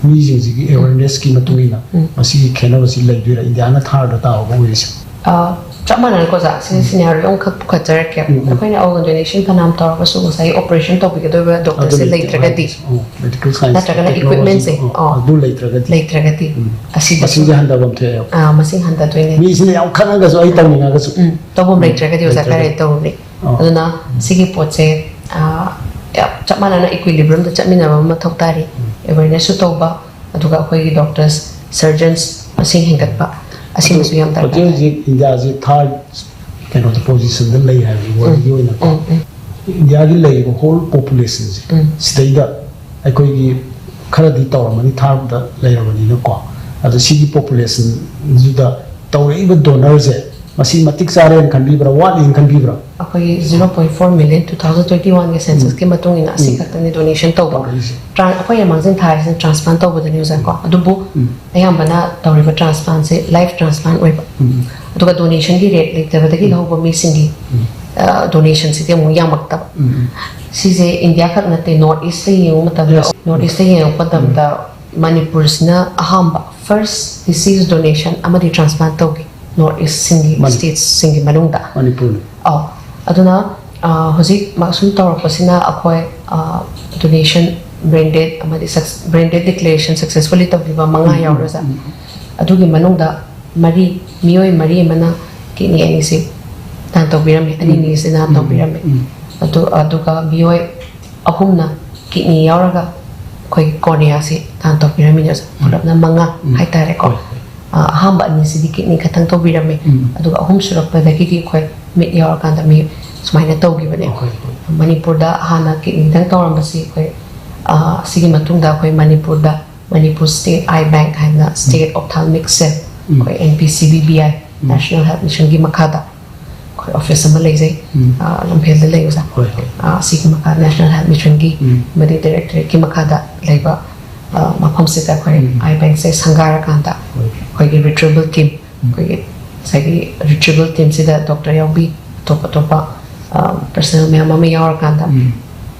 ꯃꯤꯁꯤꯡꯁꯤꯒꯤ awareness-ꯀꯤ ꯃꯇꯨꯡ ꯏꯟꯅ ꯎꯝ꯫ ꯃꯁꯤꯒꯤ ꯈꯦꯠꯅꯕꯁꯤ ꯂꯩꯗꯣꯏꯔꯥ, ꯏꯟꯗꯤꯌꯥꯅ ꯊꯥꯔꯗ ꯇꯥꯍꯧꯕ ꯑꯣꯏꯔꯤꯁꯦ? ꯑ, ꯆꯞ ꯃꯥꯟꯅꯅꯀꯣ ꯑꯣꯖꯥ, ꯁꯤꯒꯤ ꯎꯝ꯫ Scenario ꯑꯃꯈꯛ ꯄꯨꯈꯠꯆꯔꯛꯀꯦ꯫ ꯎꯝ, ꯎꯝ꯫ ꯑꯩꯈꯣꯏꯅ organ donation ꯐꯅꯌꯥꯝ ꯇꯧꯔꯒꯁꯨ ꯉꯁꯥꯏꯒꯤ operation ꯇꯧꯕꯤꯒꯗꯧꯔꯤꯕ ꯑꯗꯨ doctor-ꯁꯦ ꯂꯩꯇ꯭ꯔꯒꯗꯤ, ꯂꯩꯇ꯭ꯔꯒꯗꯤ, ꯑꯣ, medical science, ꯅꯠꯇ꯭ꯔꯒꯅ technology, equipment-ꯁꯦ, ꯑꯣ, ꯑꯣ, ꯑꯗꯨ ꯂꯩꯇ꯭ꯔꯒꯗꯤ, ꯂꯩꯇ꯭ꯔꯒꯗꯤ, ꯎꯝ꯫ ꯑꯁꯤꯗꯁꯨ, ꯃꯁꯤꯡꯁꯦ ꯍꯟꯊꯐꯝ ꯊꯣꯛꯑꯦꯕ꯫ ꯑꯥ, ꯃꯁꯤꯡ ꯍꯟꯊꯗꯣꯏꯅꯦ꯫ ꯃꯤꯁꯤꯅ ꯌꯥꯝ ꯈꯪꯉꯒꯁꯨ ꯑꯩ ꯇꯧꯅꯤꯡꯉꯒꯁꯨ꯫ ꯎꯝ, ꯇꯧꯐꯝ ꯎꯝ, ꯂꯩꯇ꯭ꯔꯒꯗꯤ ꯑꯣꯖꯥ ꯂꯩꯇ꯭ꯔꯒꯗꯤ꯫ ꯀꯔꯤ ꯇꯧꯔꯨꯅꯤ? ꯑꯥ꯫ ꯑꯗꯨꯅ ꯎꯝ꯫ ꯁꯤꯒꯤ ꯄꯣꯠꯁꯦ, ꯑꯥ, ꯌꯥꯝ ꯆꯞ ꯃꯥꯟꯅꯅ equilibrium-ꯗ ꯆꯠꯃꯤꯟꯅꯕ ꯑꯃ ꯃꯊꯧ ꯇꯥꯔꯤ꯫ ꯎꯝ꯫ Awareness-ꯁꯨ ꯇꯧꯕ, ꯑꯗꯨꯒ ꯑꯩꯈꯣꯏꯒꯤ doctors, surgeons ꯃꯁꯤꯡ ꯍꯦꯟꯒꯠꯄ, ꯑꯁꯤꯃꯁꯨ ꯑꯗꯨ ꯌꯥꯝ ꯗꯔꯀꯥꯔ ꯍꯧꯖꯤꯛ ꯇꯥꯏ꯫ ꯍꯧꯖꯤꯛ ꯏꯟꯗꯤꯌꯥꯁꯤ third ꯀꯩꯅꯣꯗ, position-ꯗ ꯂꯩ ꯍꯥꯏꯕ ꯎꯝ, world-ꯒꯤ ꯑꯣꯏꯅꯀꯣ꯫ ꯎꯝ, ꯎꯝ꯫ ꯏꯟꯗꯤꯌꯥꯒꯤ ꯂꯩꯔꯤꯕ whole population-ꯁꯦ, ꯎꯝ꯫ ꯁꯤꯗꯩꯗ ꯑꯩꯈꯣꯏꯒꯤ ꯈꯔꯗꯤ ꯇꯧꯔꯝꯃꯅꯤ, third-ꯇ ꯂꯩꯔꯕꯅꯤꯅꯀꯣ꯫ ꯑꯗꯣ ꯁꯤꯒꯤ population-ꯁꯤꯗ ꯇꯧꯔꯛꯏꯕ donor-ꯁꯦ ꯃꯁꯤ ꯃꯇꯤꯛ ꯆꯥꯔꯦꯅ ꯈꯟꯕꯤꯕ꯭ꯔꯥ, ꯋꯥꯠꯂꯤꯅ ꯈꯟꯕꯤꯕ꯭ꯔꯥ? ꯑꯩꯈꯣꯏꯒꯤ zero point four million two thousand twenty-one-ꯒꯤ ꯎꯝ꯫ Census-ꯀꯤ ꯃꯇꯨꯡ ꯏꯟꯅ ꯑꯁꯤ ꯎꯝ꯫ ꯈꯛꯇꯅꯤ donation ꯇꯧꯕ꯫ ꯇꯧꯔꯛꯏꯁꯦ꯫ Tran-, ꯑꯩꯈꯣꯏꯅ ꯃꯥꯡꯖꯤꯟ ꯊꯥꯔꯤꯁꯤꯅ transplant ꯇꯧꯕꯗꯅꯤ ꯑꯣꯖꯥꯀꯣ꯫ ꯎꯝ꯫ ꯑꯗꯨꯕꯨ ꯎꯝ꯫ ꯑꯌꯥꯝꯕꯅ ꯇꯧꯔꯤꯕ transplant-ꯁꯦ live transplant ꯑꯣꯏꯕ꯫ ꯎꯝ꯫ ꯑꯗꯨꯒ donation-ꯒꯤ rate ꯂꯩꯇꯕꯗꯒꯤ ꯎꯝ꯫ ꯂꯧꯍꯧꯕ ꯃꯤꯁꯤꯡꯒꯤ, ꯎꯝ꯫ ꯑ, donation-ꯁꯤꯗꯤ ꯑꯃꯨꯛ ꯌꯥꯝꯃꯛꯇꯕ꯫ ꯎꯝ꯫ ꯁꯤꯁꯦ ꯏꯟꯗꯤꯌꯥ ꯈꯛ ꯅꯠꯇꯦ, North East-ꯇ ꯌꯦꯡꯉꯨ ꯃꯇꯝꯗ, Yes. North East-ꯇ ꯌꯦꯡꯉꯛꯄ ꯃꯇꯝꯗ ꯎꯝ꯫ ꯃꯅꯤꯄꯨꯔꯁꯤꯅ ꯑꯍꯥꯟꯕ first deceased donation ꯑꯃꯗꯤ transplant ꯇꯧꯈꯤ North East-ꯁꯤꯡꯒꯤ ꯃꯅꯤ-, state-ꯁꯤꯡꯒꯤ ꯃꯅꯨꯡꯗ꯫ ꯃꯅꯤꯄꯨꯔꯅ꯫ ꯑꯧ꯫ ꯑꯗꯨꯅ, ꯑ, ꯍꯧꯖꯤꯛ ꯃ-, ꯁꯨꯝ ꯇꯧꯔꯛꯄꯁꯤꯅ ꯑꯩꯈꯣꯏ, ꯑ, donation brain dead ꯑꯃꯗꯤ suc-, brain dead declaration successfully ꯇꯧꯈꯤꯕ ꯃꯉꯥ ꯎꯝ, ꯎꯝ, ꯌꯥꯎꯔꯦ, ꯑꯣꯖꯥ꯫ ꯎꯝ, ꯎꯝ꯫ ꯑꯗꯨꯒꯤ ꯃꯅꯨꯡꯗ ꯃꯔꯤ, ꯃꯤꯑꯣꯏ ꯃꯔꯤ ꯑꯃꯅ kidney ꯑꯅꯤꯁꯤ ꯗꯥꯟ ꯇꯧꯕꯤꯔꯝꯃꯤ, ꯎꯝ꯫ ꯑꯅꯤꯅꯤꯁꯤ ꯗꯥꯟ ꯎꯝ, ꯇꯧꯕꯤꯔꯝꯃꯤ꯫ ꯎꯝ꯫ ꯑꯗꯨ, ꯑꯗꯨꯒ ꯃꯤꯑꯣꯏ ꯑꯍꯨꯝꯅ kidney ꯌꯥꯎꯔꯒ ꯑꯩꯈꯣꯏꯒꯤ cornea-ꯁꯤ ꯗꯥꯟ ꯇꯧꯕꯤꯔꯝꯃꯤꯅꯦ, ꯑꯣꯖꯥ꯫ ꯎꯝ꯫ ꯄꯨꯂꯞꯅ ꯃꯉꯥ ꯎꯝ꯫ ꯍꯥꯏꯇꯥꯔꯦꯀꯣ꯫ ꯍꯣꯏ, ꯍꯣꯏ꯫ ꯑ, ꯑꯍꯥꯟꯕ ꯑꯅꯤꯁꯤꯗꯤ ꯀꯤꯠꯅꯤ ꯈꯛꯇꯪ ꯇꯧꯕꯤꯔꯝꯃꯦ꯫ ꯎꯝ꯫ ꯑꯗꯨꯒ ꯑꯍꯨꯝ ꯁꯨꯔꯛꯄꯗꯒꯤꯗꯤ ꯑꯩꯈꯣꯏ ꯃꯤꯠ ꯌꯥꯎꯔꯀꯥꯟꯗ ꯃꯤ ꯁꯨꯃꯥꯏꯅ ꯇꯧꯈꯤꯕꯅꯦ꯫ ꯑꯩꯈꯣꯏ, ꯍꯣꯏ꯫ ꯃꯅꯤꯄꯨꯔꯗ ꯍꯥꯟꯅ ꯀꯤꯠꯅꯤꯗꯪ ꯇꯧꯔꯝꯕꯁꯤ ꯑꯩꯈꯣꯏ, ꯑ, ꯁꯤꯒꯤ ꯃꯇꯨꯡꯗ ꯑꯩꯈꯣꯏ ꯃꯅꯤꯄꯨꯔꯗ ꯃꯅꯤꯄꯨꯔ ꯁ꯭ꯇꯦꯠ ꯑꯥꯏ ꯕꯦꯡꯛ ꯍꯥꯏꯅ ꯁ꯭ꯇꯦꯠ ꯑꯣꯞꯊꯥꯜꯃꯤꯛ ꯁꯦꯜ, ꯎꯝ꯫ ꯑꯩꯈꯣꯏ N P C B B I, um. National health ꯃꯤꯁꯟꯒꯤ ꯃꯈꯥꯗ ꯑꯩꯈꯣꯏ ꯑꯣꯐꯤꯁ ꯑꯃ ꯂꯩꯖꯩ, ꯎꯝ꯫ ꯑ, ꯂꯝꯐꯦꯜꯗ ꯂꯩ, ꯑꯣꯖꯥ꯫ ꯍꯣꯏ, ꯍꯣꯏ꯫ ꯑ, ꯁꯤꯒꯤ ꯃꯈꯥ ꯅꯦꯁꯅꯦꯜ ꯍꯦꯜꯊ ꯃꯤꯁꯟꯒꯤ ꯎꯝ꯫ ꯑꯃꯗꯤ ꯗꯥꯏꯔꯦꯛꯇꯣꯔꯦꯠꯀꯤ ꯃꯈꯥꯗ ꯂꯩꯕ, ꯑ, ꯃꯐꯝꯁꯤꯗ ꯑꯩꯈꯣꯏ ꯎꯝ꯫ ꯑꯥꯏ ꯕꯦꯡꯛꯁꯦ ꯁꯪꯒꯥꯔꯀꯥꯟꯗ ꯍꯣꯏ꯫ ꯑꯩꯈꯣꯏꯒꯤ ꯔꯤꯇ꯭ꯔꯤꯕꯜ ꯇꯤꯝ, ꯎꯝ꯫ ꯑꯩꯈꯣꯏꯒꯤ ꯉꯁꯥꯏꯒꯤ ꯔꯤꯇ꯭ꯔꯤꯕꯜ ꯇꯤꯝꯁꯤꯗ ꯗꯣꯛꯇꯔ ꯌꯥꯎꯕꯤ, ꯑꯇꯣꯞ ꯑꯇꯣꯞꯄ, ꯑ, ꯄꯔꯁꯅꯦꯜ ꯃꯌꯥꯝ ꯑꯃ ꯌꯥꯎꯔꯀꯥꯟꯗ ꯎꯝ꯫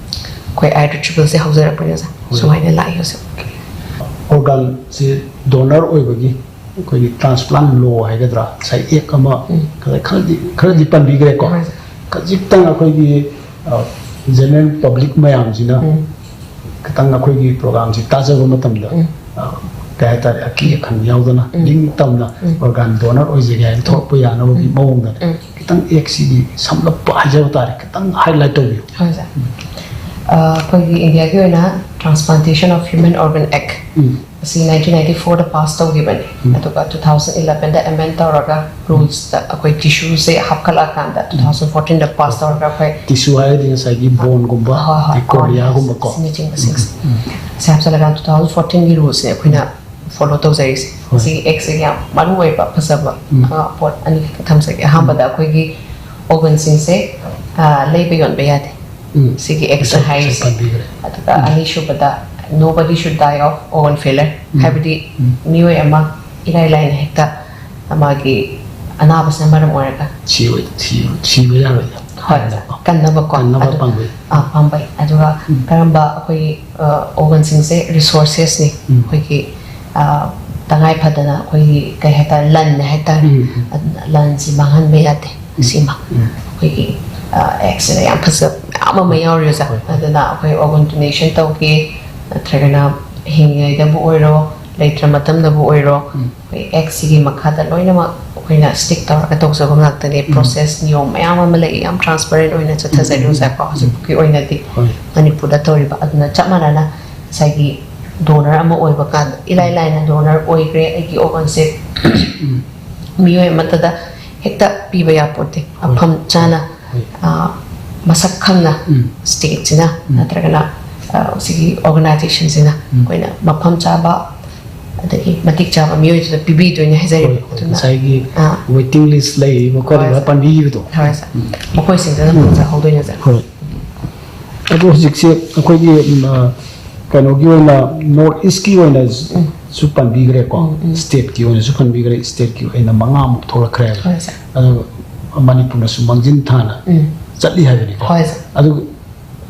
ꯑꯩꯈꯣꯏ ꯑꯥꯏ ꯔꯤꯇ꯭ꯔꯤꯕꯜꯁꯦ ꯍꯧꯖꯔꯛꯄꯅꯦ, ꯑꯣꯖꯥ꯫ ꯍꯣꯏ꯫ ꯁꯨꯃꯥꯏꯅ ꯂꯥꯛꯏ ꯍꯧꯖꯤꯛ꯫ ꯑꯣꯔꯒꯥꯟꯁꯦ ꯗꯣꯅꯔ ꯑꯣꯏꯕꯒꯤ ꯑꯩꯈꯣꯏꯒꯤ ꯇ꯭ꯔꯥꯟꯁꯄ꯭ꯂꯥꯟ ꯂꯣ ꯍꯥꯏꯒꯗ꯭ꯔꯥ, ꯉꯁꯥꯏ ꯑꯦꯛ ꯑꯃ ꯎꯝ꯫ ꯈꯔ-, ꯈꯔꯗꯤ, ꯈꯔꯗꯤ ꯄꯟꯕꯤꯈ꯭ꯔꯦꯀꯣ꯫ ꯍꯣꯏ, ꯁꯥꯔ꯫ ꯈꯖꯤꯛꯇꯪ ꯑꯩꯈꯣꯏꯒꯤ, ꯑ, ꯖꯦꯅꯔꯦꯜ ꯄꯕ꯭ꯂꯤꯛ ꯃꯌꯥꯝꯁꯤꯅ ꯎꯝ꯫ ꯈꯤꯇꯪ ꯑꯩꯈꯣꯏꯒꯤ ꯄ꯭ꯔꯣꯒꯥꯝꯁꯤ ꯇꯥꯖꯕ ꯃꯇꯝꯗ, ꯎꯝ꯫ ꯑ, ꯀꯩ ꯍꯥꯏꯇꯥꯔꯦ, ꯑꯀꯤ ꯑꯈꯪ ꯌꯥꯎꯗꯅ, ꯎꯝ꯫ ꯅꯤꯡꯇꯝꯅ ꯎꯝ꯫ ꯑꯣꯔꯒꯥꯟ ꯗꯣꯅꯔ ꯑꯣꯏꯖꯒꯦ ꯍꯥꯏꯅ ꯊꯣꯛꯂꯛꯄ ꯌꯥꯅꯕꯒꯤ ꯎꯝ꯫ ꯃꯑꯣꯡꯗꯅꯦ꯫ ꯎꯝ꯫ ꯈꯤꯇꯪ ꯑꯦꯛꯁꯤꯒꯤ ꯁꯝꯂꯞꯄ ꯍꯥꯏꯖꯕ ꯇꯥꯔꯦ, ꯈꯤꯇꯪ ꯍꯥꯏꯂꯥꯏꯠ ꯇꯧꯕꯤꯌꯨ꯫ ꯍꯣꯏ, ꯁꯥꯔ꯫ ꯑ, ꯑꯩꯈꯣꯏꯒꯤ ꯏꯟꯗꯤꯌꯥꯒꯤ ꯑꯣꯏꯅ Transplantation of Human Organ Act ꯎꯝ꯫ ꯑꯁꯤ ꯅꯥꯏꯟꯇꯤꯟ ꯅꯥꯏꯟꯇꯤ ꯐꯣꯔꯗ ꯄꯥꯁ ꯇꯧꯈꯤꯕꯅꯤ꯫ ꯎꯝ꯫ ꯑꯗꯨꯒ ꯇꯨ ꯊꯥꯎꯖꯟ ꯏꯂꯚꯦꯟꯗ ꯑꯦꯃꯦꯟ ꯇꯧꯔꯒ ꯔꯨꯜꯁꯇ ꯑꯩꯈꯣꯏ ꯇꯤꯁꯨꯁꯦ ꯍꯥꯞꯀꯠꯂꯛꯑꯀꯥꯟꯗ ꯎꯝ꯫ ꯇꯨ ꯊꯥꯎꯖꯟ ꯐꯣꯔꯇꯤꯟꯗ ꯄꯥꯁ ꯇꯧꯔꯒ ꯑꯩꯈꯣꯏ ꯇꯤꯁꯨ ꯍꯥꯏꯔꯗꯤ ꯉꯁꯥꯏꯒꯤ ꯕꯣꯟꯒꯨꯝꯕ, ꯍꯣꯏ, ꯍꯣꯏ, ꯑꯗꯩ ꯀꯣꯔꯅꯤꯌꯥꯒꯨꯝꯕꯀꯣ꯫ ꯑꯁꯤꯅꯆꯤꯡꯕꯁꯤꯡꯁꯦ꯫ ꯎꯝ꯫ ꯁꯤ ꯍꯥꯞꯆꯤꯜꯂꯀꯥꯟꯗ ꯇꯨ ꯊꯥꯎꯖꯟ ꯐꯣꯔꯇꯤꯟꯒꯤ ꯔꯨꯜꯁꯅꯦ ꯑꯩꯈꯣꯏꯅ ꯐꯣꯂꯣ ꯇꯧꯖꯔꯤꯁꯦ꯫ ꯍꯣꯏ꯫ ꯁꯤꯒꯤ ꯑꯦꯛꯁꯦ ꯌꯥꯝ ꯃꯔꯨ ꯑꯣꯏꯕ ꯐꯖꯕ, ꯎꯝ꯫ ꯑ, ꯄꯣꯠ ꯑꯅꯤꯈꯛ ꯊꯝꯖꯒꯦ꯫ ꯑꯍꯥꯟꯕꯗ ꯎꯝ꯫ ꯑꯩꯈꯣꯏꯒꯤ ꯑꯣꯔꯒꯟꯁꯤꯡꯁꯦ, ꯑ, ꯂꯩꯕ ꯌꯣꯟꯕ ꯌꯥꯗꯦ꯫ ꯎꯝ꯫ ꯁꯤꯒꯤ ꯑꯦꯛꯁ ꯉꯁꯥꯏ ꯍꯥꯏꯔꯤꯁꯦ꯫ ꯄꯟꯕꯤꯈ꯭ꯔꯦ꯫ ꯑꯗꯨꯒ ꯎꯝ꯫ ꯑꯅꯤꯁꯨꯕꯗ, nobody should die of organ failure꯫ ꯎꯝ꯫ ꯍꯥꯏꯕꯗꯤ ꯎꯝ꯫ ꯃꯤꯑꯣꯏ ꯑꯃ ꯏꯔꯥꯏ ꯂꯥꯏꯅ ꯍꯦꯛꯇ ꯃꯥꯒꯤ ꯑꯅꯥꯕꯁꯤꯅ ꯃꯔꯝ ꯑꯣꯏꯔꯒ ꯁꯤꯕ, ꯁꯤꯕ, ꯁꯤꯕ ꯌꯥꯔꯣꯏꯗ꯫ ꯍꯣꯏ, ꯀꯟꯅꯕꯀꯣ꯫ ꯀꯟꯅꯕ ꯑꯗꯨ, ꯄꯥꯝꯕꯩ꯫ ꯑꯥ, ꯄꯥꯝꯕꯩ꯫ ꯑꯗꯨꯒ ꯎꯝ꯫ ꯀꯔꯝꯕ ꯑꯩꯈꯣꯏꯒꯤ, ꯑ, ꯑꯣꯔꯒꯟꯁꯤꯡꯁꯦ ꯔꯤꯁꯣꯔꯁꯦꯁꯅꯤ꯫ ꯎꯝ꯫ ꯑꯩꯈꯣꯏꯒꯤ, ꯑ, ꯇꯉꯥꯏ ꯐꯗꯅ ꯑꯩꯈꯣꯏꯒꯤ ꯀꯩ ꯍꯥꯏꯇꯥꯔꯦ, ꯂꯟꯅꯦ ꯍꯥꯏꯇꯥꯔꯦ꯫ ꯎꯝ, ꯎꯝ꯫ ꯑꯗꯨꯅ ꯂꯟꯁꯤ ꯃꯥꯡꯍꯟꯕ ꯌꯥꯗꯦ꯫ ꯎꯝ꯫ ꯁꯤꯃ ꯎꯝ꯫ ꯑꯩꯈꯣꯏꯒꯤ, ꯑ, ꯑꯦꯛꯁꯤꯗ ꯌꯥꯝ ꯐꯖꯕ ꯃꯌꯥꯝ ꯑꯃ ꯌꯥꯎꯔꯤ, ꯑꯣꯖꯥ꯫ ꯍꯣꯏ, ꯍꯣꯏ꯫ ꯑꯗꯨꯅ ꯑꯩꯈꯣꯏ ꯑꯣꯔꯒꯟ ꯗꯣꯅꯦꯁꯟ ꯇꯧꯒꯦ, ꯅꯠꯇ꯭ꯔꯒꯅ ꯍꯤꯡꯉꯤꯉꯩꯗꯕꯨ ꯑꯣꯏꯔꯣ, ꯂꯩꯇ꯭ꯔ ꯃꯇꯝꯗꯕꯨ ꯑꯣꯏꯔꯣ, ꯎꯝ꯫ ꯑꯩꯈꯣꯏ ꯑꯦꯛꯁꯤꯒꯤ ꯃꯈꯥꯗ ꯂꯣꯏꯅꯃꯛ ꯑꯩꯈꯣꯏꯅ ꯁ꯭ꯇꯤꯛ ꯇꯧꯔꯒ ꯇꯧꯖꯕ ꯉꯥꯛꯇꯅꯦ꯫ ꯎꯝ꯫ ꯄ꯭ꯔꯣꯁꯦꯁ ꯅꯤꯌꯣꯝ ꯃꯌꯥꯝ ꯑꯃ ꯂꯩ, ꯌꯥꯝ ꯇ꯭ꯔꯥꯟꯁꯄꯔꯦꯟ ꯑꯣꯏꯅ ꯆꯠꯊꯖꯔꯤ, ꯎꯝ, ꯎꯝ, ꯑꯣꯖꯥꯀꯣ꯫ ꯎꯝ꯫ ꯍꯧꯖꯤꯛꯐꯥꯎꯒꯤ ꯑꯣꯏꯅꯗꯤ ꯍꯣꯏ꯫ ꯃꯅꯤꯄꯨꯔꯗ ꯇꯧꯔꯤꯕ꯫ ꯑꯗꯨꯅ ꯆꯞ ꯃꯥꯟꯅꯅ ꯉꯁꯥꯏꯒꯤ ꯗꯣꯅꯔ ꯑꯃ ꯑꯣꯏꯕ ꯀꯥꯟꯗ ꯏꯂꯥꯏ ꯂꯥꯏꯅ ꯗꯣꯅꯔ ꯑꯣꯏꯈ꯭ꯔꯦ, ꯑꯩꯒꯤ ꯑꯣꯔꯒꯟꯁꯦ ꯃꯤꯑꯣꯏ ꯑꯃꯠꯇꯗ ꯍꯦꯛꯇ ꯄꯤꯕ ꯌꯥꯄꯣꯠꯇꯦ꯫ ꯃꯐꯝ ꯆꯥꯅ, ꯍꯣꯏ꯫ ꯑ, ꯃꯁꯛ ꯈꯪꯅ ꯎꯝ꯫ ꯁ꯭ꯇꯦꯠꯁꯤꯅ ꯎꯝ꯫ ꯅꯠꯇ꯭ꯔꯒꯅ, ꯑ, ꯁꯤꯒꯤ ꯑꯣꯔꯒꯅꯥꯏꯖꯦꯁꯟꯁꯤꯅ ꯎꯝ꯫ ꯑꯩꯈꯣꯏꯅ ꯃꯐꯝ ꯆꯥꯕ ꯑꯗꯒꯤ ꯃꯇꯤꯛ ꯆꯥꯕ ꯃꯤꯑꯣꯏꯗꯨꯗ ꯄꯤꯕꯤꯗꯣꯏꯅꯦ ꯍꯥꯏꯖꯔꯤꯕ꯫ ꯍꯣꯏ, ꯍꯣꯏ꯫ ꯑꯗꯨꯅ, ꯉꯁꯥꯏꯒꯤ ꯑꯥ꯫ ꯋꯦꯇꯤꯡ ꯂꯤꯁ ꯂꯩꯔꯤꯕ ꯈꯣꯠꯂꯤꯕ ꯍꯣꯏ, ꯁꯥꯔ꯫ ꯄꯥꯟꯕꯤꯈꯤꯕꯗꯣ꯫ ꯍꯣꯏ, ꯁꯥꯔ꯫ ꯎꯝ꯫ ꯃꯈꯣꯏꯁꯤꯡꯗꯨꯅ ꯐꯪꯖꯍꯧꯗꯣꯏꯅꯦ, ꯁꯥꯔ꯫ ꯍꯣꯏ꯫ ꯑꯗꯣ ꯍꯧꯖꯤꯛꯁꯦ ꯑꯩꯈꯣꯏꯒꯤ, ꯎꯝ, ꯑ, ꯀꯩꯅꯣꯒꯤ ꯑꯣꯏꯅ ꯅꯣꯔꯠ ꯏꯁꯀꯤ ꯑꯣꯏꯅꯁꯨ ꯄꯟꯕꯤꯈ꯭ꯔꯦꯀꯣ꯫ ꯎꯝ, ꯎꯝ꯫ ꯁ꯭ꯇꯦꯠꯀꯤ ꯑꯣꯏꯅꯁꯨ ꯄꯟꯕꯤꯈ꯭ꯔꯦ, ꯁ꯭ꯇꯦꯠꯀꯤ ꯑꯣꯏꯅ ꯃꯉꯥꯃꯨꯛ ꯊꯣꯛꯂꯛꯈ꯭ꯔꯦꯕ꯫ ꯍꯣꯏ, ꯁꯥꯔ꯫ ꯑꯗꯣ ꯃꯅꯤꯄꯨꯔꯅꯁꯨ ꯃꯥꯡꯖꯤꯟ ꯊꯥꯅ ꯎꯝ꯫ ꯆꯠꯂꯤ ꯍꯥꯏꯕꯅꯤꯀꯣ꯫ ꯍꯣꯏ, ꯁꯥꯔ꯫ ꯑꯗꯨ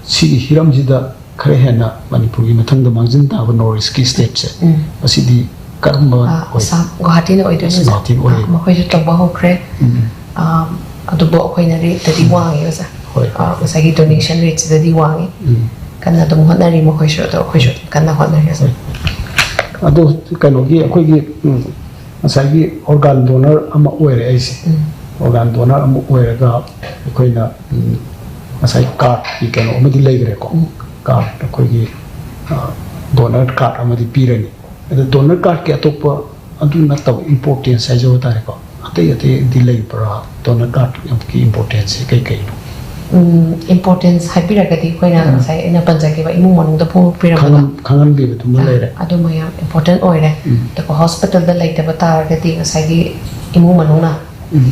ꯁꯤꯒꯤ ꯍꯤꯔꯝꯁꯤꯗ ꯈꯔ ꯍꯦꯟꯅ ꯃꯅꯤꯄꯨꯔꯒꯤ ꯃꯊꯪꯗ ꯃꯥꯡꯖꯤꯟ ꯊꯥꯕ ꯅꯣꯔꯠ ꯏꯁꯀꯤ ꯁ꯭ꯇꯦꯠꯁꯦ, ꯎꯝ꯫ ꯃꯁꯤꯗꯤ ꯀꯔꯝꯕ ꯑꯥ, ꯑꯣꯏ? ꯑꯁꯥꯝ, ꯒꯨꯋꯥꯍꯥꯇꯤꯅ ꯑꯣꯏꯗꯣꯏꯅꯦ, ꯁꯥꯔ꯫ ꯒꯨꯋꯥꯍꯥꯇꯤꯅ ꯑꯣꯏ꯫ ꯑꯥ, ꯃꯈꯣꯏꯁꯨ ꯇꯧꯕ ꯍꯧꯈ꯭ꯔꯦ꯫ ꯎꯝ꯫ ꯑꯥ, ꯑꯗꯨꯕꯨ ꯑꯩꯈꯣꯏꯅ ꯔꯦꯠꯇꯗꯤ ꯋꯥꯡꯉꯦꯕ, ꯁꯥꯔ꯫ ꯍꯣꯏ꯫ ꯑꯥ, ꯉꯁꯥꯏꯒꯤ ꯗꯣꯅꯦꯁꯟ ꯔꯦꯠꯁꯤꯗꯗꯤ ꯋꯥꯡꯉꯤ꯫ ꯎꯝ꯫ ꯀꯟꯅ ꯑꯗꯨꯝ ꯍꯣꯠꯅꯔꯤ ꯃꯈꯣꯏꯁꯨ, ꯑꯗꯣ ꯑꯩꯈꯣꯏꯁꯨ ꯀꯟꯅ ꯍꯣꯠꯅꯔꯤ, ꯁꯥꯔ꯫ ꯑꯗꯣ ꯀꯩꯅꯣꯒꯤ ꯑꯩꯈꯣꯏꯒꯤ, ꯎꯝ, ꯉꯁꯥꯏꯒꯤ ꯑꯣꯔꯒꯥꯟ ꯗꯣꯅꯔ ꯑꯃ ꯑꯣꯏꯔꯦ ꯑꯩꯁꯦ꯫ ꯎꯝ꯫ ꯑꯣꯔꯒꯥꯟ ꯗꯣꯅꯔ ꯑꯃ ꯑꯣꯏꯔꯒ ꯑꯩꯈꯣꯏꯅ, ꯎꯝ, ꯉꯁꯥꯏ ꯀꯥꯔꯠꯀꯤ ꯀꯩꯅꯣ ꯑꯃꯗꯤ ꯂꯩꯈ꯭ꯔꯦꯀꯣ꯫ ꯎꯝ꯫ ꯀꯥꯔꯠ ꯑꯩꯈꯣꯏꯒꯤ, ꯑ, ꯗꯣꯅꯔ ꯀꯥꯔꯠ ꯑꯃꯗꯤ ꯄꯤꯔꯅꯤ꯫ ꯑꯗꯣ ꯗꯣꯅꯔ ꯀꯥꯔꯠꯀꯤ ꯑꯇꯣꯞꯄ ꯑꯗꯨ ꯅꯠꯇꯕ ꯏꯝꯄꯣꯔꯇꯦꯟꯁ ꯍꯥꯏꯖꯕ ꯇꯥꯔꯦꯀꯣ꯫ ꯑꯇꯩ ꯑꯇꯩꯗꯤ ꯂꯩꯕ꯭ꯔꯥ? ꯗꯣꯅꯔ ꯀꯥꯔꯠꯀꯤ ꯏꯝꯄꯣꯔꯇꯦꯟꯁꯁꯦ ꯀꯩ ꯀꯩꯅꯣ? ꯎꯝ, ꯏꯝꯄꯣꯔꯇꯦꯟꯁ ꯍꯥꯏꯕꯤꯔꯒꯗꯤ ꯑꯩꯈꯣꯏꯅ ꯎꯝ꯫ ꯉꯁꯥꯏ ꯑꯩꯅ ꯄꯟꯖꯈꯤꯕ ꯏꯃꯨꯡ ꯃꯅꯨꯡꯗ ꯐꯣꯡꯗꯣꯛꯄꯤꯔꯝꯕꯗꯣ꯫ ꯈꯪꯍꯟ-, ꯈꯪꯍꯟꯕꯤꯕꯗꯨꯃ ꯑꯥ, ꯂꯩꯔꯦ꯫ ꯑꯗꯨꯃ ꯌꯥꯝ ꯏꯝꯄꯣꯔꯇꯦꯟ ꯑꯣꯏꯔꯦ꯫ ꯎꯝ꯫ ꯑꯗꯨꯒ ꯍꯣꯁꯄꯤꯇꯥꯜꯗ ꯂꯩꯇꯕ ꯇꯥꯔꯒꯗꯤ ꯉꯁꯥꯏꯒꯤ ꯏꯃꯨꯡ ꯃꯅꯨꯡꯅ, ꯎꯝ꯫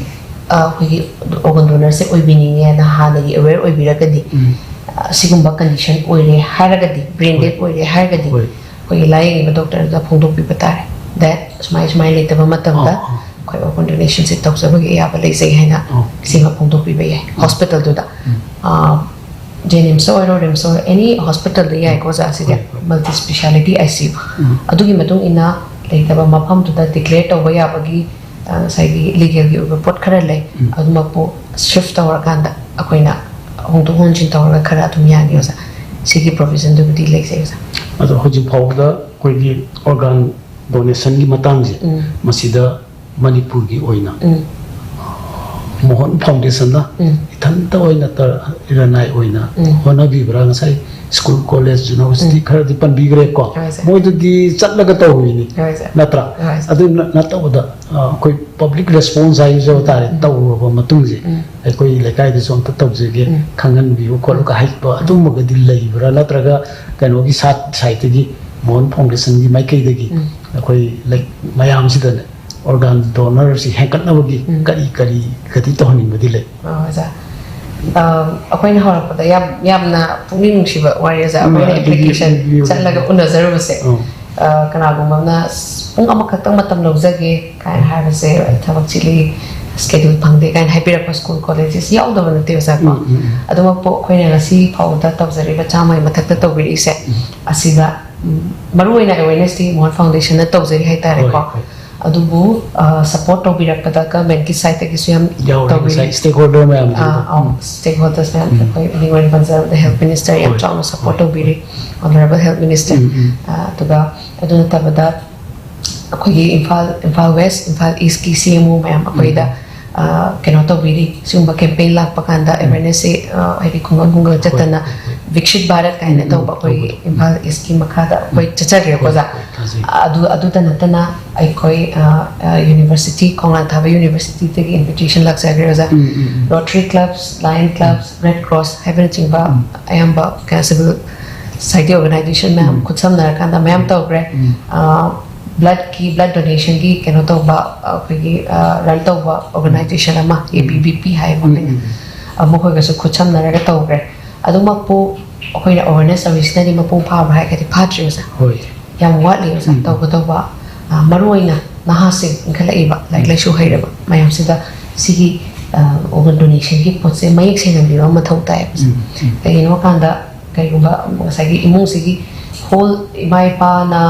ꯑ, ꯑꯩꯈꯣꯏꯒꯤ ꯑꯣꯔꯒꯟ ꯗꯣꯅꯔꯁꯦ ꯑꯣꯏꯕꯤꯅꯤꯡꯉꯦꯅ ꯍꯥꯟꯅꯒꯤ ꯑꯦꯋꯦꯌꯔ ꯑꯣꯏꯕꯤꯔꯒꯗꯤ, ꯎꯝ꯫ ꯑ, ꯁꯤꯒꯨꯝꯕ ꯀꯟꯗꯤꯁꯟ ꯑꯣꯏꯔꯦ ꯍꯥꯏꯔꯒꯗꯤ, ꯕ꯭ꯔꯦꯟ ꯗꯦꯗ ꯑꯣꯏꯔꯦ ꯍꯥꯏꯔꯒꯗꯤ, ꯍꯣꯏ꯫ ꯑꯩꯈꯣꯏꯒꯤ ꯂꯥꯏꯌꯦꯡꯉꯤꯕ ꯗꯣꯛꯇꯔꯗ ꯐꯣꯡꯗꯣꯛꯄꯤꯕ ꯇꯥꯔꯦ꯫ ꯗꯦꯠ ꯁꯨꯃꯥꯏ ꯁꯨꯃꯥꯏ ꯂꯩꯇꯕ ꯃꯇꯝꯗ ꯑꯥ, ꯑꯥ꯫ ꯑꯩꯈꯣꯏ ꯑꯣꯔꯒꯟ ꯗꯣꯅꯦꯁꯟꯁꯦ ꯇꯧꯖꯕꯒꯤ ꯑꯌꯥꯕ ꯂꯩꯖꯩ ꯍꯥꯏꯅ ꯑꯥ꯫ ꯁꯤꯃ ꯐꯣꯡꯗꯣꯛꯄꯤꯕ ꯌꯥꯏ ꯍꯣꯁꯄꯤꯇꯥꯜꯗꯨꯗ꯫ ꯎꯝ꯫ ꯑ, ꯖꯦꯅꯤꯝꯁꯇ ꯑꯣꯏꯔꯣ, ꯔꯤꯝꯁꯇ ꯑꯣꯏꯔꯣ, ꯑꯦꯅꯤ ꯍꯣꯁꯄꯤꯇꯥꯜꯗ ꯌꯥꯏꯀꯣ, ꯑꯣꯖꯥ, ꯁꯤꯗꯤ꯫ ꯍꯣꯏ, ꯍꯣꯏ꯫ Multi ꯁ꯭ꯄꯦꯁꯥꯂꯤꯇꯤ I C U. ꯎꯝ꯫ ꯑꯗꯨꯒꯤ ꯃꯇꯨꯡ ꯏꯟꯅ ꯂꯩꯇꯕ ꯃꯐꯝꯗꯨꯗ ꯗꯤꯀ꯭ꯂꯦꯌꯔ ꯇꯧꯕ ꯌꯥꯕꯒꯤ, ꯑ, ꯉꯁꯥꯏꯒꯤ ꯂꯤꯒꯦꯜꯒꯤ ꯑꯣꯏꯕ ꯄꯣꯠ ꯈꯔ ꯂꯩ꯫ ꯎꯝ꯫ ꯑꯗꯨꯃꯛꯄꯨ ꯁꯤꯐ ꯇꯧꯔꯀꯥꯟꯗ ꯑꯩꯈꯣꯏꯅ ꯍꯣꯡꯗꯣꯛ ꯍꯣꯟꯖꯤꯟ ꯇꯧꯔꯒ ꯈꯔ ꯑꯗꯨꯝ ꯌꯥꯅꯤ, ꯑꯣꯖꯥ꯫ ꯁꯤꯒꯤ ꯄ꯭ꯔꯣꯕꯤꯖꯟꯗꯨꯕꯨꯗꯤ ꯂꯩꯖꯩ, ꯑꯣꯖꯥ꯫ ꯑꯗꯣ ꯍꯧꯖꯤꯛ ꯐꯥꯎꯕꯗ ꯑꯩꯈꯣꯏꯒꯤ ꯑꯣꯔꯒꯥꯟ ꯗꯣꯅꯦꯁꯟꯒꯤ ꯃꯇꯥꯡꯁꯦ, ꯎꯝ꯫ ꯃꯁꯤꯗ ꯃꯅꯤꯄꯨꯔꯒꯤ ꯑꯣꯏꯅ ꯎꯝ꯫ ꯃꯣꯍꯟ ꯐꯥꯎꯟꯗꯦꯁꯟꯅ ꯎꯝ꯫ ꯏꯊꯟꯇ ꯑꯣꯏꯅ ꯇ- ꯏꯔꯅꯥꯏ ꯑꯣꯏꯅ ꯎꯝ꯫ ꯍꯣꯠꯅꯕꯤꯕ꯭ꯔꯥ? ꯉꯁꯥꯏ ꯁ꯭ꯀꯨꯜ, ꯀꯣꯂꯦꯖ, ꯌꯨꯅꯤꯚꯔꯁꯤꯇꯤ ꯎꯝ꯫ ꯈꯔꯗꯤ ꯄꯟꯕꯤꯈ꯭ꯔꯦꯀꯣ꯫ ꯍꯣꯏ, ꯁꯥꯔ꯫ ꯃꯣꯏꯗꯨꯗꯤ ꯆꯠꯂꯒ ꯇꯧꯔꯤꯅꯤ, ꯍꯣꯏ, ꯁꯥꯔ꯫ ꯅꯠꯇ꯭ꯔꯥ? ꯍꯣꯏ, ꯁꯥꯔ꯫ ꯑꯗꯨ ꯅ- ꯅꯠꯇꯕꯗ, ꯑ, ꯑꯩꯈꯣꯏ ꯄꯕ꯭ꯂꯤꯛ ꯔꯦꯁꯄꯣꯟꯁ ꯍꯥꯏꯖꯕ ꯇꯥꯔꯦ, ꯎꯝ꯫ ꯇꯧꯔꯕ ꯃꯇꯨꯡꯁꯦ, ꯎꯝ꯫ ꯑꯩꯈꯣꯏ ꯂꯩꯀꯥꯏꯗꯁꯨ ꯑꯝꯇ ꯇꯧꯖꯒꯦ, ꯎꯝ꯫ ꯈꯪꯍꯟꯕꯤꯌꯨ ꯈꯣꯠꯂꯨꯒ ꯍꯥꯏꯕ ꯑꯗꯨꯝꯕꯒꯗꯤ ꯂꯩꯕ꯭ꯔꯥ? ꯅꯠꯇ꯭ꯔꯒ ꯀꯩꯅꯣꯒꯤ ꯁꯥꯏꯠ, ꯁꯥꯏꯠꯇꯒꯤ, ꯃꯣꯍꯟ ꯐꯥꯎꯟꯗꯦꯁꯟꯒꯤ ꯃꯥꯏꯀꯩꯗꯒꯤ ꯎꯝ꯫ ꯑꯩꯈꯣꯏ ꯂꯩ-, ꯃꯌꯥꯝꯁꯤꯗꯅꯦ, ꯑꯣꯔꯒꯥꯟ ꯗꯣꯅꯔꯁꯤ ꯍꯦꯟꯒꯠꯅꯕꯒꯤ ꯎꯝ꯫ ꯀꯔꯤ ꯀꯔꯤꯒꯗꯤ ꯇꯧꯍꯟꯅꯤꯡꯕꯗꯤ ꯂꯩ? ꯑꯣ, ꯑꯣꯖꯥ꯫ ꯑ, ꯑꯩꯈꯣꯏꯅ ꯍꯧꯔꯛꯄꯗ ꯌꯥꯝ, ꯌꯥꯝꯅ ꯄꯨꯛꯅꯤꯡ ꯅꯨꯡꯁꯤꯕ ꯋꯥꯔꯤ, ꯑꯣꯖꯥ꯫ ꯎꯝ, ꯑꯩꯈꯣꯏꯅ ꯑꯗꯨꯒꯤ ꯑꯦꯄ꯭ꯂꯤꯀꯦꯁꯟ review ꯆꯠꯂꯒ ꯎꯅꯖꯔꯨꯕꯁꯦ꯫ ꯎꯝ꯫ ꯑ, ꯀꯅꯥꯒꯨꯝꯕ ꯑꯃꯅ "ꯑꯁ, ꯄꯨꯡ ꯑꯃꯈꯛꯇꯪ ꯃꯇꯝ ꯂꯧꯖꯒꯦ" ꯀꯥꯏꯅ ꯍꯥꯏꯕꯁꯦ, "ꯊꯕꯛ ꯆꯤꯜꯂꯤ, ꯁ꯭ꯀꯦꯗꯨꯜ ꯐꯪꯗꯦ" ꯀꯥꯏꯅ ꯍꯥꯏꯕꯤꯔꯛꯄ ꯁ꯭ꯀꯨꯜ ꯀꯣꯂꯦꯖꯦꯁ ꯌꯥꯎꯗꯕ ꯅꯠꯇꯦ, ꯑꯣꯖꯥ, ꯀꯣ꯫ ꯎꯝ, ꯎꯝ, ꯎꯝ꯫ ꯑꯗꯨꯃꯛꯄꯨ ꯑꯩꯈꯣꯏꯅ ꯉꯁꯤ ꯐꯥꯎꯕꯗ ꯇꯧꯖꯔꯤꯕ ꯆꯥꯝꯃꯒꯤ ꯃꯊꯛꯇ ꯇꯧꯕꯤꯔꯛꯏꯁꯦ, ꯎꯝ꯫ ꯑꯁꯤꯗ, ꯎꯝ, ꯃꯔꯨꯑꯣꯏꯅ ꯑꯦꯋꯦꯔꯅꯦꯁꯇꯤ ꯃꯣꯍꯟ ꯐꯥꯎꯟꯗꯦꯁꯟꯅ ꯇꯧꯖꯔꯤ ꯍꯥꯏꯇꯥꯔꯦꯀꯣ꯫ ꯍꯣꯏ, ꯍꯣꯏ꯫ ꯑꯗꯨꯕꯨ, ꯑ, ꯁꯄꯣꯔꯠ ꯇꯧꯕꯤꯔꯛꯄꯗ ꯒꯚꯔꯟꯃꯦꯟꯠꯀꯤ ꯁꯥꯏꯠꯇꯒꯤꯁꯨ ꯌꯥꯝ ꯌꯥꯎꯔꯦ, ꯇꯧꯕꯤꯔꯤ꯫ ꯉꯁꯥꯏ ꯁ꯭ꯇꯦꯛꯍꯣꯜꯗꯔ ꯃꯌꯥꯝꯁꯤꯡꯗꯣ꯫ ꯑꯥ, ꯑꯧ, ꯎꯝ꯫ ꯁ꯭ꯇꯦꯛꯍꯣꯜꯗꯔꯁ ꯃꯌꯥꯝ, ꯎꯝ꯫ ꯑꯩꯈꯣꯏ ꯃꯤꯡ ꯑꯣꯏꯅ ꯄꯟꯖꯔꯕꯗ ꯍꯦꯜꯊ ꯃꯤꯅꯤꯁꯇꯔ ꯌꯥꯝ ꯍꯣꯏ, ꯆꯥꯎꯅ ꯍꯣꯏ, ꯁꯄꯣꯔꯠ ꯍꯣꯏ꯫ ꯇꯧꯕꯤꯔꯤ, um, um. Honourable health minister. Um, um. Ah, ꯑꯗꯨꯒ ꯑꯗꯨ ꯅꯠꯇꯕꯗ ꯑꯩꯈꯣꯏꯒꯤ ꯏꯝꯐꯥꯜ, ꯏꯝꯐꯥꯜ ꯋꯦꯁ, ꯏꯝꯐꯥꯜ ꯏꯁꯀꯤ ꯁꯤ ꯑꯦꯝ ꯑꯣ ꯃꯌꯥꯝ ꯑꯩꯈꯣꯏꯗ, ꯎꯝ꯫ ꯑꯥ, ꯀꯩꯅꯣ ꯇꯧꯕꯤꯔꯤ꯫ ꯁꯤꯒꯨꯝꯕ ꯀꯦꯝꯄꯦꯟ ꯂꯥꯛꯄ ꯀꯥꯟꯗ ꯎꯝ꯫ ꯑꯦꯋꯦꯔꯅꯦꯁꯁꯦ, ꯑꯥ, ꯍꯥꯏꯗꯤ ꯈꯨꯡꯒꯪ ꯈꯨꯡꯒꯪ ꯍꯣꯏ, ꯆꯠꯇꯅ ꯍꯣꯏ, ꯍꯣꯏ꯫ ꯚꯤꯛꯁꯤꯠ ꯚꯥꯔꯠ ꯀꯥꯏꯅ ꯎꯝ, ꯇꯧꯕ ꯑꯩꯈꯣꯏꯒꯤ ꯇꯧꯕꯗꯣ꯫ ꯏꯝꯐꯥꯜ ꯏꯁꯀꯤ ꯃꯈꯥꯗ ꯑꯩꯈꯣꯏ ꯎꯝ꯫ ꯆꯠꯆꯈ꯭ꯔꯦꯀꯣ, ꯍꯣꯏ, ꯑꯣꯖꯥ꯫ ꯍꯣꯏ, ꯊꯥꯖꯩ꯫ ꯑꯗꯨ, ꯑꯗꯨꯇ ꯅꯠꯇꯅ ꯑꯩꯈꯣꯏ, ꯑ, ꯑ, ꯌꯨꯅꯤꯚꯔꯁꯤꯇꯤ, ꯈꯣꯡꯅꯥꯡ ꯊꯥꯕ ꯌꯨꯅꯤꯚꯔꯁꯤꯇꯤꯗꯒꯤ ꯏꯟꯚꯤꯇꯦꯁꯟ ꯂꯥꯛꯆꯈ꯭ꯔꯦ, ꯑꯣꯖꯥ꯫ ꯎꯝ, ꯎꯝ, ꯎꯝ꯫ ꯔꯣꯇꯔꯤ ꯀ꯭ꯂꯕꯁ, ꯂꯥꯌꯟ ꯀ꯭ꯂꯕꯁ, ꯔꯦꯗ ꯀ꯭ꯔꯣꯁ ꯍꯥꯏꯕꯅꯆꯤꯡꯕ ꯎꯝ꯫ ꯑꯌꯥꯝꯕ ꯀꯩꯅꯣ ꯁꯤꯚꯤꯜ ꯁꯣꯁꯥꯏꯇꯤ ꯑꯣꯔꯒꯅꯥꯏꯖꯦꯁꯟ ꯃꯌꯥꯝ ꯎꯝ꯫ ꯈꯨꯠꯁꯝꯅꯔꯀꯥꯟꯗ ꯃꯌꯥꯝ ꯇꯧꯈ꯭ꯔꯦ꯫ ꯎꯝ꯫ ꯑ, ꯕ꯭ꯂꯗꯀꯤ, ꯕ꯭ꯂꯗ ꯗꯣꯅꯦꯁꯟꯒꯤ ꯀꯩꯅꯣ ꯇꯧꯕ, ꯑꯩꯈꯣꯏꯒꯤ, ꯑ, ꯔꯟ ꯇꯧꯕ ꯑꯣꯔꯒꯅꯥꯏꯖꯦꯁꯟ ꯑꯃ, ꯎꯝ꯫ ꯑꯦ ꯕꯤ ꯕꯤ ꯄꯤ ꯍꯥꯏꯕ ꯎꯝ, ꯃꯃꯤꯡ, ꯎꯝ, ꯎꯝ꯫ ꯑ, ꯃꯈꯣꯏꯒꯁꯨ ꯈꯨꯠꯁꯝꯅꯔꯒ ꯇꯧꯈ꯭ꯔꯦ꯫ ꯑꯗꯨꯃꯛꯄꯨ ꯑꯩꯈꯣꯏꯅ ꯑꯦꯋꯦꯔꯅꯦꯁ ꯇꯧꯔꯤꯁꯤꯅꯗꯤ ꯃꯄꯨꯡ ꯐꯥꯕ꯭ꯔꯥ ꯍꯥꯏꯔꯒꯗꯤ ꯐꯥꯗ꯭ꯔꯤ, ꯑꯣꯖꯥ꯫ ꯍꯣꯏ꯫ ꯌꯥꯝ ꯋꯥꯠꯂꯤ, ꯑꯣꯖꯥ, ꯎꯝ꯫ ꯇꯧꯒꯗꯧꯕ꯫ ꯑ, ꯃꯔꯨꯑꯣꯏꯅ ꯅꯍꯥꯁꯤꯡ ꯏꯟꯈꯠꯂꯛꯏꯕ, ꯂꯥꯏꯔꯤꯛ ꯎꯝ꯫ ꯂꯥꯏꯁꯨ ꯍꯩꯔꯕ ꯃꯌꯥꯝꯁꯤꯗ ꯁꯤꯒꯤ, ꯑ, ꯑꯣꯔꯒꯟ ꯗꯣꯅꯦꯁꯟꯒꯤ ꯄꯣꯠꯁꯦ ꯃꯌꯦꯛ ꯁꯦꯡꯍꯟꯕꯤꯕ ꯑꯃ ꯃꯊꯧ ꯇꯥꯏꯌꯦꯕ, ꯑꯣꯖꯥ꯫ ꯎꯝ, ꯎꯝ꯫ ꯀꯩꯒꯤꯅꯣ ꯍꯥꯏꯀꯥꯟꯗ, ꯀꯩꯒꯨꯝꯕ ꯉꯁꯥꯏꯒꯤ ꯏꯃꯨꯡꯁꯤꯒꯤ ꯍꯣꯜ ꯏꯃꯥ ꯏꯄꯥꯅ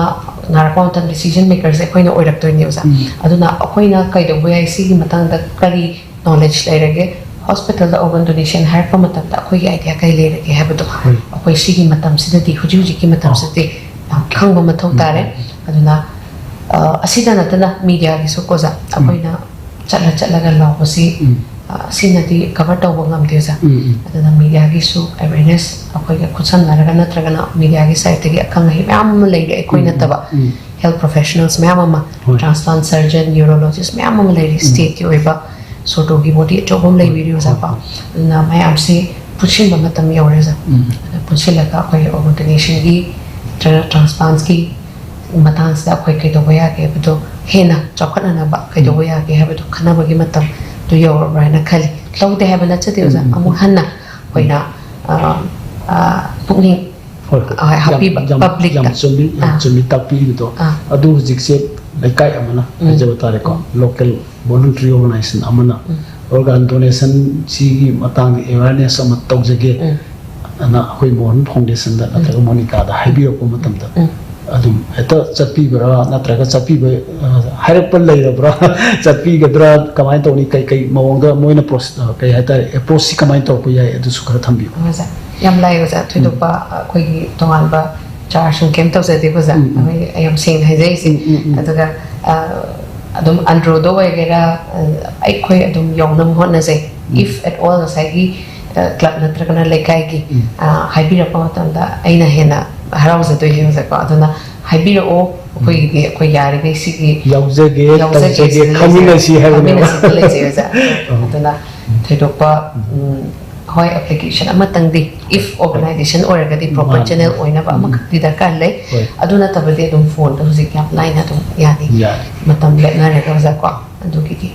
ꯅꯥꯔꯛꯄ ꯃꯇꯝꯗ ꯗꯤꯁꯤꯖꯟ ꯃꯦꯀꯔꯁꯦ ꯑꯩꯈꯣꯏꯅ ꯑꯣꯏꯔꯛꯇꯣꯏꯅꯦ, ꯑꯣꯖꯥ꯫ ꯎꯝ꯫ ꯑꯗꯨꯅ ꯑꯩꯈꯣꯏꯅ ꯀꯩꯗꯧꯕ ꯌꯥꯏ, ꯁꯤꯒꯤ ꯃꯇꯥꯡꯗ ꯀꯔꯤ ꯅꯣꯂꯦꯖ ꯂꯩꯔꯒꯦ, ꯍꯣꯁꯄꯤꯇꯥꯜꯗ ꯑꯣꯔꯒꯟ ꯗꯣꯅꯦꯁꯟ ꯍꯥꯏꯔꯛꯄ ꯃꯇꯝꯗ ꯑꯩꯈꯣꯏꯒꯤ ꯑꯥꯏꯗꯤꯌꯥ ꯀꯩ ꯂꯩꯔꯒꯦ ꯍꯥꯏꯕꯗꯣ, ꯍꯣꯏ꯫ ꯑꯩꯈꯣꯏ ꯁꯤꯒꯤ ꯃꯇꯝꯁꯤꯗꯗꯤ, ꯍꯧꯖꯤꯛ ꯍꯧꯖꯤꯛꯀꯤ ꯃꯇꯝꯁꯤꯗꯗꯤ ꯌꯥꯝ ꯈꯪꯕ ꯃꯊꯧ ꯇꯥꯔꯦ꯫ ꯎꯝ, ꯎꯝ, ꯎꯝ꯫ ꯑꯗꯨꯅ, ꯑ, ꯑꯁꯤꯗ ꯅꯠꯇꯅ ꯃꯤꯗꯤꯌꯥꯒꯤꯁꯨ, ꯑꯣꯖꯥ, ꯎꯝ꯫ ꯑꯩꯈꯣꯏꯅ ꯆꯠꯂ ꯆꯠꯂꯒ ꯂꯥꯎꯕꯁꯤ, ꯎꯝ꯫ ꯑꯁꯤꯅꯗꯤ ꯀꯚꯔ ꯇꯧꯕ ꯉꯝꯗꯦ ꯑꯣꯖꯥ꯫ ꯎꯝ, ꯎꯝ꯫ ꯑꯗꯨꯅ ꯃꯤꯗꯤꯌꯥꯒꯤꯁꯨ ꯑꯦꯋꯦꯔꯅꯦꯁ ꯑꯩꯈꯣꯏꯒ ꯈꯨꯠꯁꯝꯅꯔꯒ ꯅꯠꯇ꯭ꯔꯒꯅ ꯃꯤꯗꯤꯌꯥꯒꯤ ꯁꯥꯏꯠꯇꯒꯤ ꯑꯈꯪ ꯑꯍꯩ ꯃꯌꯥꯝ ꯑꯃ ꯂꯩꯔꯦ, ꯑꯩꯈꯣꯏ ꯎꯝ, ꯎꯝ, ꯅꯠꯇꯕ ꯎꯝ꯫ ꯍꯦꯜꯊ ꯄ꯭ꯔꯣꯐꯦꯁꯅꯦꯜꯁ ꯃꯌꯥꯝ ꯑꯃ, ꯍꯣꯏ꯫ ꯇ꯭ꯔꯥꯟꯁꯄ꯭ꯂꯥꯟ ꯁꯔꯖꯟ, ꯅ꯭ꯌꯨꯔꯣꯂꯣꯖꯤꯁ ꯃꯌꯥꯝ ꯑꯃ ꯂꯩꯔꯤ, ꯎꯝ꯫ ꯁ꯭ꯇꯦꯠꯀꯤ ꯑꯣꯏꯕ ꯁꯣꯇꯣꯒꯤ ꯕꯣꯗꯤ ꯑꯆꯧꯕ ꯑꯃ ꯂꯩꯕꯤꯔꯤ ꯑꯣꯖꯥꯀꯣ꯫ ꯍꯣꯏ, ꯍꯣꯏ꯫ ꯑꯗꯨꯅ ꯃꯌꯥꯝꯁꯤ ꯄꯨꯟꯁꯤꯟꯕ ꯃꯇꯝ ꯌꯧꯔꯦ ꯑꯣꯖꯥ꯫ ꯎꯝ꯫ ꯑꯗ ꯄꯨꯟꯁꯤꯜꯂꯒ ꯑꯩꯈꯣꯏ ꯑꯣꯔꯒꯅꯥꯏꯖꯦꯁꯟꯒꯤ ꯅꯠꯇ꯭ꯔꯒ ꯇ꯭ꯔꯥꯟꯁꯄ꯭ꯂꯥꯟꯁꯀꯤ ꯃꯇꯥꯡꯁꯤꯗ ꯑꯩꯈꯣꯏ ꯀꯩꯗꯧꯕ ꯌꯥꯒꯦ ꯍꯥꯏꯕꯗꯣ, ꯍꯦꯟꯅ ꯆꯥꯎꯈꯠꯅꯅꯕ ꯀꯩꯗꯧꯕ ꯎꯝ꯫ ꯌꯥꯒꯦ ꯍꯥꯏꯕꯗꯣ ꯈꯟꯅꯕꯒꯤ ꯃꯇꯝꯗꯨ ꯌꯧꯔꯕ꯭ꯔꯥ ꯍꯥꯏꯅ ꯈꯜꯂꯤ꯫ ꯂꯧꯗꯦ ꯍꯥꯏꯕ ꯅꯠꯆꯗꯦ ꯑꯣꯖꯥ, ꯎꯝ꯫ ꯑꯃꯨꯛ ꯍꯟꯅ ꯑꯩꯈꯣꯏꯅ, ꯑ, ꯑ, ꯄꯨꯛꯅꯤꯡ ꯍꯣꯏ, ꯍꯣꯏ꯫ ꯍꯣꯏ, ꯌꯥꯝ, ꯍꯥꯞꯄꯤꯕ ꯌꯥꯝ, ꯄꯕ꯭ꯂꯤꯛꯇ꯫ ꯌꯥꯝ ꯆꯨꯝꯃꯤ, ꯌꯥꯝ ꯑꯥ꯫ ꯆꯨꯝꯃꯤ ꯇꯥꯛꯄꯤꯔꯤꯕꯗꯣ꯫ ꯑꯥ꯫ ꯑꯗꯨ ꯍꯧꯖꯤꯛꯁꯦ ꯂꯩꯀꯥꯏ ꯑꯃꯅ ꯎꯝ꯫ ꯍꯥꯏꯖꯕ ꯇꯥꯔꯦꯀꯣ, ꯎꯝ꯫ ꯂꯣꯀꯦꯜ ꯚꯣꯂꯨꯟꯇꯔꯤ ꯑꯣꯔꯒꯅꯥꯏꯖꯦꯁꯟ ꯑꯃꯅ ꯎꯝ꯫ ꯑꯣꯔꯒꯥꯟ ꯗꯣꯅꯦꯁꯟꯁꯤꯒꯤ ꯃꯇꯥꯡꯗ ꯑꯦꯋꯦꯔꯅꯦꯁ ꯑꯃ ꯇꯧꯖꯒꯦ ꯎꯝ꯫ ꯑꯅ ꯑꯩꯈꯣꯏ ꯃꯣꯍꯟ ꯐꯥꯎꯟꯗꯦꯁꯟꯗ ꯎꯝ꯫ ꯅꯠꯇ꯭ꯔꯒ ꯃꯣꯅꯤꯀꯥꯗ ꯍꯥꯏꯕꯤꯔꯛꯄ ꯃꯇꯝꯗ ꯎꯝ꯫ ꯑꯗꯨꯝ ꯍꯦꯛꯇ ꯆꯠꯄꯤꯕ꯭ꯔꯥ, ꯅꯠꯇ꯭ꯔꯒ ꯆꯠꯄꯤꯕ, ꯑ, ꯍꯥꯏꯔꯛꯄ ꯂꯩꯔꯕ꯭ꯔꯥ? ꯆꯠꯄꯤꯒꯗ꯭ꯔꯥ? ꯀꯃꯥꯏꯅ ꯇꯧꯅꯤ? ꯀꯩ ꯀꯩ ꯃꯑꯣꯡꯗ ꯃꯣꯏꯅ ꯄ꯭ꯔꯣꯁ-, ꯑ, ꯀꯩ ꯍꯥꯏꯇꯥꯔꯦ, ꯑꯦꯄ꯭ꯔꯣꯆꯁꯤ ꯀꯃꯥꯏꯅ ꯇꯧꯔꯛꯄ ꯌꯥꯏ? ꯑꯗꯨꯁꯨ ꯈꯔ ꯊꯝꯕꯤꯌꯨ꯫ ꯑꯣꯖꯥ, ꯌꯥꯝ ꯂꯥꯏ ꯑꯣꯖꯥ, ꯎꯝ꯫ ꯊꯣꯏꯗꯣꯛꯄ ꯑꯩꯈꯣꯏꯒꯤ ꯇꯣꯉꯥꯟꯕ ꯆꯥꯔꯖ ꯅꯨꯡ ꯀꯩꯝ ꯇꯧꯖꯗꯦꯀꯣ ꯑꯣꯖꯥ꯫ ꯎꯝ, ꯎꯝ꯫ ꯑꯩꯈꯣꯏ ꯌꯥꯝ ꯁꯦꯡꯅ ꯍꯥꯏꯖꯔꯤꯁꯦ꯫ ꯎꯝ, ꯎꯝ, ꯎꯝ꯫ ꯑꯗꯨꯒ, ꯑ, ꯑꯗꯨꯝ ꯑꯟꯗ꯭ꯔꯣꯗ ꯑꯣꯏꯒꯦꯔꯥ, ꯑ, ꯑꯩꯈꯣꯏ ꯑꯗꯨꯝ ꯌꯧꯅꯕ ꯍꯣꯠꯅꯖꯩ꯫ ꯎꯝ꯫ If at all ꯉꯁꯥꯏꯒꯤ, ꯑ, ꯀ꯭ꯂꯕ ꯅꯠꯇ꯭ꯔꯒꯅ ꯂꯩꯀꯥꯏꯒꯤ, ꯎꯝ꯫ ꯑ, ꯍꯥꯏꯕꯤꯔꯛꯄ ꯃꯇꯝꯗ ꯑꯩꯅ ꯍꯦꯟꯅ ꯍꯔꯥꯎꯖꯗꯣꯏꯅꯦ ꯑꯣꯖꯥꯀꯣ꯫ ꯑꯗꯨꯅ ꯍꯥꯏꯕꯤꯔꯛꯑꯣ, ꯑꯩꯈꯣꯏꯒꯤꯗꯤ, ꯑꯩꯈꯣꯏ ꯌꯥꯔꯤꯈꯩ ꯁꯤꯒꯤ ꯌꯥꯎꯖꯒꯦ, ꯌꯥꯎꯖꯒꯦ, ꯇꯧꯖꯒꯦ, ꯁꯤꯗ ꯂꯩꯖꯩ, ꯈꯪꯃꯤꯟꯅꯁꯤ ꯍꯥꯏꯕꯅꯦꯕ꯫ ꯈꯪꯃꯤꯟꯅꯁꯤꯗ ꯂꯩꯖꯩ ꯑꯣꯖꯥ꯫ ꯑꯣ꯫ ꯑꯗꯨꯅ ꯊꯣꯏꯗꯣꯛꯄ, ꯎꯝ꯫ ꯎꯝ, ꯍꯣꯏ, ꯑꯦꯄ꯭ꯂꯤꯀꯦꯁꯟ ꯑꯃꯇꯪꯗꯤ, if organization ꯑꯣꯏꯔꯒꯗꯤ proper ꯃꯥꯅꯤ꯫ channel ꯑꯣꯏꯅꯕ ꯎꯝ꯫ ꯑꯃꯈꯛꯇꯤ ꯗꯔꯀꯥꯔ ꯂꯩ꯫ ꯍꯣꯏ꯫ ꯑꯗꯨ ꯅꯠꯇꯕꯗꯤ ꯑꯗꯨꯝ ꯐꯣꯟꯗ ꯍꯧꯖꯤꯛ ꯌꯥꯝ ꯂꯥꯏꯅ ꯑꯗꯨꯝ ꯌꯥꯅꯤ꯫ ꯌꯥꯏ꯫ ꯃꯇꯝ ꯂꯦꯞꯅꯔꯒ ꯑꯣꯖꯥꯀꯣ, ꯑꯗꯨꯒꯤꯗꯤ꯫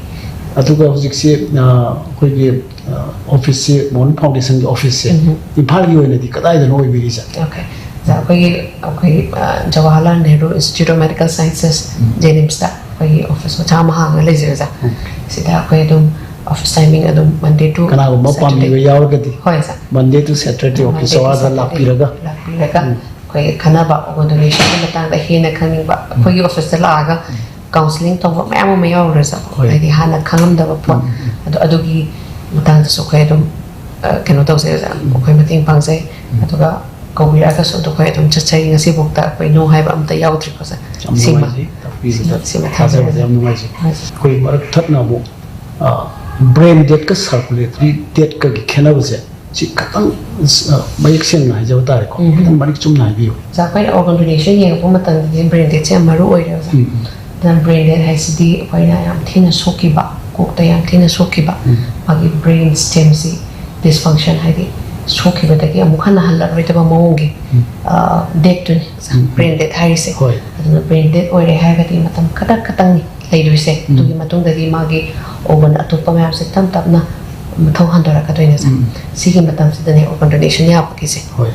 ꯑꯗꯨꯒ ꯍꯧꯖꯤꯛꯁꯤ, ꯑ, ꯑꯩꯈꯣꯏꯒꯤ, ꯑ, ꯑꯣꯐꯤꯁꯁꯤ, ꯃꯣꯍꯟ ꯐꯥꯎꯟꯗꯦꯁꯟꯒꯤ ꯑꯣꯐꯤꯁꯁꯦ ꯎꯝ꯫ ꯏꯝꯐꯥꯜꯒꯤ ꯑꯣꯏꯅꯗꯤ ꯀꯗꯥꯏꯗꯅꯣ ꯑꯣꯏꯕꯤꯔꯤꯁꯦ? ꯑꯣꯀꯦ꯫ ꯑꯣꯖꯥ, ꯑꯩꯈꯣꯏꯒꯤ, ꯑꯩꯈꯣꯏꯒꯤ, uh, Jawaharlal Nehru institute of medical sciences, um. ꯖꯦꯅꯤꯝꯁꯇ ꯑꯩꯈꯣꯏꯒꯤ ꯑꯣꯐꯤꯁ ꯃꯆꯥ ꯑꯃ ꯍꯥꯡꯉ ꯂꯩꯖꯩ ꯑꯣꯖꯥ꯫ ꯎꯝ꯫ ꯁꯤꯗ ꯑꯩꯈꯣꯏ ꯑꯗꯨꯝ ꯑꯣꯐꯤꯁ ꯇꯥꯏꯃꯤꯡ ꯑꯗꯨꯝ Monday to ꯀꯅꯥꯒꯨꯝꯕ Saturday꯫ ꯄꯥꯝꯕꯤꯕ ꯌꯥꯎꯔꯒꯗꯤ ꯍꯣꯏ, ꯁꯥꯔ꯫ Monday to Saturday office Monday to award Saturday ꯂꯥꯛꯄꯤꯔꯒ꯫ ꯂꯥꯛꯄꯤꯔꯒ ꯎꯝ꯫ ꯑꯩꯈꯣꯏ ꯈꯟꯅꯕ ꯑꯣꯔꯒꯅꯥꯏꯖꯦꯁꯟꯒꯤ ꯃꯇꯥꯡꯗ ꯍꯦꯟꯅ ꯈꯪꯅꯤꯡꯕ ꯑꯩꯈꯣꯏꯒꯤ ꯎꯝ꯫ ꯑꯣꯐꯤꯁꯇ ꯂꯥꯛꯑꯒ ꯎꯝ꯫ ꯀꯥꯎꯟꯁꯤꯂꯤꯡ ꯇꯧꯕ ꯃꯌꯥꯝ ꯑꯃ ꯌꯥꯎꯔꯨꯔꯁꯨ ꯍꯣꯏ꯫ ꯍꯥꯏꯗꯤ ꯍꯥꯟꯅ ꯈꯪꯉꯝꯗꯕ ꯄꯣꯠ꯫ ꯎꯝ, ꯎꯝ, ꯎꯝ꯫ ꯑꯗꯣ ꯑꯗꯨꯒꯤ ꯃꯇꯥꯡꯗꯁꯨ ꯑꯩꯈꯣꯏ ꯑꯗꯨꯝ, ꯑ, ꯀꯩꯅꯣ ꯇꯧꯖꯩ ꯑꯣꯖꯥ, ꯎꯝ꯫ ꯑꯩꯈꯣꯏ ꯃꯇꯦꯡ ꯄꯥꯡꯖꯩ꯫ ꯎꯝ꯫ ꯑꯗꯨꯒ ꯀꯧꯕꯤꯔꯛꯑꯒꯁꯨ ꯑꯗꯨ ꯑꯩꯈꯣꯏ ꯑꯗꯨꯝ ꯆꯠꯆꯩ꯫ ꯉꯁꯤꯐꯥꯎꯗ ꯑꯩꯈꯣꯏ no ꯍꯥꯏꯕ ꯑꯝꯇ ꯌꯥꯎꯗ꯭ꯔꯤꯀꯣ ꯑꯣꯖꯥ꯫ ꯌꯥꯝ ꯁꯤꯃ꯫ ꯅꯨꯡꯉꯥꯏꯖꯩ ꯇꯥꯛꯄꯤꯕꯗ꯫ ꯁꯤꯃ ꯊꯥꯖꯕꯗ ꯊꯝꯖꯔꯒꯦ꯫ ꯌꯥꯝ ꯅꯨꯡꯉꯥꯏꯖꯩ꯫ ꯍꯣꯏ꯫ ꯑꯩꯈꯣꯏ ꯃꯔꯛ ꯊꯠꯅ ꯑꯃꯨꯛ, ꯑ, Brain deadꯀ circulatory deadꯀꯒꯤ ꯈꯦꯠꯅꯕꯁꯦ ꯁꯤ ꯈꯤꯇꯪ, ꯑ, ꯃꯌꯦꯛ ꯁꯦꯡꯅ ꯍꯥꯏꯖꯕ ꯇꯥꯔꯦꯀꯣ, ꯎꯝ꯫ ꯈꯤꯇꯪ ꯃꯔꯤꯛ ꯆꯨꯝꯅ ꯍꯥꯏꯕꯤꯌꯨ꯫ ꯑꯣꯖꯥ, ꯑꯩꯈꯣꯏꯅ organ donation ꯌꯦꯡꯉꯛꯄ ꯃꯇꯝꯗꯗꯤ brain deadꯁꯦ ꯌꯥꯝ ꯃꯔꯨ ꯑꯣꯏꯔꯦ, ꯑꯣꯖꯥ꯫ ꯎꯝ, ꯎꯝ꯫ ꯑꯗꯨꯅ brain dead ꯍꯥꯏꯁꯤꯗꯤ ꯑꯩꯈꯣꯏꯅ ꯌꯥꯝ ꯊꯤꯅ ꯁꯣꯛꯈꯤꯕ, ꯀꯣꯛꯇ ꯌꯥꯝ ꯊꯤꯅ ꯁꯣꯛꯈꯤꯕ, ꯎꯝ꯫ ꯃꯥꯒꯤ brain stemꯁꯤ dysfunction, ꯍꯥꯏꯗꯤ ꯁꯣꯛꯈꯤꯕꯗꯒꯤ ꯑꯃꯨꯛ ꯍꯟꯅ ꯍꯜꯂꯛꯂꯣꯏꯗꯕ ꯃꯑꯣꯡꯒꯤ, ꯎꯝ꯫ ꯑ, deadꯇꯨꯅꯤ, ꯑꯣꯖꯥ, ꯎꯝ, ꯎꯝ꯫ Brain dead ꯍꯥꯏꯔꯤꯁꯦ꯫ ꯍꯣꯏ꯫ ꯑꯗꯨꯅ brain dead ꯑꯣꯏꯔꯦ ꯍꯥꯏꯔꯒꯗꯤ ꯃꯇꯝ ꯈꯔ ꯈꯛꯇꯪꯅꯤ ꯂꯩꯗꯣꯏꯁꯦ꯫ ꯎꯝ꯫ ꯑꯗꯨꯒꯤ ꯃꯇꯨꯡꯗꯗꯤ ꯃꯥꯒꯤ organ ꯑꯇꯣꯞꯄ ꯃꯌꯥꯝꯁꯦ ꯇꯞ ꯇꯞꯅ ꯃꯊꯧ ꯍꯟꯗꯣꯔꯛꯀꯗꯣꯏꯅꯦ, ꯁꯥꯔ꯫ ꯎꯝ꯫ ꯁꯤꯒꯤ ꯃꯇꯝꯁꯤꯗꯅꯦ organ donation ꯌꯥꯕꯒꯤꯁꯦ꯫ ꯍꯣꯏ꯫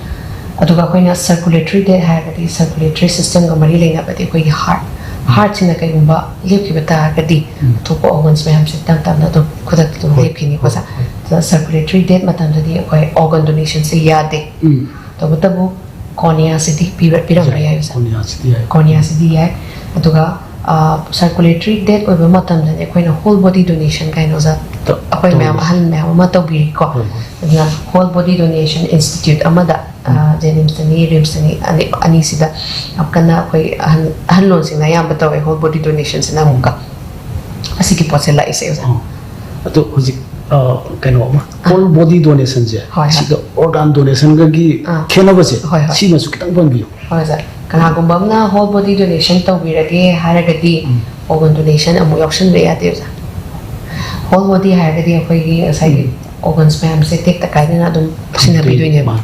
ꯑꯗꯨꯒ ꯑꯩꯈꯣꯏꯅ circulatory death ꯍꯥꯏꯔꯒꯗꯤ circulatory systemꯒ ꯃꯔꯤ ꯂꯩꯅꯕꯗꯤ ꯑꯩꯈꯣꯏꯒꯤ heart, ꯎꯝ꯫ Heartꯁꯤꯅ ꯀꯩꯒꯨꯝꯕ ꯂꯦꯞꯈꯤꯕ ꯇꯥꯔꯒꯗꯤ ꯎꯝ꯫ ꯑꯇꯣꯞꯄ organs ꯃꯌꯥꯝꯁꯦ ꯇꯞ ꯇꯞꯅ ꯑꯗꯨꯝ ꯈꯨꯗꯛꯇ ꯑꯗꯨꯝ ꯍꯣꯏ, ꯂꯦꯞꯈꯤꯅꯤꯀꯣ, ꯍꯣꯏ, ꯁꯥꯔ꯫ ꯍꯣꯏ꯫ ꯑꯗꯨꯅ circulatory death ꯃꯇꯝꯗꯗꯤ ꯑꯩꯈꯣꯏ organ donationꯁꯦ ꯌꯥꯗꯦ꯫ ꯎꯝ꯫ ꯇꯧꯕꯇꯕꯨ corneaꯁꯤꯗꯤ ꯄꯤꯕ-, ꯄꯤꯔꯝꯕ ꯌꯥꯏ꯫ ꯌꯥꯏ, ꯑꯣꯖꯥ꯫ Corneaꯁꯤꯗꯤ ꯌꯥꯏ꯫ Corneaꯁꯤꯗꯤ ꯌꯥꯏ꯫ ꯑꯗꯨꯒ, ꯑ, circulatory death ꯑꯣꯏꯕ ꯃꯇꯝꯗꯗꯤ ꯑꯩꯈꯣꯏꯅ whole body donation ꯀꯥꯏꯅ, ꯑꯣꯖꯥ, ꯇ-, ꯑꯩꯈꯣꯏ ꯃꯌꯥꯝ, ꯇꯧꯔꯤꯁꯦ꯫ ꯑꯍꯜ ꯃꯌꯥꯝ ꯑꯃ ꯇꯧꯕꯤꯔꯤꯀꯣ꯫ ꯍꯣꯏ, ꯍꯣꯏ꯫ ꯑꯗꯨꯅ whole body donation institute ꯑꯃꯗ, ꯑ, ꯎꯝ꯫ JNIMSꯇꯅꯤ, RIMSꯇꯅꯤ, ꯑꯅꯤ-, ꯑꯅꯤꯁꯤꯗ ꯌꯥꯝ ꯀꯟꯅ ꯑꯩꯈꯣꯏ ꯑꯍꯟ, ꯑꯍꯜ ꯂꯣꯟꯁꯤꯡꯅ ꯑꯌꯥꯝꯕ ꯇꯧꯋꯦ whole body donationꯁꯤꯅ ꯑꯃꯨꯛꯀ꯫ ꯑꯁꯤꯒꯤ ꯄꯣꯠꯁꯦ ꯂꯥꯛꯏꯁꯦ, ꯑꯣꯖꯥ꯫ ꯑꯣ꯫ ꯑꯗꯣ ꯍꯧꯖꯤꯛ, ꯑ, ꯀꯩꯅꯣ ꯑꯃ, ꯑ꯫ Whole body donationꯁꯦ, ꯍꯣꯏ, ꯍꯣꯏ꯫ ꯁꯤꯒ organ donationꯒꯒꯤ ꯑ꯫ ꯈꯦꯠꯅꯕꯁꯦ, ꯍꯣꯏ, ꯍꯣꯏ꯫ ꯁꯤꯃꯁꯨ ꯈꯤꯇꯪ ꯄꯟꯕꯤꯌꯨ꯫ ꯍꯣꯏ, ꯑꯣꯖꯥ꯫ ꯀꯅꯥꯒꯨꯝꯕ ꯑꯃꯅ whole body donation ꯇꯧꯕꯤꯔꯒꯦ ꯍꯥꯏꯔꯒꯗꯤ, ꯎꯝ꯫ Organ donation ꯑꯃꯨꯛ ꯌꯥꯎꯁꯟꯕ ꯌꯥꯗꯦ, ꯑꯣꯖꯥ꯫ Whole body ꯍꯥꯏꯔꯒꯗꯤ ꯑꯩꯈꯣꯏꯒꯤ ꯉꯁꯥꯏꯒꯤ ꯎꯝ꯫ Organs ꯃꯌꯥꯝꯁꯦ ꯇꯦꯛꯇ ꯀꯥꯏꯗꯅ ꯑꯗꯨꯝ ꯁꯤꯟꯅꯕꯤꯗꯣꯏꯅꯦꯕ꯫ ꯃꯥꯅꯤ꯫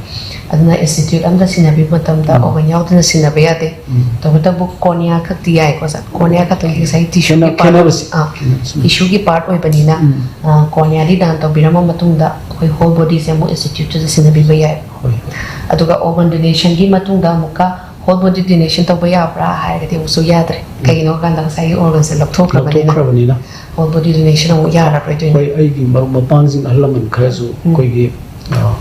ꯑꯗꯨꯅ institute ꯑꯃꯗ ꯁꯤꯟꯅꯕꯤꯕ ꯃꯇꯝꯗ ꯎꯝ꯫ Organ ꯌꯥꯎꯗꯅ ꯁꯤꯟꯅꯕ ꯌꯥꯗꯦ꯫ ꯎꯝ꯫ ꯇꯧꯕꯇꯕꯨ cornea ꯈꯛꯇꯤ ꯌꯥꯏꯀꯣ, ꯑꯣꯖꯥ꯫ Cornea ꯈꯛꯇꯪꯗꯤ ꯉꯁꯥꯏ tissueꯒꯤ ꯈꯦꯠꯅ-, part, ꯈꯦꯠꯅꯕꯁꯤ꯫ ꯑ, ꯈꯦꯠꯅꯕꯁꯤ꯫ Tissueꯒꯤ part ꯑꯣꯏꯕꯅꯤꯅ, ꯎꯝ꯫ ꯑ, corneaꯗꯤ ꯗꯥꯟ ꯇꯧꯕꯤꯔꯝꯕ ꯃꯇꯨꯡꯗ ꯑꯩꯈꯣꯏ whole bodyꯁꯦ ꯑꯃꯨꯛ instituteꯇꯨꯗ ꯁꯤꯟꯅꯕꯤꯕ ꯌꯥꯏ꯫ ꯍꯣꯏ꯫ ꯑꯗꯨꯒ organ donationꯒꯤ ꯃꯇꯨꯡꯗ ꯑꯃꯨꯛꯀ whole body donation ꯇꯧꯕ ꯌꯥꯕ꯭ꯔꯥ ꯍꯥꯏꯔꯒꯗꯤ ꯑꯃꯨꯛꯁꯨ ꯌꯥꯗ꯭ꯔꯦ꯫ ꯎꯝ꯫ ꯀꯩꯒꯤꯅꯣ ꯍꯥꯏ ꯀꯥꯟꯗ ꯉꯁꯥꯏꯒꯤ organꯁꯦ ꯂꯧꯊꯣꯛꯈ꯭ꯔꯕꯅꯤꯅ꯫ ꯂꯧꯊꯣꯛꯈ꯭ꯔꯕꯅꯤꯅ꯫ Whole body donation ꯑꯃꯨꯛ ꯌꯥꯔꯔꯣꯏꯗꯣꯏꯅꯤ꯫ ꯍꯣꯏ, ꯑꯩꯒꯤ ꯃꯔꯨꯞ ꯃꯄꯥꯡꯁꯤꯡ, ꯑꯍꯜ ꯂꯃꯟ ꯈꯔꯁꯨ ꯎꯝ꯫ ꯑꯩꯈꯣꯏꯒꯤ, ꯑ,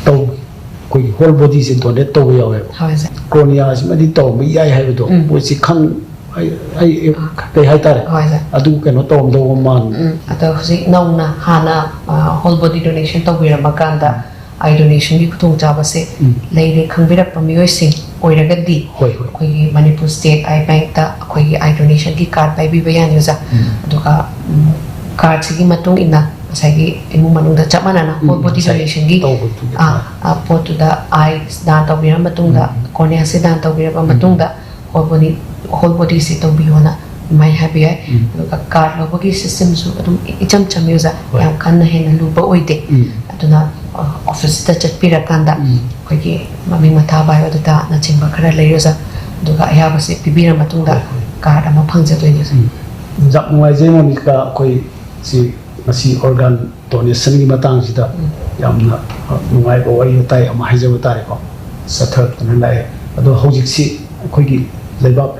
ꯇꯧ-, ꯑꯩꯈꯣꯏꯒꯤ whole bodyꯁꯦ donate ꯇꯧꯕ ꯌꯥꯎꯋꯦꯕ꯫ ꯍꯣꯏ, ꯁꯥꯔ꯫ Corneaꯁꯤꯃꯗꯤ ꯇꯧꯔꯝꯕ ꯌꯥꯏ ꯍꯥꯏꯕꯗꯣ ꯎꯝ꯫ ꯃꯣꯏꯁꯤ ꯈꯪ-, ꯑꯩ, ꯑꯩ, ꯑꯥ꯫ ꯀꯩ ꯍꯥꯏꯇꯥꯔꯦ? ꯍꯣꯏ, ꯁꯥꯔ꯫ ꯑꯗꯨ ꯀꯩꯅꯣ ꯇꯧꯔꯝꯗꯧꯕ ꯃꯥꯟꯕ꯫ ꯎꯝ, ꯑꯗꯣ ꯍꯧꯖꯤꯛ ꯅꯧꯅ ꯍꯥꯟꯅ, ꯑ, whole body donation ꯇꯧꯕꯤꯔꯝꯃꯀꯥꯟꯗ ꯎꯝ꯫ Eye donationꯒꯤ ꯈꯨꯗꯣꯡꯆꯥꯕꯁꯦ ꯎꯝ꯫ ꯂꯩꯔꯦ ꯈꯪꯕꯤꯔꯛꯄ ꯃꯤꯑꯣꯏꯁꯤꯡ ꯑꯣꯏꯔꯒꯗꯤ ꯍꯣꯏ, ꯍꯣꯏ꯫ ꯑꯩꯈꯣꯏꯒꯤ Manipur State Eye Bankꯇ ꯑꯩꯈꯣꯏꯒꯤ eye donationꯒꯤ card ꯄꯥꯏꯕꯤꯕ ꯌꯥꯅꯤ, ꯑꯣꯖꯥ꯫ ꯎꯝ꯫ ꯑꯗꯨꯒ, ꯎꯝ, ꯀꯥꯔꯠꯁꯤꯒꯤ ꯃꯇꯨꯡ ꯏꯟꯅ ꯉꯁꯥꯏꯒꯤ ꯏꯃꯨꯡ ꯃꯅꯨꯡꯗ ꯆꯞ ꯃꯥꯟꯅꯅ ꯎꯝ, ꯍꯣꯜ ꯕꯣꯗꯤ ꯉꯁꯥꯏ ꯗꯣꯅꯦꯁꯟꯒꯤ ꯇꯧꯕꯗꯨꯒꯤ ꯑꯥ, ꯀꯥꯔꯠ꯫ ꯑꯥ, ꯄꯣꯠꯇꯨꯗ ꯑꯥꯏ ꯗꯥꯟ ꯇꯧꯕꯤꯔ ꯃꯇꯨꯡꯗ, ꯎꯝ꯫ ꯀꯣꯔꯅꯤꯌꯥꯁꯦ ꯗꯥꯟ ꯇꯧꯕꯤꯔꯕ ꯎꯝ꯫ ꯃꯇꯨꯡꯗ, ꯍꯣꯜ ꯕꯣꯗꯤ, ꯍꯣꯜ ꯕꯣꯗꯤꯁꯦ ꯇꯧꯕꯤꯌꯣꯅ ꯑꯗꯨꯃꯥꯏꯅ ꯍꯥꯏꯕ ꯌꯥꯏ꯫ ꯎꯝ꯫ ꯑꯗꯨꯒ ꯀꯥꯔꯠ ꯂꯧꯕꯒꯤ ꯁꯤꯁꯇꯦꯝꯁꯨ ꯑꯗꯨꯝ ꯏꯆꯝ ꯆꯝꯃꯤ ꯑꯣꯖꯥ, ꯍꯣꯏ꯫ ꯌꯥꯝ ꯀꯟꯅ ꯍꯦꯟꯅ ꯂꯨꯕ ꯑꯣꯏꯗꯦ꯫ ꯎꯝ꯫ ꯑꯗꯨꯅ, ꯑ, ꯑꯣꯐꯤꯁꯇ ꯆꯠꯄꯤꯔꯀꯥꯟꯗ ꯎꯝ꯫ ꯑꯩꯈꯣꯏꯒꯤ ꯃꯃꯤꯡ ꯃꯊꯥ ꯕꯥꯏꯑꯣꯗꯥꯇꯥꯅꯆꯤꯡꯕ ꯈꯔ ꯂꯩꯔꯣ ꯑꯣꯖꯥ, ꯑꯗꯨꯒ ꯑꯌꯥꯕꯁꯦ ꯄꯤꯕꯤꯔ ꯃꯇꯨꯡꯗ ꯍꯣꯏ, ꯍꯣꯏ꯫ ꯀꯥꯔꯠ ꯑꯃ ꯐꯪꯖꯗꯣꯏꯅꯦ ꯑꯣꯖꯥ꯫ ꯎꯝ꯫ ꯌꯥꯝ ꯅꯨꯡꯉꯥꯏꯖꯩ ꯃꯣꯅꯤꯀꯥ, ꯑꯩꯈꯣꯏ ꯁꯤ ꯉꯁꯤ ꯑꯣꯔꯒꯥꯟ ꯗꯣꯅꯦꯁꯟꯒꯤ ꯃꯇꯥꯡꯁꯤꯗ ꯎꯝ꯫ ꯌꯥꯝꯅ, ꯑ, ꯅꯨꯡꯉꯥꯏꯕ ꯋꯥꯔꯤ ꯋꯥꯇꯥꯏ ꯑꯃ ꯍꯥꯏꯖꯕ ꯇꯥꯔꯦꯀꯣ, ꯆꯠꯊꯔꯛꯇꯨꯅ ꯂꯥꯛꯑꯦ꯫ ꯑꯗꯣ ꯍꯧꯖꯤꯛꯁꯤ ꯑꯩꯈꯣꯏꯒꯤ ꯂꯩꯕꯥꯛ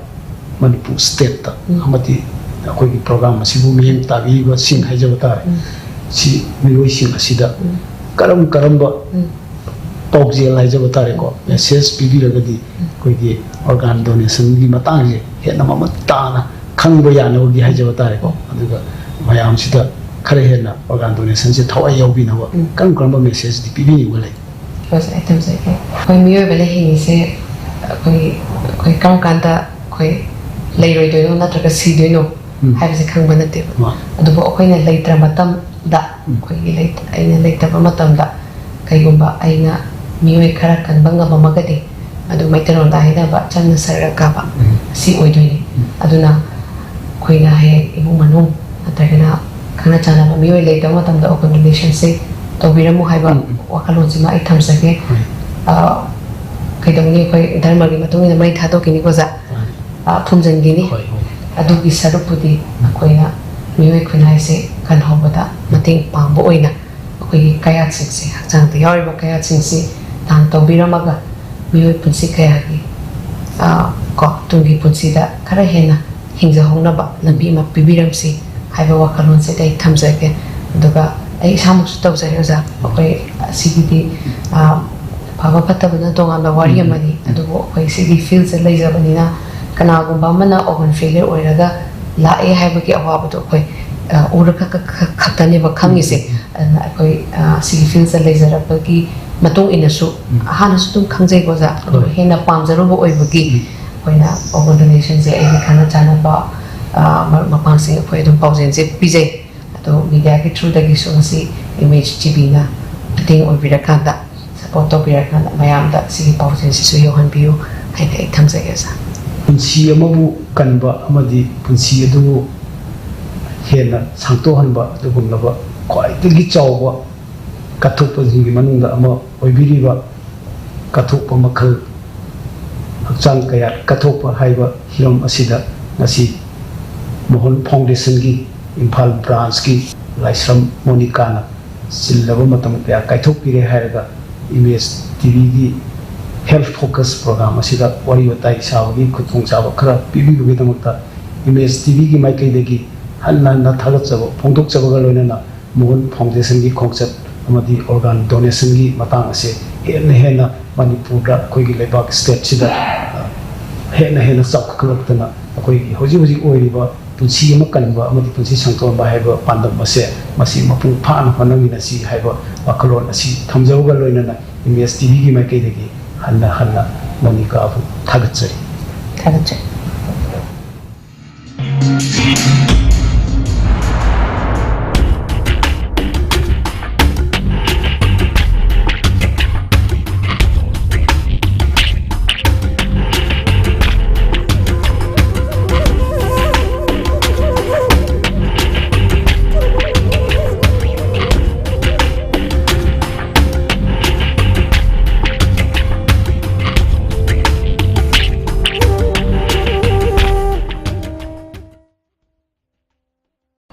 ꯃꯅꯤꯄꯨꯔ ꯁ꯭ꯇꯦꯠꯇ ꯎꯝ꯫ ꯑꯃꯗꯤ ꯑꯩꯈꯣꯏꯒꯤ ꯄ꯭ꯔꯣꯒ꯭ꯔꯥꯝ ꯑꯁꯤꯕꯨ ꯃꯤꯠꯌꯦꯡ ꯇꯥꯕꯤꯔꯤꯕꯁꯤꯡ ꯍꯥꯏꯖꯕ ꯇꯥꯔꯦ, ꯎꯝ꯫ ꯁꯤ ꯃꯤꯑꯣꯏꯁꯤꯡ ꯑꯁꯤꯗ ꯎꯝ꯫ ꯀꯔꯝ ꯀꯔꯝꯕ ꯎꯝ꯫ ꯄꯥꯎꯖꯦꯜ ꯍꯥꯏꯖꯕ ꯇꯥꯔꯦꯀꯣ, ꯎꯝ꯫ ꯃꯦꯁꯦꯖ ꯄꯤꯕꯤꯔꯒꯗꯤ ꯎꯝ꯫ ꯑꯩꯈꯣꯏꯒꯤ ꯑꯣꯔꯒꯥꯟ ꯗꯣꯅꯦꯁꯟꯒꯤ ꯃꯇꯥꯡꯁꯦ ꯍꯦꯟꯅ ꯃꯃꯨꯠ ꯇꯥꯅ ꯈꯪꯕ ꯌꯥꯅꯕꯒꯤ ꯍꯥꯏꯖꯕ ꯇꯥꯔꯦꯀꯣ, ꯑꯗꯨꯒ ꯃꯌꯥꯝꯁꯤꯗ ꯈꯔ ꯍꯦꯟꯅ ꯑꯣꯔꯒꯥꯟ ꯗꯣꯅꯦꯁꯟꯁꯦ ꯊꯋꯥꯏ ꯌꯥꯎꯕꯤꯅꯕ ꯎꯝ꯫ ꯀꯔꯝ ꯀꯔꯝꯕ ꯃꯦꯁꯦꯖꯇꯤ ꯄꯤꯕꯤꯅꯤꯡꯕ ꯂꯩ? ꯍꯣꯏ, ꯑꯩ ꯊꯝꯖꯒꯦ꯫ ꯑꯩꯈꯣꯏ ꯃꯤꯑꯣꯏꯕꯅ ꯍꯤꯡꯉꯤꯁꯦ ꯑꯩꯈꯣꯏ, ꯑꯩꯈꯣꯏ ꯀꯔꯝ ꯀꯥꯟꯗ ꯑꯩꯈꯣꯏ ꯂꯩꯔꯣꯏꯗꯣꯏꯅꯣ ꯅꯠꯇ꯭ꯔꯒ ꯁꯤꯗꯣꯏꯅꯣ ꯎꯝ꯫ ꯍꯥꯏꯕꯁꯦ ꯈꯪꯕ ꯅꯠꯇꯦꯕ꯫ ꯃꯥ꯫ ꯑꯗꯨꯕꯨ ꯑꯩꯈꯣꯏꯅ ꯂꯩꯇ꯭ꯔ ꯃꯇꯝꯗ, ꯎꯝ꯫ ꯑꯩꯈꯣꯏꯒꯤ ꯂꯩ-, ꯑꯩꯅ ꯂꯩꯇꯕ ꯃꯇꯝꯗ, ꯀꯩꯒꯨꯝꯕ ꯑꯩꯅ ꯃꯤꯑꯣꯏ ꯈꯔ ꯀꯟꯕ ꯉꯝꯃꯝꯃꯒꯗꯤ, ꯑꯗꯨ ꯃꯩꯇꯩꯂꯣꯟꯗ ꯍꯥꯏꯅꯕ ꯆꯪꯅ ꯁꯔꯛ ꯀꯥꯕ ꯎꯝ꯫ ꯑꯁꯤ ꯑꯣꯏꯗꯣꯏꯅꯤ꯫ ꯎꯝ꯫ ꯑꯗꯨꯅ ꯑꯩꯈꯣꯏꯅ ꯍꯌꯦꯡ ꯏꯃꯨꯡ ꯃꯅꯨꯡ ꯅꯠꯇ꯭ꯔꯒꯅ ꯈꯪꯅ ꯆꯥꯟꯅꯕ ꯃꯤꯑꯣꯏ ꯂꯩꯇꯕ ꯃꯇꯝꯗ ꯑꯣꯔꯒꯅꯥꯏꯖꯦꯁꯟꯁꯦ ꯇꯧꯕꯤꯔꯝꯃꯨ ꯍꯥꯏꯕ ꯎꯝ, ꯎꯝ꯫ ꯋꯥꯈꯜꯂꯣꯟꯁꯤꯃ ꯑꯩ ꯊꯝꯖꯒꯦ꯫ ꯍꯣꯏ꯫ ꯑ, ꯀꯩꯗꯧꯅꯤ, ꯑꯩꯈꯣꯏ ꯙꯔꯃꯒꯤ ꯃꯇꯨꯡ ꯏꯟꯅ ꯃꯩ ꯊꯥꯗꯣꯛꯈꯤꯅꯤꯀꯣ ꯑꯣꯖꯥ꯫ ꯍꯣꯏ꯫ ꯑ, ꯐꯨꯝꯖꯤꯟꯈꯤꯅꯤ꯫ ꯍꯣꯏ, ꯍꯣꯏ꯫ ꯑꯗꯨꯒꯤ ꯁꯔꯨꯛꯄꯨꯗꯤ ꯑꯩꯈꯣꯏꯅ ꯃꯤꯑꯣꯏ ꯈꯨꯟꯅꯥꯏꯁꯦ ꯀꯟꯍꯧꯕꯗ ꯃꯇꯦꯡ ꯄꯥꯡꯕ ꯑꯣꯏꯅ ꯑꯩꯈꯣꯏꯒꯤ ꯀꯌꯥꯠꯁꯤꯡꯁꯦ, ꯍꯛꯆꯥꯡꯗ ꯌꯥꯎꯔꯤꯕ ꯀꯌꯥꯠꯁꯤꯡꯁꯤ ꯗꯥꯟ ꯇꯧꯕꯤꯔꯝꯃꯒ ꯃꯤꯑꯣꯏ ꯄꯨꯟꯁꯤ ꯀꯌꯥꯒꯤ, ꯑ, ꯀꯣ, ꯇꯨꯡꯒꯤ ꯄꯨꯟꯁꯤꯗ ꯈꯔ ꯍꯦꯟꯅ ꯍꯤꯡꯖꯍꯧꯅꯕ ꯂꯝꯕꯤ ꯑꯃ ꯄꯤꯕꯤꯔꯝꯁꯤ ꯍꯥꯏꯕ ꯋꯥꯈꯜꯂꯣꯟꯁꯤꯗ ꯑꯩ ꯊꯝꯖꯒꯦ꯫ ꯑꯗꯨꯒ ꯑꯩ ꯏꯁꯥꯃꯛꯁꯨ ꯇꯧꯖꯔꯦ ꯑꯣꯖꯥ꯫ ꯑꯩꯈꯣꯏ ꯑꯁꯤꯒꯤꯗꯤ, ꯑ, ꯐꯕ ꯐꯠꯇꯕꯅ ꯇꯣꯉꯥꯟꯕ ꯋꯥꯔꯤ ꯎꯝ꯫ ꯑꯃꯅꯤ꯫ ꯑꯗꯨꯕꯨ ꯑꯩꯈꯣꯏ ꯁꯤꯒꯤ ꯐꯤꯜꯁꯦ ꯂꯩꯖꯕꯅꯤꯅ ꯀꯅꯥꯒꯨꯝꯕ ꯑꯃꯅ ꯑꯣꯔꯒꯟ ꯐꯦꯂꯤꯌꯔ ꯑꯣꯏꯔꯒ ꯂꯥꯛꯑꯦ ꯍꯥꯏꯕꯒꯤ ꯑꯋꯥꯕꯗꯣ ꯑꯩꯈꯣꯏ, ꯑ, ꯎꯔꯒ ꯈꯛ-, ꯈꯛ-, ꯈꯛꯇꯅꯦꯕ ꯈꯪꯉꯤꯁꯦ꯫ ꯎꯝ꯫ ꯑꯗꯨꯅ ꯑꯩꯈꯣꯏ, ꯑ, ꯁꯤꯒꯤ ꯐꯤꯜꯁꯦ ꯂꯩꯖꯔꯛꯄꯒꯤ ꯃꯇꯨꯡ ꯏꯟꯅꯁꯨ ꯎꯝ꯫ ꯍꯥꯟꯅꯁꯨ ꯑꯗꯨꯝ ꯈꯪꯖꯩꯀꯣ ꯑꯣꯖꯥ, ꯑꯗꯨꯕꯨ ꯍꯣꯏ꯫ ꯍꯦꯟꯅ ꯄꯥꯝꯖꯔꯨꯕ ꯑꯣꯏꯕꯒꯤ ꯎꯝ꯫ ꯑꯩꯈꯣꯏꯅ ꯑꯣꯔꯒꯅꯥꯏꯖꯦꯁꯟꯁꯦ ꯑꯩꯒꯤ ꯈꯪꯅ ꯆꯥꯟꯅꯕ, ꯑ, ꯃꯔꯨꯞ ꯃꯄꯥꯡꯁꯤꯡ ꯑꯩꯈꯣꯏ ꯑꯗꯨꯝ ꯄꯥꯎꯖꯦꯜꯁꯦ ꯄꯤꯖꯩ꯫ ꯑꯗꯣ ꯃꯤꯗꯤꯌꯥꯒꯤ ꯊ꯭ꯔꯨꯗꯒꯤꯁꯨ ꯉꯁꯤ ꯏꯃꯦꯖ ꯇꯤ ꯚꯤꯅ ꯃꯇꯦꯡ ꯑꯣꯏꯕꯤꯔꯀꯥꯟꯗ, ꯁꯄꯣꯔꯠ ꯇꯧꯕꯤꯔꯀꯥꯟꯗ ꯃꯌꯥꯝꯗ ꯁꯤꯒꯤ ꯄꯥꯎꯖꯦꯜꯁꯤꯁꯨ ꯌꯧꯍꯟꯕꯤꯌꯨ ꯍꯥꯏꯅ ꯑꯩ ꯊꯝꯖꯒꯦ, ꯁꯥꯔ꯫ ꯄꯨꯟꯁꯤ ꯑꯃꯕꯨ ꯀꯟꯕ ꯑꯃꯗꯤ ꯄꯨꯟꯁꯤ ꯑꯗꯨꯕꯨ ꯍꯦꯟꯅ ꯁꯥꯡꯇꯣꯛꯍꯟꯕ ꯑꯗꯨꯒꯨꯝꯂꯕ ꯈ꯭ꯋꯥꯏꯗꯒꯤ ꯆꯥꯎꯕ ꯀꯠꯊꯣꯛꯄꯁꯤꯡꯒꯤ ꯃꯅꯨꯡꯗ ꯑꯃ ꯑꯣꯏꯕꯤꯔꯤꯕ ꯀꯠꯊꯣꯛꯄ ꯃꯈꯜ, ꯍꯛꯆꯥꯡ ꯀꯌꯥꯠ ꯀꯠꯊꯣꯛꯄ ꯍꯥꯏꯕ ꯍꯤꯔꯝ ꯑꯁꯤꯗ ꯉꯁꯤ ꯃꯣꯍꯟ ꯐꯥꯎꯟꯗꯦꯁꯟꯒꯤ ꯏꯝꯐꯥꯜ ꯕ꯭ꯔꯥꯟꯁꯀꯤ ꯂꯥꯏꯁ꯭ꯔꯝ ꯃꯣꯅꯤꯀꯥꯅ ꯆꯤꯜꯂꯕ ꯃꯇꯝ ꯀꯌꯥ ꯀꯥꯏꯊꯣꯛꯄꯤꯔꯦ ꯍꯥꯏꯔꯒ ꯏꯃꯦꯖ ꯇꯤ ꯚꯤꯒꯤ ꯍꯦꯜꯊ ꯐꯣꯀꯁ ꯄ꯭ꯔꯣꯒ꯭ꯔꯥꯝ ꯑꯁꯤꯗ ꯋꯥꯔꯤ ꯋꯥꯇꯥꯏ ꯁꯥꯕꯒꯤ ꯈꯨꯗꯣꯡꯆꯥꯕ ꯈꯔ ꯄꯤꯕꯤꯕꯒꯤꯗꯃꯛꯇ ꯏꯃꯦꯖ ꯇꯤ ꯚꯤꯒꯤ ꯃꯥꯏꯀꯩꯗꯒꯤ ꯍꯟꯅ ꯍꯟꯅ ꯊꯥꯒꯠꯆꯕ ꯐꯣꯡꯗꯣꯛꯆꯕꯒ ꯂꯣꯏꯅꯅ ꯃꯣꯍꯟ ꯐꯥꯎꯟꯗꯦꯁꯟꯒꯤ ꯈꯣꯡꯆꯠ ꯑꯃꯗꯤ ꯑꯣꯔꯒꯥꯟ ꯗꯣꯅꯦꯁꯟꯒꯤ ꯃꯇꯥꯡ ꯑꯁꯦ ꯍꯦꯟꯅ ꯍꯦꯟꯅ ꯃꯅꯤꯄꯨꯔꯗ, ꯑꯩꯈꯣꯏꯒꯤ ꯂꯩꯕꯥꯛ ꯁ꯭ꯇꯦꯠꯁꯤꯗ, ꯑ, ꯍꯦꯟꯅ ꯍꯦꯟꯅ ꯆꯥꯎꯈꯠꯂꯛꯇꯅ ꯑꯩꯈꯣꯏꯒꯤ ꯍꯧꯖꯤꯛ ꯍꯧꯖꯤꯛ ꯑꯣꯏꯔꯤꯕ ꯄꯨꯟꯁꯤ ꯑꯃ ꯀꯟꯕ ꯑꯃꯗꯤ ꯄꯨꯟꯁꯤ ꯁꯥꯡꯇꯣꯛꯍꯟꯕ ꯍꯥꯏꯕ ꯄꯥꯟꯗꯝ ꯑꯁꯦ ꯃꯁꯤ ꯃꯄꯨꯡ ꯐꯥꯅ ꯍꯣꯠꯅꯃꯤꯟꯅꯁꯤ ꯍꯥꯏꯕ ꯋꯥꯈꯜꯂꯣꯟ ꯑꯁꯤ ꯊꯝꯖꯕꯒ ꯂꯣꯏꯅꯅ ꯏꯃꯦꯖ ꯇꯤ ꯚꯤꯒꯤ ꯃꯥꯏꯀꯩꯗꯒꯤ ꯍꯟꯅ ꯍꯟꯅ ꯃꯣꯅꯤꯀꯥꯕꯨ ꯊꯥꯒꯠꯆꯔꯤ꯫ ꯊꯥꯒꯠꯆꯔꯤ꯫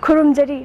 ꯈꯨꯔꯨꯝꯖꯔꯤ꯫